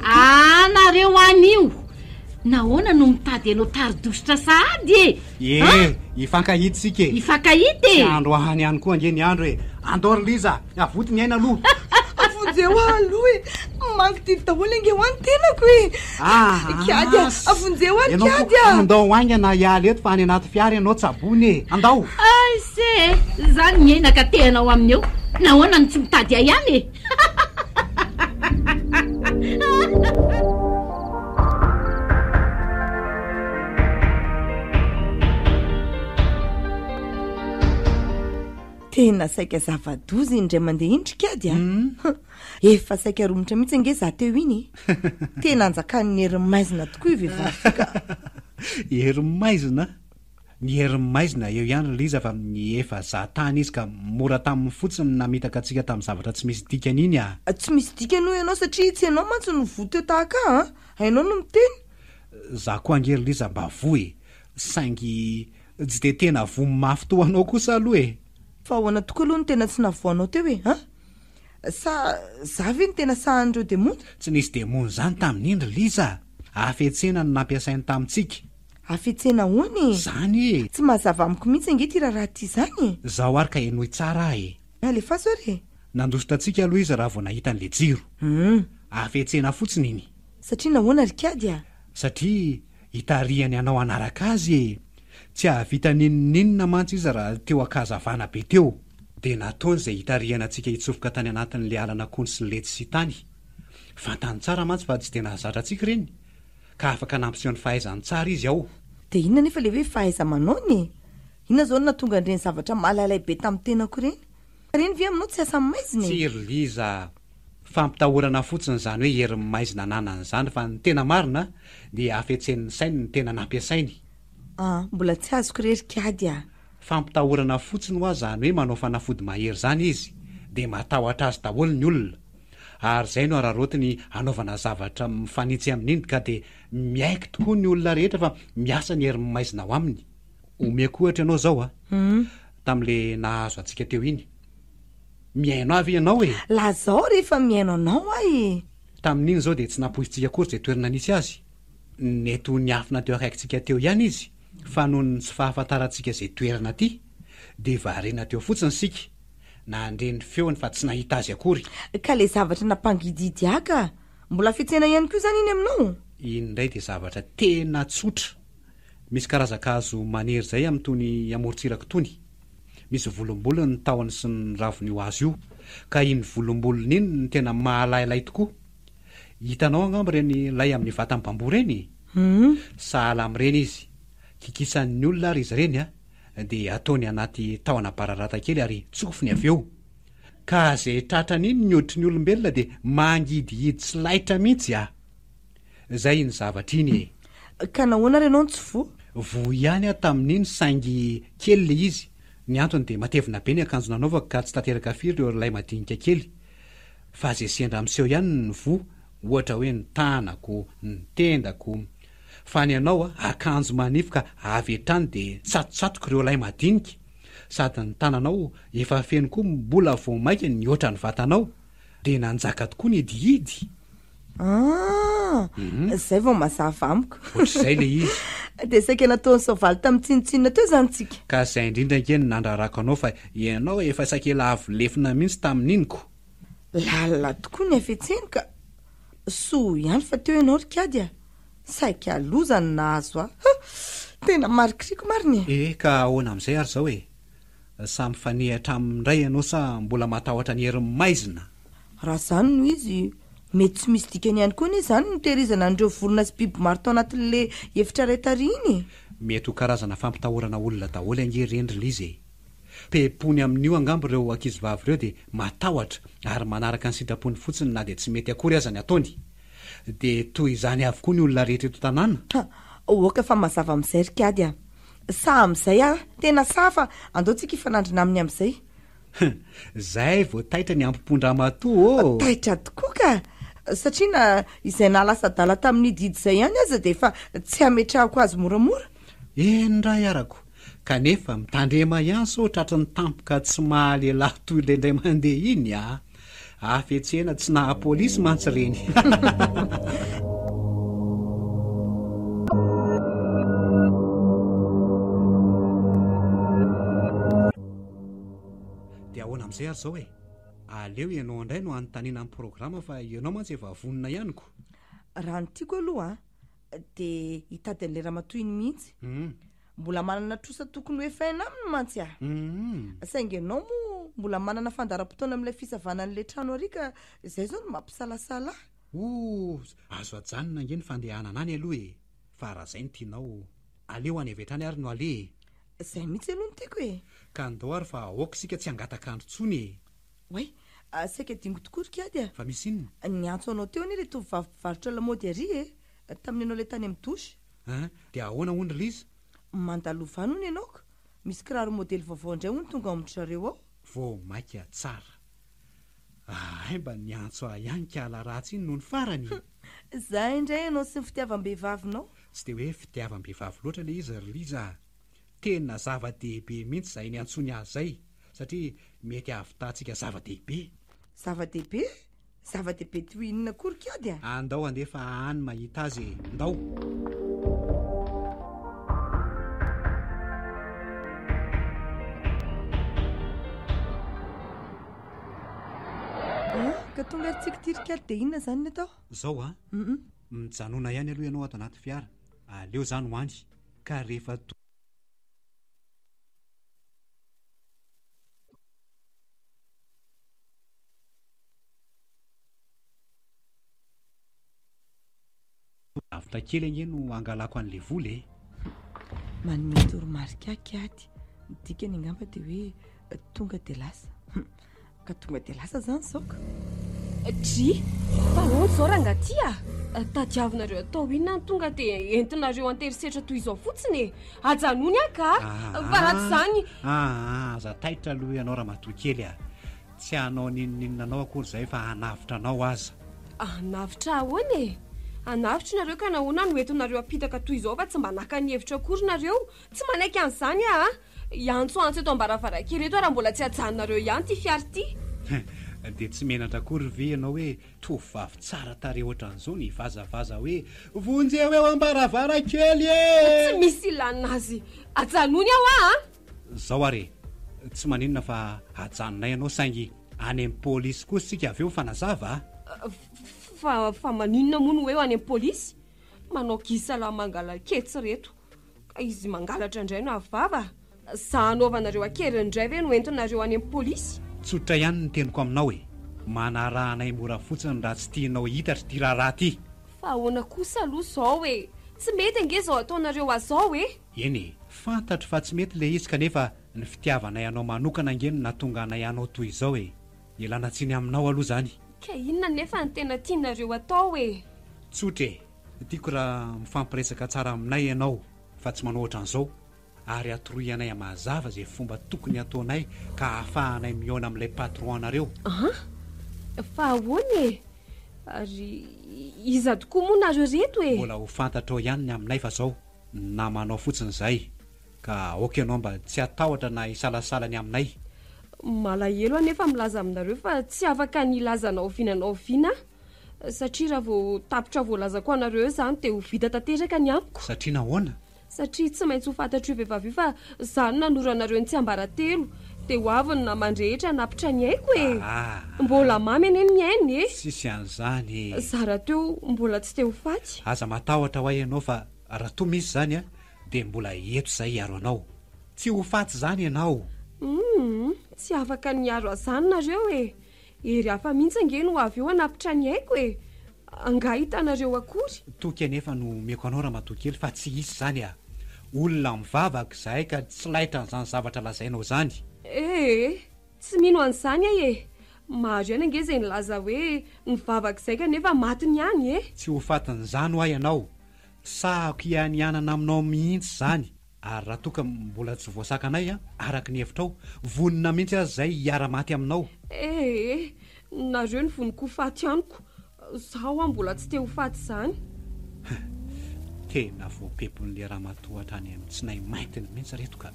[SPEAKER 6] Ah, nareo anio! Nahoana no mitady anao tari-dositra sahady e?
[SPEAKER 2] Ye,
[SPEAKER 6] An?
[SPEAKER 2] hifankahita isika e!
[SPEAKER 6] Hifankahita e!
[SPEAKER 2] Tsy andro ahany ihany koa ange ny andro e! Andao ry Liza, avoty ny aina aloha!
[SPEAKER 1] Vonjeo aho aloha e! Mangididy daholo ange hoa ny tenako e! Kiady a! Vonjeo aho ry
[SPEAKER 2] Ianao
[SPEAKER 1] Kiady
[SPEAKER 2] koa
[SPEAKER 1] a!
[SPEAKER 2] andao haingana hiala eto fa any anaty fiara ianao tsaboina e! Andao!
[SPEAKER 6] Aise e! Zany ny aina ka tehanao aminy eo! Nahoana no tsy mitady ahy ihany e?
[SPEAKER 1] Tena saika zava-doza iny indray mandeha iny ry kiady a! Efa saika romotra mihitsy ange za teo iny e! Tena anjakan'ny herin'ny maizina tokoa io vehivavy io ka!
[SPEAKER 2] Herin'ny maizina? Ny herin'ny maizina eo ihany ry Liza fa efa za tany izy ka mora taminy fotsiny ny namitaka antsika tamin'ny zavatra tsy misy dikany iny ah!
[SPEAKER 1] Tsy misy dikany hoy ianao satria tsy ianao mantsy no voa teo tahaka ahy an! Hainao no miteny.
[SPEAKER 2] Za koa ange ry Liza mba voa e! Saingy tsy dia tena voa mafy toa anao kosa aloha e!
[SPEAKER 1] Fa ahoana tokoa aloha no tena tsy nahavoa anao teo e? An! Sa za ve no tena sahan'ireo demony?
[SPEAKER 2] Tsy nisy demony izany tamin'iny ry Liza a! Hafetsena no nampiasainy tamintsika.
[SPEAKER 1] Hafetsena ahoana e?
[SPEAKER 2] Zany e!
[SPEAKER 1] Tsy mazava amiko mihitsy ange ity raharaha ity izany e!
[SPEAKER 2] Zao ary ka henoy tsara aho e!
[SPEAKER 1] Alefaso ary e!
[SPEAKER 2] Nandositra antsika aloha izy raha vao nahita an'ilay jiro.
[SPEAKER 1] Hum.
[SPEAKER 2] Hafetsena fotsiny iny.
[SPEAKER 1] Satria nahoana ry kiady a?
[SPEAKER 2] Satria hitarihany anao hanaraka azy e! Tsy hahavita n'inon'inona mantsy izy raha teo an-kazavana be teo. Dia nataony izay hitarihana antsika hitsofoka tany anatin'ilay alan'akondro sy ny letisia tany. Fantany tsara mantsy fa tsy dia nahazatra antsika ireny. Ka afaka nampiseho ny fahaizany tsara izy ao.
[SPEAKER 1] Dia inona anefa ilay hoe fahaiza-manaony e? Inona izao no nahatonga an'ireny zavatra malailay be tamin'ny tenako ireny? Ireny ve aminao tsy asan'ny maizina e?
[SPEAKER 2] Tsia ry Liza a! Fampitahorana fotsiny izany hoe herin'ny maizina ananany izany fa ny tena marina dia hafetsen'ny sainy ny tena nampiasainy.
[SPEAKER 1] Ah, mbola tsy azoko re ry kiady a!
[SPEAKER 2] Fampitahorana fotsiny hoa izany hoe manao fanafody mahery izany izy dia matahotra azy daholo ny olona. Ary izay no araraotiny hanaovana zavatra mifanitsy amin'iny ka dia miaiky tokoa ny olona rehetra fa miasa ny herin'ny maizina ao aminy. Omeko ohatra ianao izao a! Tamin'ilay nahazo antsika teo iny. Mihaino ahy ve ianao e?
[SPEAKER 1] Lazao rehefa mihaino anao aho e!
[SPEAKER 2] Tamin'iny izao dia tsy nampoizintsika akory izay toerana nisy azy. Nety ho niafina teo akaikintsika teo ihany izy fa noho ny tsy fahafantarantsika izay toerana aty dia variana teo fotsiny isika. Nandre ny feony fa tsy nahita azy akory.
[SPEAKER 1] Ka le zavatra nampangidihidy ahy ka! Mbola fihetsehana ihany koa izany iny aminao?
[SPEAKER 2] Iny indray dia zavatra tena tsotra. Misy karazan-kazo maniry izay amin'itony amorontsiraka itony. Misy volombolony ny tahony sy ny ravin'io hazo io. Ka iny volombolony iny no tena mahalailay tokoa. Hitanao angamba ireny lay amin'ny vatan'ny bamboa ireny? Sahala amin'ireny izy. Kikisan'ny olona ary izy ireny a! dia ataony anaty tahona bararata kely ary tsofiny avy eo. Ka zay tratran'iny ny hoditry ny olombelona dia mangidihidy sy laitra mihitsy a! Zay iny zavatra iny e!
[SPEAKER 1] Ka nahoana ary ianao no tsy voa?
[SPEAKER 2] Voa ihany aho tamin'iny saingy kely le izy, ny antony dia matevina be ny akanjo nanaovako ka tsy tanteraka firy ireo lay madinika kely. Fa zay sendra miseho ihany ny voa, ohatra hoe ny tanako, ny tendako. Fa ny anao a, akanjo manify ka avy hatrany dia tsatotsatoka ireo lay madinika, sady ny tananao efa feno koa mbola vao maika nihoatra ny vatanao, dia nanjaka tokoa ny hidihidy.
[SPEAKER 1] Ah! Zay vao mazava amiko.
[SPEAKER 2] Ohatr'izay le izy.
[SPEAKER 1] Dia saika nataon'i Soavaly tamin'ny tsinontsinona teo izany tsika.
[SPEAKER 2] Ka zay indrindra ange no nandrarako anao fa ianao efa saika lavo lefona mihitsy tamin'iny ko.
[SPEAKER 1] Lalina tokoa ny hafetseny ka. Soa ihany fa teo ianao ry Kiady a! Saika loza no nahazo ahy. Ha! Tena marikiriko marina
[SPEAKER 2] e! Eh, ka ahoana amin'izay ary izao e? Samy mifanehatra aminy indray ianao sa mbola matahotra ny herin'ny maizina?
[SPEAKER 1] Raha izany no izy, mety tsy misy dikany ihany koa anie izany ny nitehirizana an'ireo vorona sy biby maro tao anatin'ilay efitra iray tary iny e!
[SPEAKER 2] Mety ho karazana fampitahorana olona daholo ange ireny ry Liza e! Pepony amin'io angamba ireo ankizivavy ireo dia matahotra ary manaraka ny sitrapony fotsiny na dia tsy mety akory aza ny ataony. Dia toy izany avokoa ny olona rehetra eto an-tanàna.
[SPEAKER 1] Ha! Oka fa mazava amin'izay ry kiady a! Saha amin'izay aho, tena saha fa andao tsika hifanandrina aminy amin'izay.
[SPEAKER 2] Zay vao taitra ny ampom-pon-dramatoa ô!
[SPEAKER 1] Taitra tokoa ka! Satria na izay nahalasa adala tamin'ny didy izay ihany aza dia efa tsy hametrahako azy moramora.
[SPEAKER 2] Eny ray arako, kanefa mitandrema ihany sao tratry ny tampoka tsy maha lehilahy toy ilay indray mandeha iny a! Hafetsena tsy naha polisy mantsy ireny. Dia ahoana amin'izay ary izao e? Aleo ianao indray no hanontaniana ny programa fa ianao mantsy efa vonona ihany ko.
[SPEAKER 1] Raha ny tiako aloha dia hitady an'ilay ramatoa iny mihitsy. Mbola manana trosa tokony ho efaina aminy mantsy aho. Saingy ianao moa mbola manana fandaharam-potoana amin'ilay fisavana an'ilay trano ary ka izay izao no mampisalasala ahy.
[SPEAKER 2] Oh, azo ajanona ange ny fandehanana any aloha e! Fa raha izay no tianao, aleo any avy hatrany ary no aleha e!
[SPEAKER 1] Izay mihitsy aloha no tiako e!
[SPEAKER 2] Ka ndao ary fa aoka isika tsy hangataka andro intsony e!
[SPEAKER 1] Oay, saika adinoko tokoa ry kiady a!
[SPEAKER 2] Fa misy inona?
[SPEAKER 1] Niantso anao teo anie ilay tovovavy mpivarotra lamaody ary e! Tamin'ny ianao ilay tany amin'ny douche.
[SPEAKER 2] An! Dia ahoana hono ry Liza?
[SPEAKER 1] Mandalova any hono ianao ka! Misy kiraro modely vaovao indray hono tonga ao amin-dry zareo ao.
[SPEAKER 2] Vao maika tsara. Ahay mba niantso ahy ihany kala ratsy iny nony farany e!
[SPEAKER 1] Zay indray ianao sy ny fitiavam-behivavinao.
[SPEAKER 2] Tsy dia hoe fitiavam-behivavy loatra ilay izy ry Liza a! Tena zava-dehibe mihitsy izay niantsoany azy izay satria mety hahavitantsika zava-dehibe.
[SPEAKER 1] Zava-dehibe? Zava-dehibe toy inona koa ry kiady a?
[SPEAKER 2] Andao handeha fa any mahita azy e! Ndao!
[SPEAKER 1] Ah, ka tonga ary tsika ity ry kiady dia inona izany ny atao?
[SPEAKER 2] Zao a! Mijanona ihany aloha ianao ato anaty fiara, aleo zany ho any, ka rehefa Lavitra kely ange no angalako an'le vola e.
[SPEAKER 1] Manome toromarika ahy kiady, ny dikany angamba dia hoe tonga dia lasa. Ka tonga dia lasa zany izao ka.
[SPEAKER 3] Dry, fa ahoana izao rangahy ty a? Tadiavinareo atao inona no tonga dia entinareo an-terisetra toy izao fotsiny e? Ajanony aho ka! Fa raha tsy izany.
[SPEAKER 2] Aa, aza taitra aloha ianao ramatoa kely a! Tsy hanao n'inon'inona anao akory izahay fa hanavotra anao aza.
[SPEAKER 3] Hanavotra ahoana e? Hanavotra nareo ka nahoana no entinareo apitaka toy izao fa tsy mba naka ny hevitro akory nareo? Tsy manaiky an'izany aho a! Hiantsoantso eto am-baravarankely eto aho raha mbola tsy ajanonareo ihany ity fiara ity.
[SPEAKER 2] Dia tsy menatra akory ve ianao hoe tovovavy tsara tarehy ohatran'izao no hivazavaza hoe vonjeo eo am-baravarankely e!
[SPEAKER 3] Tsy misy ilana azy. Ajanony aho a!
[SPEAKER 2] Zao ary e, tsy maninona fa ajanonay ianao saingy any amin'ny polisy kosa isika avy eo mifanazava
[SPEAKER 3] a! Fa, fa maninona moa no hoe any amin'ny polisy? Manao gisalahy mangala-ketsy reto. Ka izy mangalatra indray no avo vava? Za hanaovanareo an-keriny indray ve no entinareo any amin'ny polisy?
[SPEAKER 2] Tsotra ihany ny teniko aminao e! Manaraha anay mora fotsiny raha tsy tianao hitatra ity raharaha ity!
[SPEAKER 3] Fa ahoana kosa aloha izao e! Tsy mety ange izao ataonareo ahy izao e!
[SPEAKER 2] Eny e! Fantatro fa tsy mety ilay izy kanefa ny fitiavanay anao manokana ange no nahatonga anay hanao toy izao e! Ialana tsiny aminao aloha izany.
[SPEAKER 3] Ka inona anefa no tena tianareo atao e?
[SPEAKER 2] Tsotra e! Tiako raha mifampiresaka tsara aminay ianao fa tsy manao ohatran'izao ary atoroy anay mazava izay fomba tokony hataonay ka ahafahanay mihaona amin'ilay patron anareo.
[SPEAKER 3] An! Fa ahoana e? Ary iza tokoa moa nareo reto e?
[SPEAKER 2] Mbola ho fantatrao ihany ny aminay fa zao namanao fotsiny izahay ka aoka ianao mba tsy hatahotra na hisalasala ny aminay.
[SPEAKER 3] Malahelo aho nefa milaza aminareo fa tsy afaka ny hilaza na oviana na oviana aho. Satria raha vao tapitra voalazako anareo eo izany dia ho vita tanteraka ny amiko.
[SPEAKER 2] Satria nahoana?
[SPEAKER 3] Satria tsy maintsy ho fantatr'io vehivavy io fa izaho no nanoro anareo ny tsiambaratelo. Dia ho avy ny naman-drehetra hanapitra ny aiko e! Mbola mamy anie ny miaina e!
[SPEAKER 2] Tsisy an'izany e!
[SPEAKER 3] Izaho rahateo mbola tsy te ho faty.
[SPEAKER 2] Aza matahotra hoa ianao fa raha toa misy izany a, dia mbola eto izahay hiaro anao. Tsy ho faty izany ianao.
[SPEAKER 3] Humm, tsy afaka ny hiaro ahy izany nareo e! Hery hafa mihitsy ange no avy eo hanapitra ny aiko e! Angaha hitanareo akory?
[SPEAKER 2] Toky anefa no omeko anao ramatoa kely fa tsy hisy izany a! Olona mivavaka izahay ka tsy laitran'izany zavatra lazainao izany.
[SPEAKER 3] Ee, tsy mino an'izany aho e! Maro ihany ange izay nilaza hoe nivavaka izay kanefa matiny ihany e!
[SPEAKER 2] Tsy ho fatin'izany hoa ianao, sahako hianianana aminao mihitsy izany Ary raha toa ka mbola tsy voasakanay araka ny hevitrao, vonona mihitsy aza izay hiara-maty aminao.
[SPEAKER 3] Ee, nareo no vonon-ko faty amiko, zaho hoa mbola tsy te ho faty izany.
[SPEAKER 2] Tena voapepon'ilay ramatoa hatrany amin'ny tsinay maintiny mihitsy reto ka.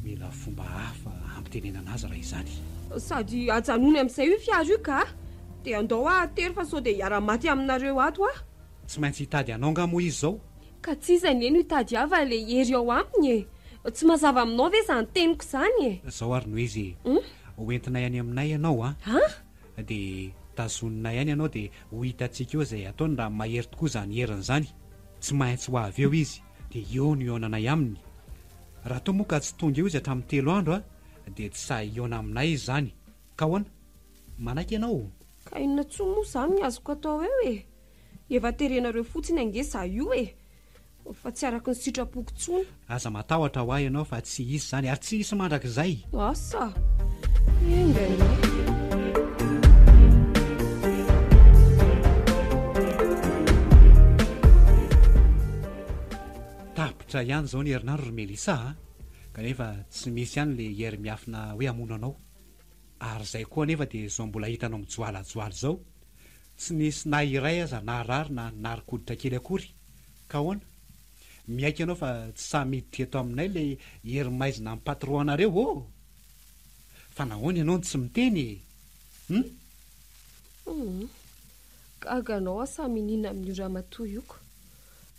[SPEAKER 2] Mila fomba hafa hampitenenana azy raha izany.
[SPEAKER 3] Sady ajanony amin'izay io fiara io ka! Dia andao aho atero fa sao dia hiara-maty aminareo ato aho.
[SPEAKER 2] Tsy maintsy hitady anao angaha moa izy izao?
[SPEAKER 3] Ka tsy iza anie no hitady ahy fa ilay hery ao aminy e! Tsy mazava aminao ve izany teniko izany e?
[SPEAKER 2] Izao ary no izy e! Ho entinay any aminay ianao an! Dia tazoninay any ianao dia ho hitantsika eo izay ataony raha mahery tokoa izany heriny izany. Tsy maintsy ho avy eo izy dia eo no hihaonanay aminy. Raha toa moa ka tsy tonga eo izy hatramin'ny telo andro an! Dia tsy sahy hihaona aminay izy izany. Ka ahoana? Manaiky ianao?
[SPEAKER 3] Ka inona intsony moa izany ny azoko atao eo e? Efa terenareo fotsiny ange za io e! Fa tsy araky ny sitrapoko intsony.
[SPEAKER 2] Aza matahotra ho ahy ianao fa tsy hisy izany ary tsy hisy mandrakizay.
[SPEAKER 3] Asa! Enga anie.
[SPEAKER 2] Tapitra ihany izao ny herinandro ry Melissa a! Kanefa tsy misy ihany ilay hery miafina hoe hamono anao. Ary izay koa anefa dia izao mbola hitanao mijoalajoala izao. Tsy nisy na iray aza naharary na narikoditra kely akory. Ka ahoana? Miaiky ianao fa tsy sahy miditra eto aminay ilay hery maizina amin'ny patron anareo ô? Fa nahoana ianao no tsy miteny e? Hum?
[SPEAKER 3] Hum. Gaga anao aho sahy miniana amin'io ramatoa io ko.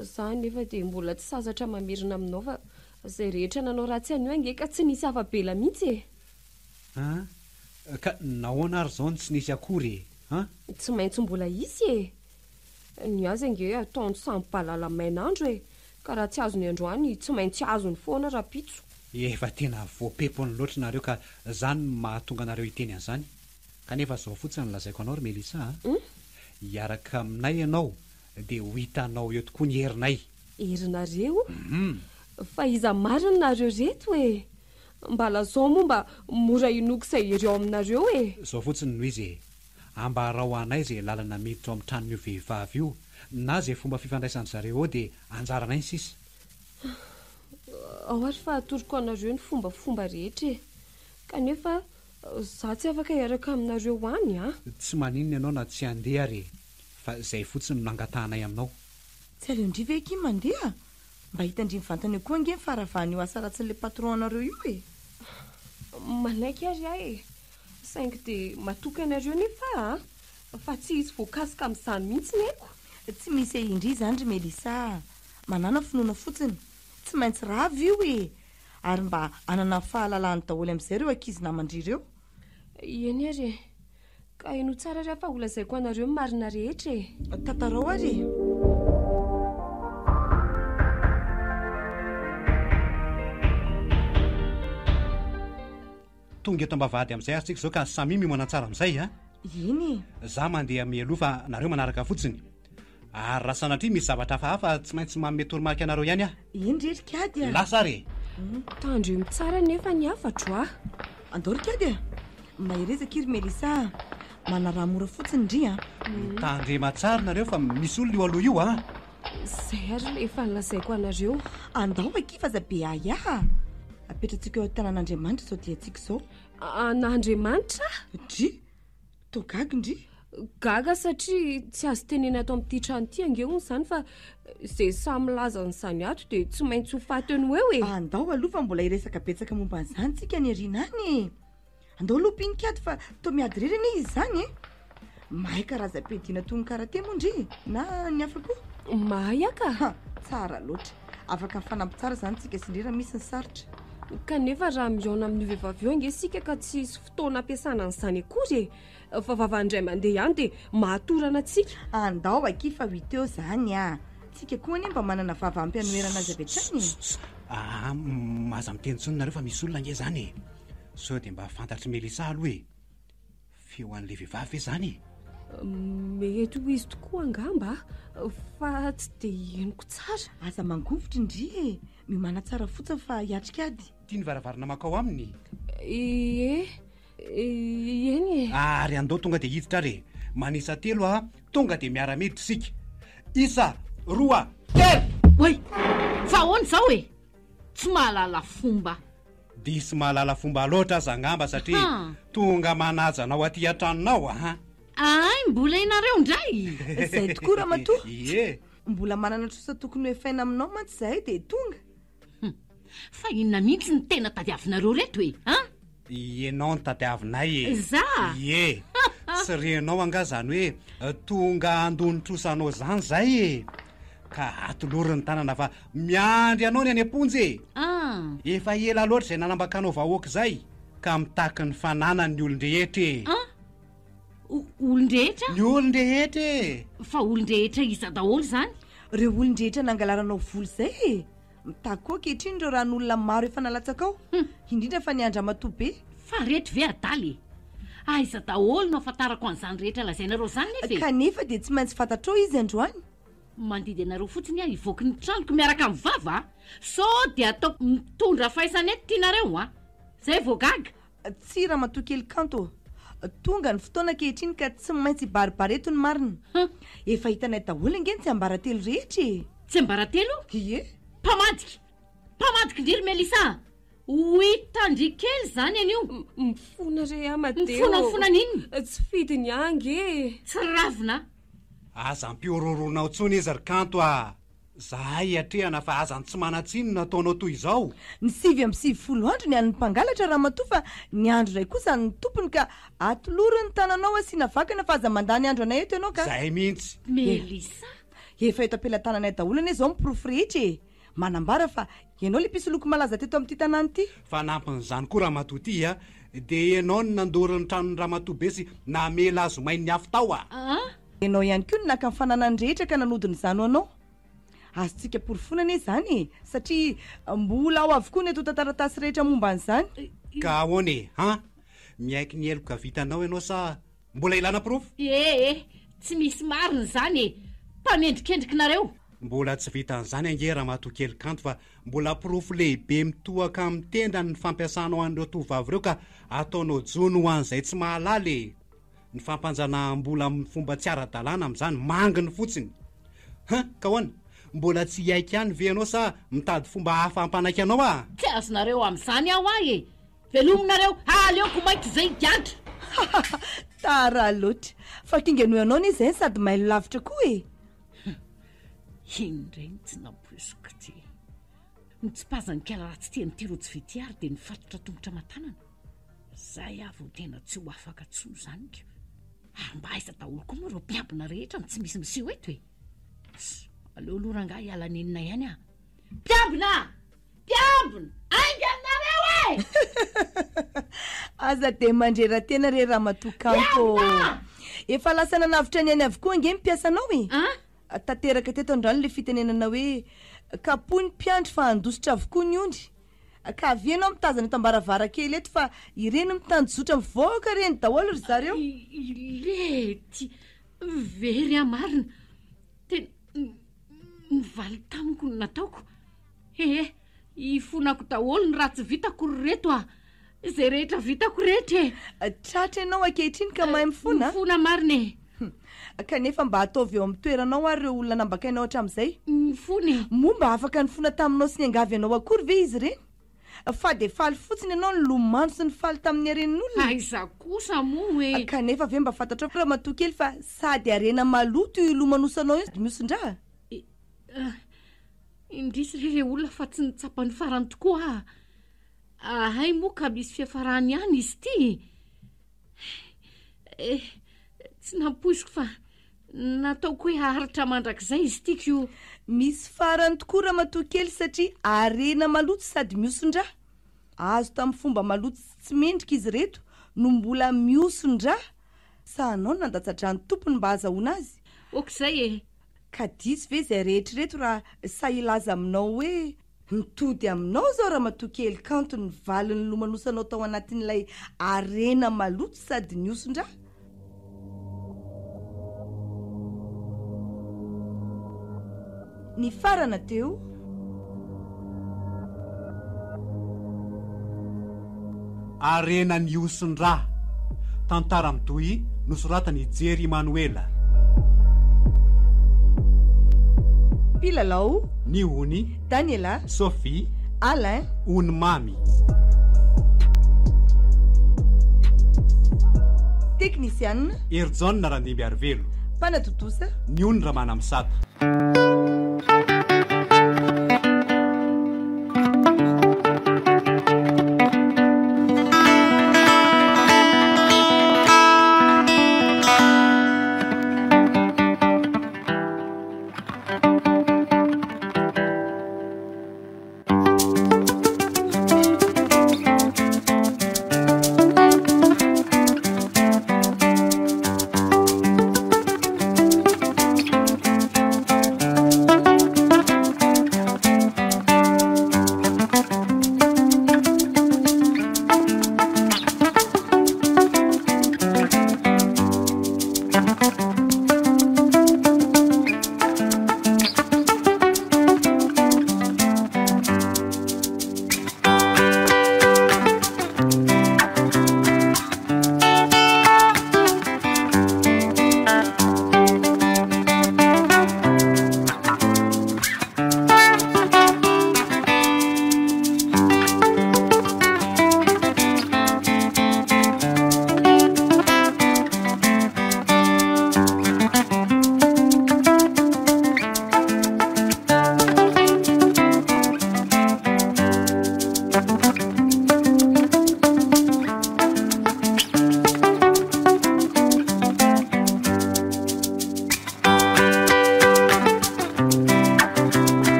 [SPEAKER 3] Za anefa dia mbola tsy sasatra mamerina aminao fa izay rehetra nanao ratsy an'io ange ka tsy nisy afa-bela mihitsy e.
[SPEAKER 2] An? Ka nahoana ary izao no tsy nisy akory e? An?
[SPEAKER 3] Tsy maintsy mbola hisy e! Ny azy ange ataony samy balala main'andro e! Ka raha tsy azony androany, tsy maintsy azony foana rahampitso.
[SPEAKER 2] Efa tena voapepony loatra nareo ka zany no mahatonga anareo hiteny an'izany. Kanefa zao fotsiny no lazaiko anao ry Melissa a! Hiaraka aminay ianao dia ho hitanao eo tokoa ny herinay.
[SPEAKER 3] Herinareo? Fa iza marina nareo reto e? Mba lazao moa mba mora inoako izay hery ao aminareo e!
[SPEAKER 2] Zao fotsiny no izy e! Ambarao anay izay lalana miditra ao amin'ny tranon'io vehivavy io na izay fomba fifandraisan-dry zareo ao dia anjaranay ny sisa.
[SPEAKER 3] Ao ary fa atoroko anareo ny fombafomba rehetra e! Kanefa za tsy afaka hiaraka aminareo any a!
[SPEAKER 2] Tsy maninona ianao na tsy handeha ary e! Fa izay fotsiny no nangatahanay aminao.
[SPEAKER 1] Tsy aleon-dry ve akia mandeha? Mba hitan-dry mivantana eo koa ange ny faharavan'io asa ratsin'ilay patron anareo io e!
[SPEAKER 3] Manaiky ary aho e! Saingy dia matoky anareo nefa aho a! Fa tsy hisy voakasika amin'izany mihitsy ny aiko.
[SPEAKER 1] Tsy misy ahian-dry izany ry Melissa a! Manàna finoana fotsiny. Tsy maintsy rava io e! Ary mba hanana ny fahalalahany daholo amin'izay ireo ankizy naman-dry ireo.
[SPEAKER 3] Eny ary e! Ka henoy tsara ary aho fa holazaiko anareo ny marina rehetra e!
[SPEAKER 1] Tantarao ary e!
[SPEAKER 2] Tonga eto am-bavahady amin'izay ary tsika izao ka samia miomana tsara amin'izay a!
[SPEAKER 1] Eny e!
[SPEAKER 2] Za mandeha mialoha fa nareo manaraka fotsiny. Ary raha sanatria misy zavatra hafahafa tsy maintsy manome toromarika anareo ihany aho.
[SPEAKER 1] Eny re ry Kiady a!
[SPEAKER 2] Lasa ary e!
[SPEAKER 3] Tandremo tsara anefa ny hafatro a!
[SPEAKER 1] Andao ry Kiady a! Mahereza akia ry Melissa a! Manaraha mora fotsiny ndry a!
[SPEAKER 2] Mitandrema tsara nareo fa misy olona io aloha io a!
[SPEAKER 3] Izay ary ilay efa nolazaiko anareo.
[SPEAKER 1] Andao akia fa aza be ahiahy a! Apetratsika eo an-tanan'Andriamanitra izao diantsika izao.
[SPEAKER 3] An'Andriamanitra?
[SPEAKER 1] Dry! Toa gaga ndry.
[SPEAKER 3] Gaga satria tsy azo tenena ato amin'ity trano ity ange hono izany fa izay sahy milaza an'izany ato dia tsy maintsy ho faty eo no eo e.
[SPEAKER 1] Andao aloha fa mbola hiresaka betsaka momba an'izany tsika any aoriana any e. Andao aloha mpinikady fa toa miady irery anie izy izany e. Mahay karazam-piadiana toy ny karate moa ndry na ny hafa koa?
[SPEAKER 3] Mahay aho ka!
[SPEAKER 1] Ha! Tsara loatra. Afaka mifanampy tsara izany tsika sy ndry raha misy ny sarotra.
[SPEAKER 3] Kanefa raha mihaona amin'io vehivavy io ange isika ka tsy hisy fotoana hampiasana an'izany akory e! Fa vava indray mandeha ihany dia mahatorana antsika.
[SPEAKER 1] Andao akia fa ho hita eo izany a! Tsika koa anie mba manana vava ampy hanoherana azy avy hatrany e!
[SPEAKER 2] Aa, aza miteny intsony nareo fa misy olona ange izany e! Sao dia mba fantatr'i Melissa aloha e! Feo an'ilay vehivavy ve izany e?
[SPEAKER 3] Mety ho izy tokoa angamba, fa tsy dia henoko tsara.
[SPEAKER 1] Aza mangovitra ndry e! Miomàna tsara fotsiny fa hiatrika ady.
[SPEAKER 2] Ity ny varavarana mankao aminy?
[SPEAKER 3] Ie, eny e.
[SPEAKER 2] Ary andao tonga dia hiditra ary e! Manisa telo a, tonga dia miara-miditra isika. Isa, roa, telo!
[SPEAKER 6] Oay! Fa ahoana izao e? Tsy mahalala fomba.
[SPEAKER 2] Diso mahalala fomba loatra aza angamba satria tonga manaja anao aty an-tranonao a!
[SPEAKER 6] Ay, mbola ianareo indray!
[SPEAKER 1] Izay tokoa ramatoa.
[SPEAKER 2] Ie.
[SPEAKER 1] Mbola manana trosa tokony ho efaina aminao mantsy izahay dia tonga.
[SPEAKER 6] Fa inona mihitsy no tena tadiavinareo reto e? An?
[SPEAKER 2] Ianao no tadiavinay e!
[SPEAKER 6] Za?
[SPEAKER 2] Ie! Tsy renao angaha izany hoe tonga handoa ny trosanao izany izay e! Ka atolory ny tanana fa miandry anao ny any am-ponja e!
[SPEAKER 6] An!
[SPEAKER 2] Efa ela loatra izay nanambakanao vahoaka izay ka mitaky ny fananany ny olon-drehetra e!
[SPEAKER 6] An! Olon-drehetra?
[SPEAKER 2] Ny olon-drehetra e!
[SPEAKER 6] Fa olon-drehetra iza daholo izany?
[SPEAKER 1] Ireo olon-drehetra nangalaranao vola izay e! Mitaky koa ankehitriny ireo ran'olona maro efa nalatsakao, indrindra fa ny an-dRamatoa be.
[SPEAKER 6] Fa reto ve adala e? Aiza daholo no ahafantarako an'izany rehetra lazainareo izany nefa e?
[SPEAKER 1] Kanefa dia tsy maintsy fantatrao izy androany.
[SPEAKER 6] Mandidy anareo fotsiny aho hivoaky ny tranoko miaraka amin'ny vava a! Sao dia ataoko mitondra faisana eto ty nareo a! Zay vao gaga!
[SPEAKER 1] Tsia ramatoa kely kanto ô! Tonga ny fotoana ankehitriny ka tsy maintsy hibaribary eto ny marina. Efa hitanay daholo ange ny tsiambaratelo rehetra e!
[SPEAKER 6] Tsiambaratelo?
[SPEAKER 1] Ie.
[SPEAKER 6] Mpamadika! Mpamadika indry ry Melissa a! Ho hitan-dry kely izany anio!
[SPEAKER 3] Mifona re Amadeo!
[SPEAKER 6] Mifona mifona n'inona?
[SPEAKER 3] Tsy fidiny ahy ange e!
[SPEAKER 6] Tsy ravina
[SPEAKER 2] a! Aza ampihorohoronao intsony izy ry Kanto a! Zahay hiatrehana fa aza ny tsy manan-tsiny no ataonao toy izao.
[SPEAKER 1] Ny 99 andro ny an'ny mpangalatra ramatoa fa ny andro iray kosa an'ny tompony ka atolory ny tananao asiana vakana fa aza mandany andro anay eto ianao ka.
[SPEAKER 2] Zay mihitsy.
[SPEAKER 6] Melissa.
[SPEAKER 1] Efa eto am-pelatananay daholo anie izao ny porofo rehetra e! Manambara fa ianao ilay mpisoloky malaza teto amin'ity tanàna ity.
[SPEAKER 2] Fanampin'izany koa ramatoa ity a, dia ianao no nandoro ny tranon'i ramatoa be sy namela azy ho main'ny afo tao a!
[SPEAKER 6] Aa!
[SPEAKER 1] Ianao ihany koa no naka ny fananany rehetra ka nanodina izany ho anao. Azontsika porofoina anie izany e! Satria mbola ao avokoa ny antontan-taratasy rehetra momba an'izany.
[SPEAKER 2] Ka ahoana e? Han? Miaiky ny heloka vitanao ianao sa mbola ilana porofo?
[SPEAKER 6] Ee e! Tsy misy marina izany e! Mpanendrikendriky nareo!
[SPEAKER 2] Mbola tsy vitan'izany ange ramatoa kely kanto fa mbola porofo lehibe mitohaka amin'ny tendany ny fampiasanao an'ireo tovovavy ireo ka ataonao jono ho an'izay tsy mahalala e! Ny fampanjanaham-bola amin'ny fomba tsy ara-dalàna amin'izany manginy fotsiny. Hein, ka ahoana? Mbola tsy hiaiky ihany ve ianao sa mitady fomba hafa hampanaiky anao aho?
[SPEAKER 6] Tsy azonareo amin'izany aho ahy e! Velominareo, aleoko may toy izay higadra!
[SPEAKER 1] Tara loatra! Fa kinga noho ianao anie izay no sady mailo lavitra koa e!
[SPEAKER 6] Hum, iny indray no tsy nampoiziko ity. Notsipazan'i Kala ratsy ity an'ity rojo vy ity ary dia nifatotra tongotra aman-tanana. Zay aho vao tena tsy ho afaka tsony zany ko! Ary mba aiza daholo koa moa ireo mpiambina rehetra no tsy misy miseho eto e? Tss, aleo aloha rangahy hiala nenina ihany ah! Mpiambina! Mpiambina! Aingana nareo e!
[SPEAKER 1] Aza dia mandrera-tena re ramatoa Kanto ô! Efa lasa nanavotra ny ainy avokoa ange ny mpiasanao e!
[SPEAKER 6] An?
[SPEAKER 1] Tanteraka teto androany ilay fitenenana hoe kapohy ny mpiandry fa handositra avokoa ny ondry. Ka avia ianao mitazana eto ambaravarakely eto fa ireny mitanjozotra mivoaka ireny daholo ry zareo.
[SPEAKER 6] Ilety! Very aho marina! Tena nivaly tamiko ny nataoko. Ee, ifonako daholo ny ratsy vitako ry reto a! Izay rehetra vitako rehetra
[SPEAKER 1] e! Tratra ianao ankehitriny ka mahay mifona a!
[SPEAKER 6] Mifona marina e!
[SPEAKER 1] Kanefa mba ataovy eo amin'ny toeranao ary ireo olona nambakainao hatramin'izay.
[SPEAKER 6] Mifona e!
[SPEAKER 1] Moa mba afaka nifona taminao sy niangavy anao akory ve izy ireny? Fa dia faly fotsiny ianao nilomano sy nifaly tamin'ny haren'olona?
[SPEAKER 6] Aiza kosa moa e!
[SPEAKER 1] Kanefa ve mba fantatrao ramatoa kely fa sady harena maloto io ilomanosanao io mihosin-draha?
[SPEAKER 6] Indrisy re re olona fa tsy nitsapa ny farany tokoa aho. Ahay moa ka misy fiafarany ihany izy ity. Eh, eh. Tsy nampoiziko fa nataoko hoe haharitra mandrakizay izy ity ko.
[SPEAKER 1] Misy farany tokoa ramatoa kely satria harena maloto sady mihoson-drà. Azo tamin'ny fomba maloto sy tsy mendrika izy ireto no mbola mihoson-drà. Sa anao no nandatsa-drà ny tompony mba hahazahoana azy?
[SPEAKER 6] Ok izay e!
[SPEAKER 1] Ka diso ve izay rehetra ireto raha sahy hilaza aminao hoe mitody aminao izao ramatoa kely kanto ny valin'ny lomanosanao tao anatin'ilay harena maloto sady nihoson-drà? Nifarana teo.
[SPEAKER 2] Harena nihoson-drà. Tantara mitohy nosoratan'i Jerry Manoela.
[SPEAKER 1] Mpilalao.
[SPEAKER 2] Ny Ony.
[SPEAKER 1] Daniela.
[SPEAKER 2] Sophie.
[SPEAKER 1] Alain.
[SPEAKER 2] Ony Mamy.
[SPEAKER 1] Teknisianina.
[SPEAKER 2] Herijaona Randimbiarivelo.
[SPEAKER 1] Mpanatontosa.
[SPEAKER 2] Ny Ony Ramanamisata.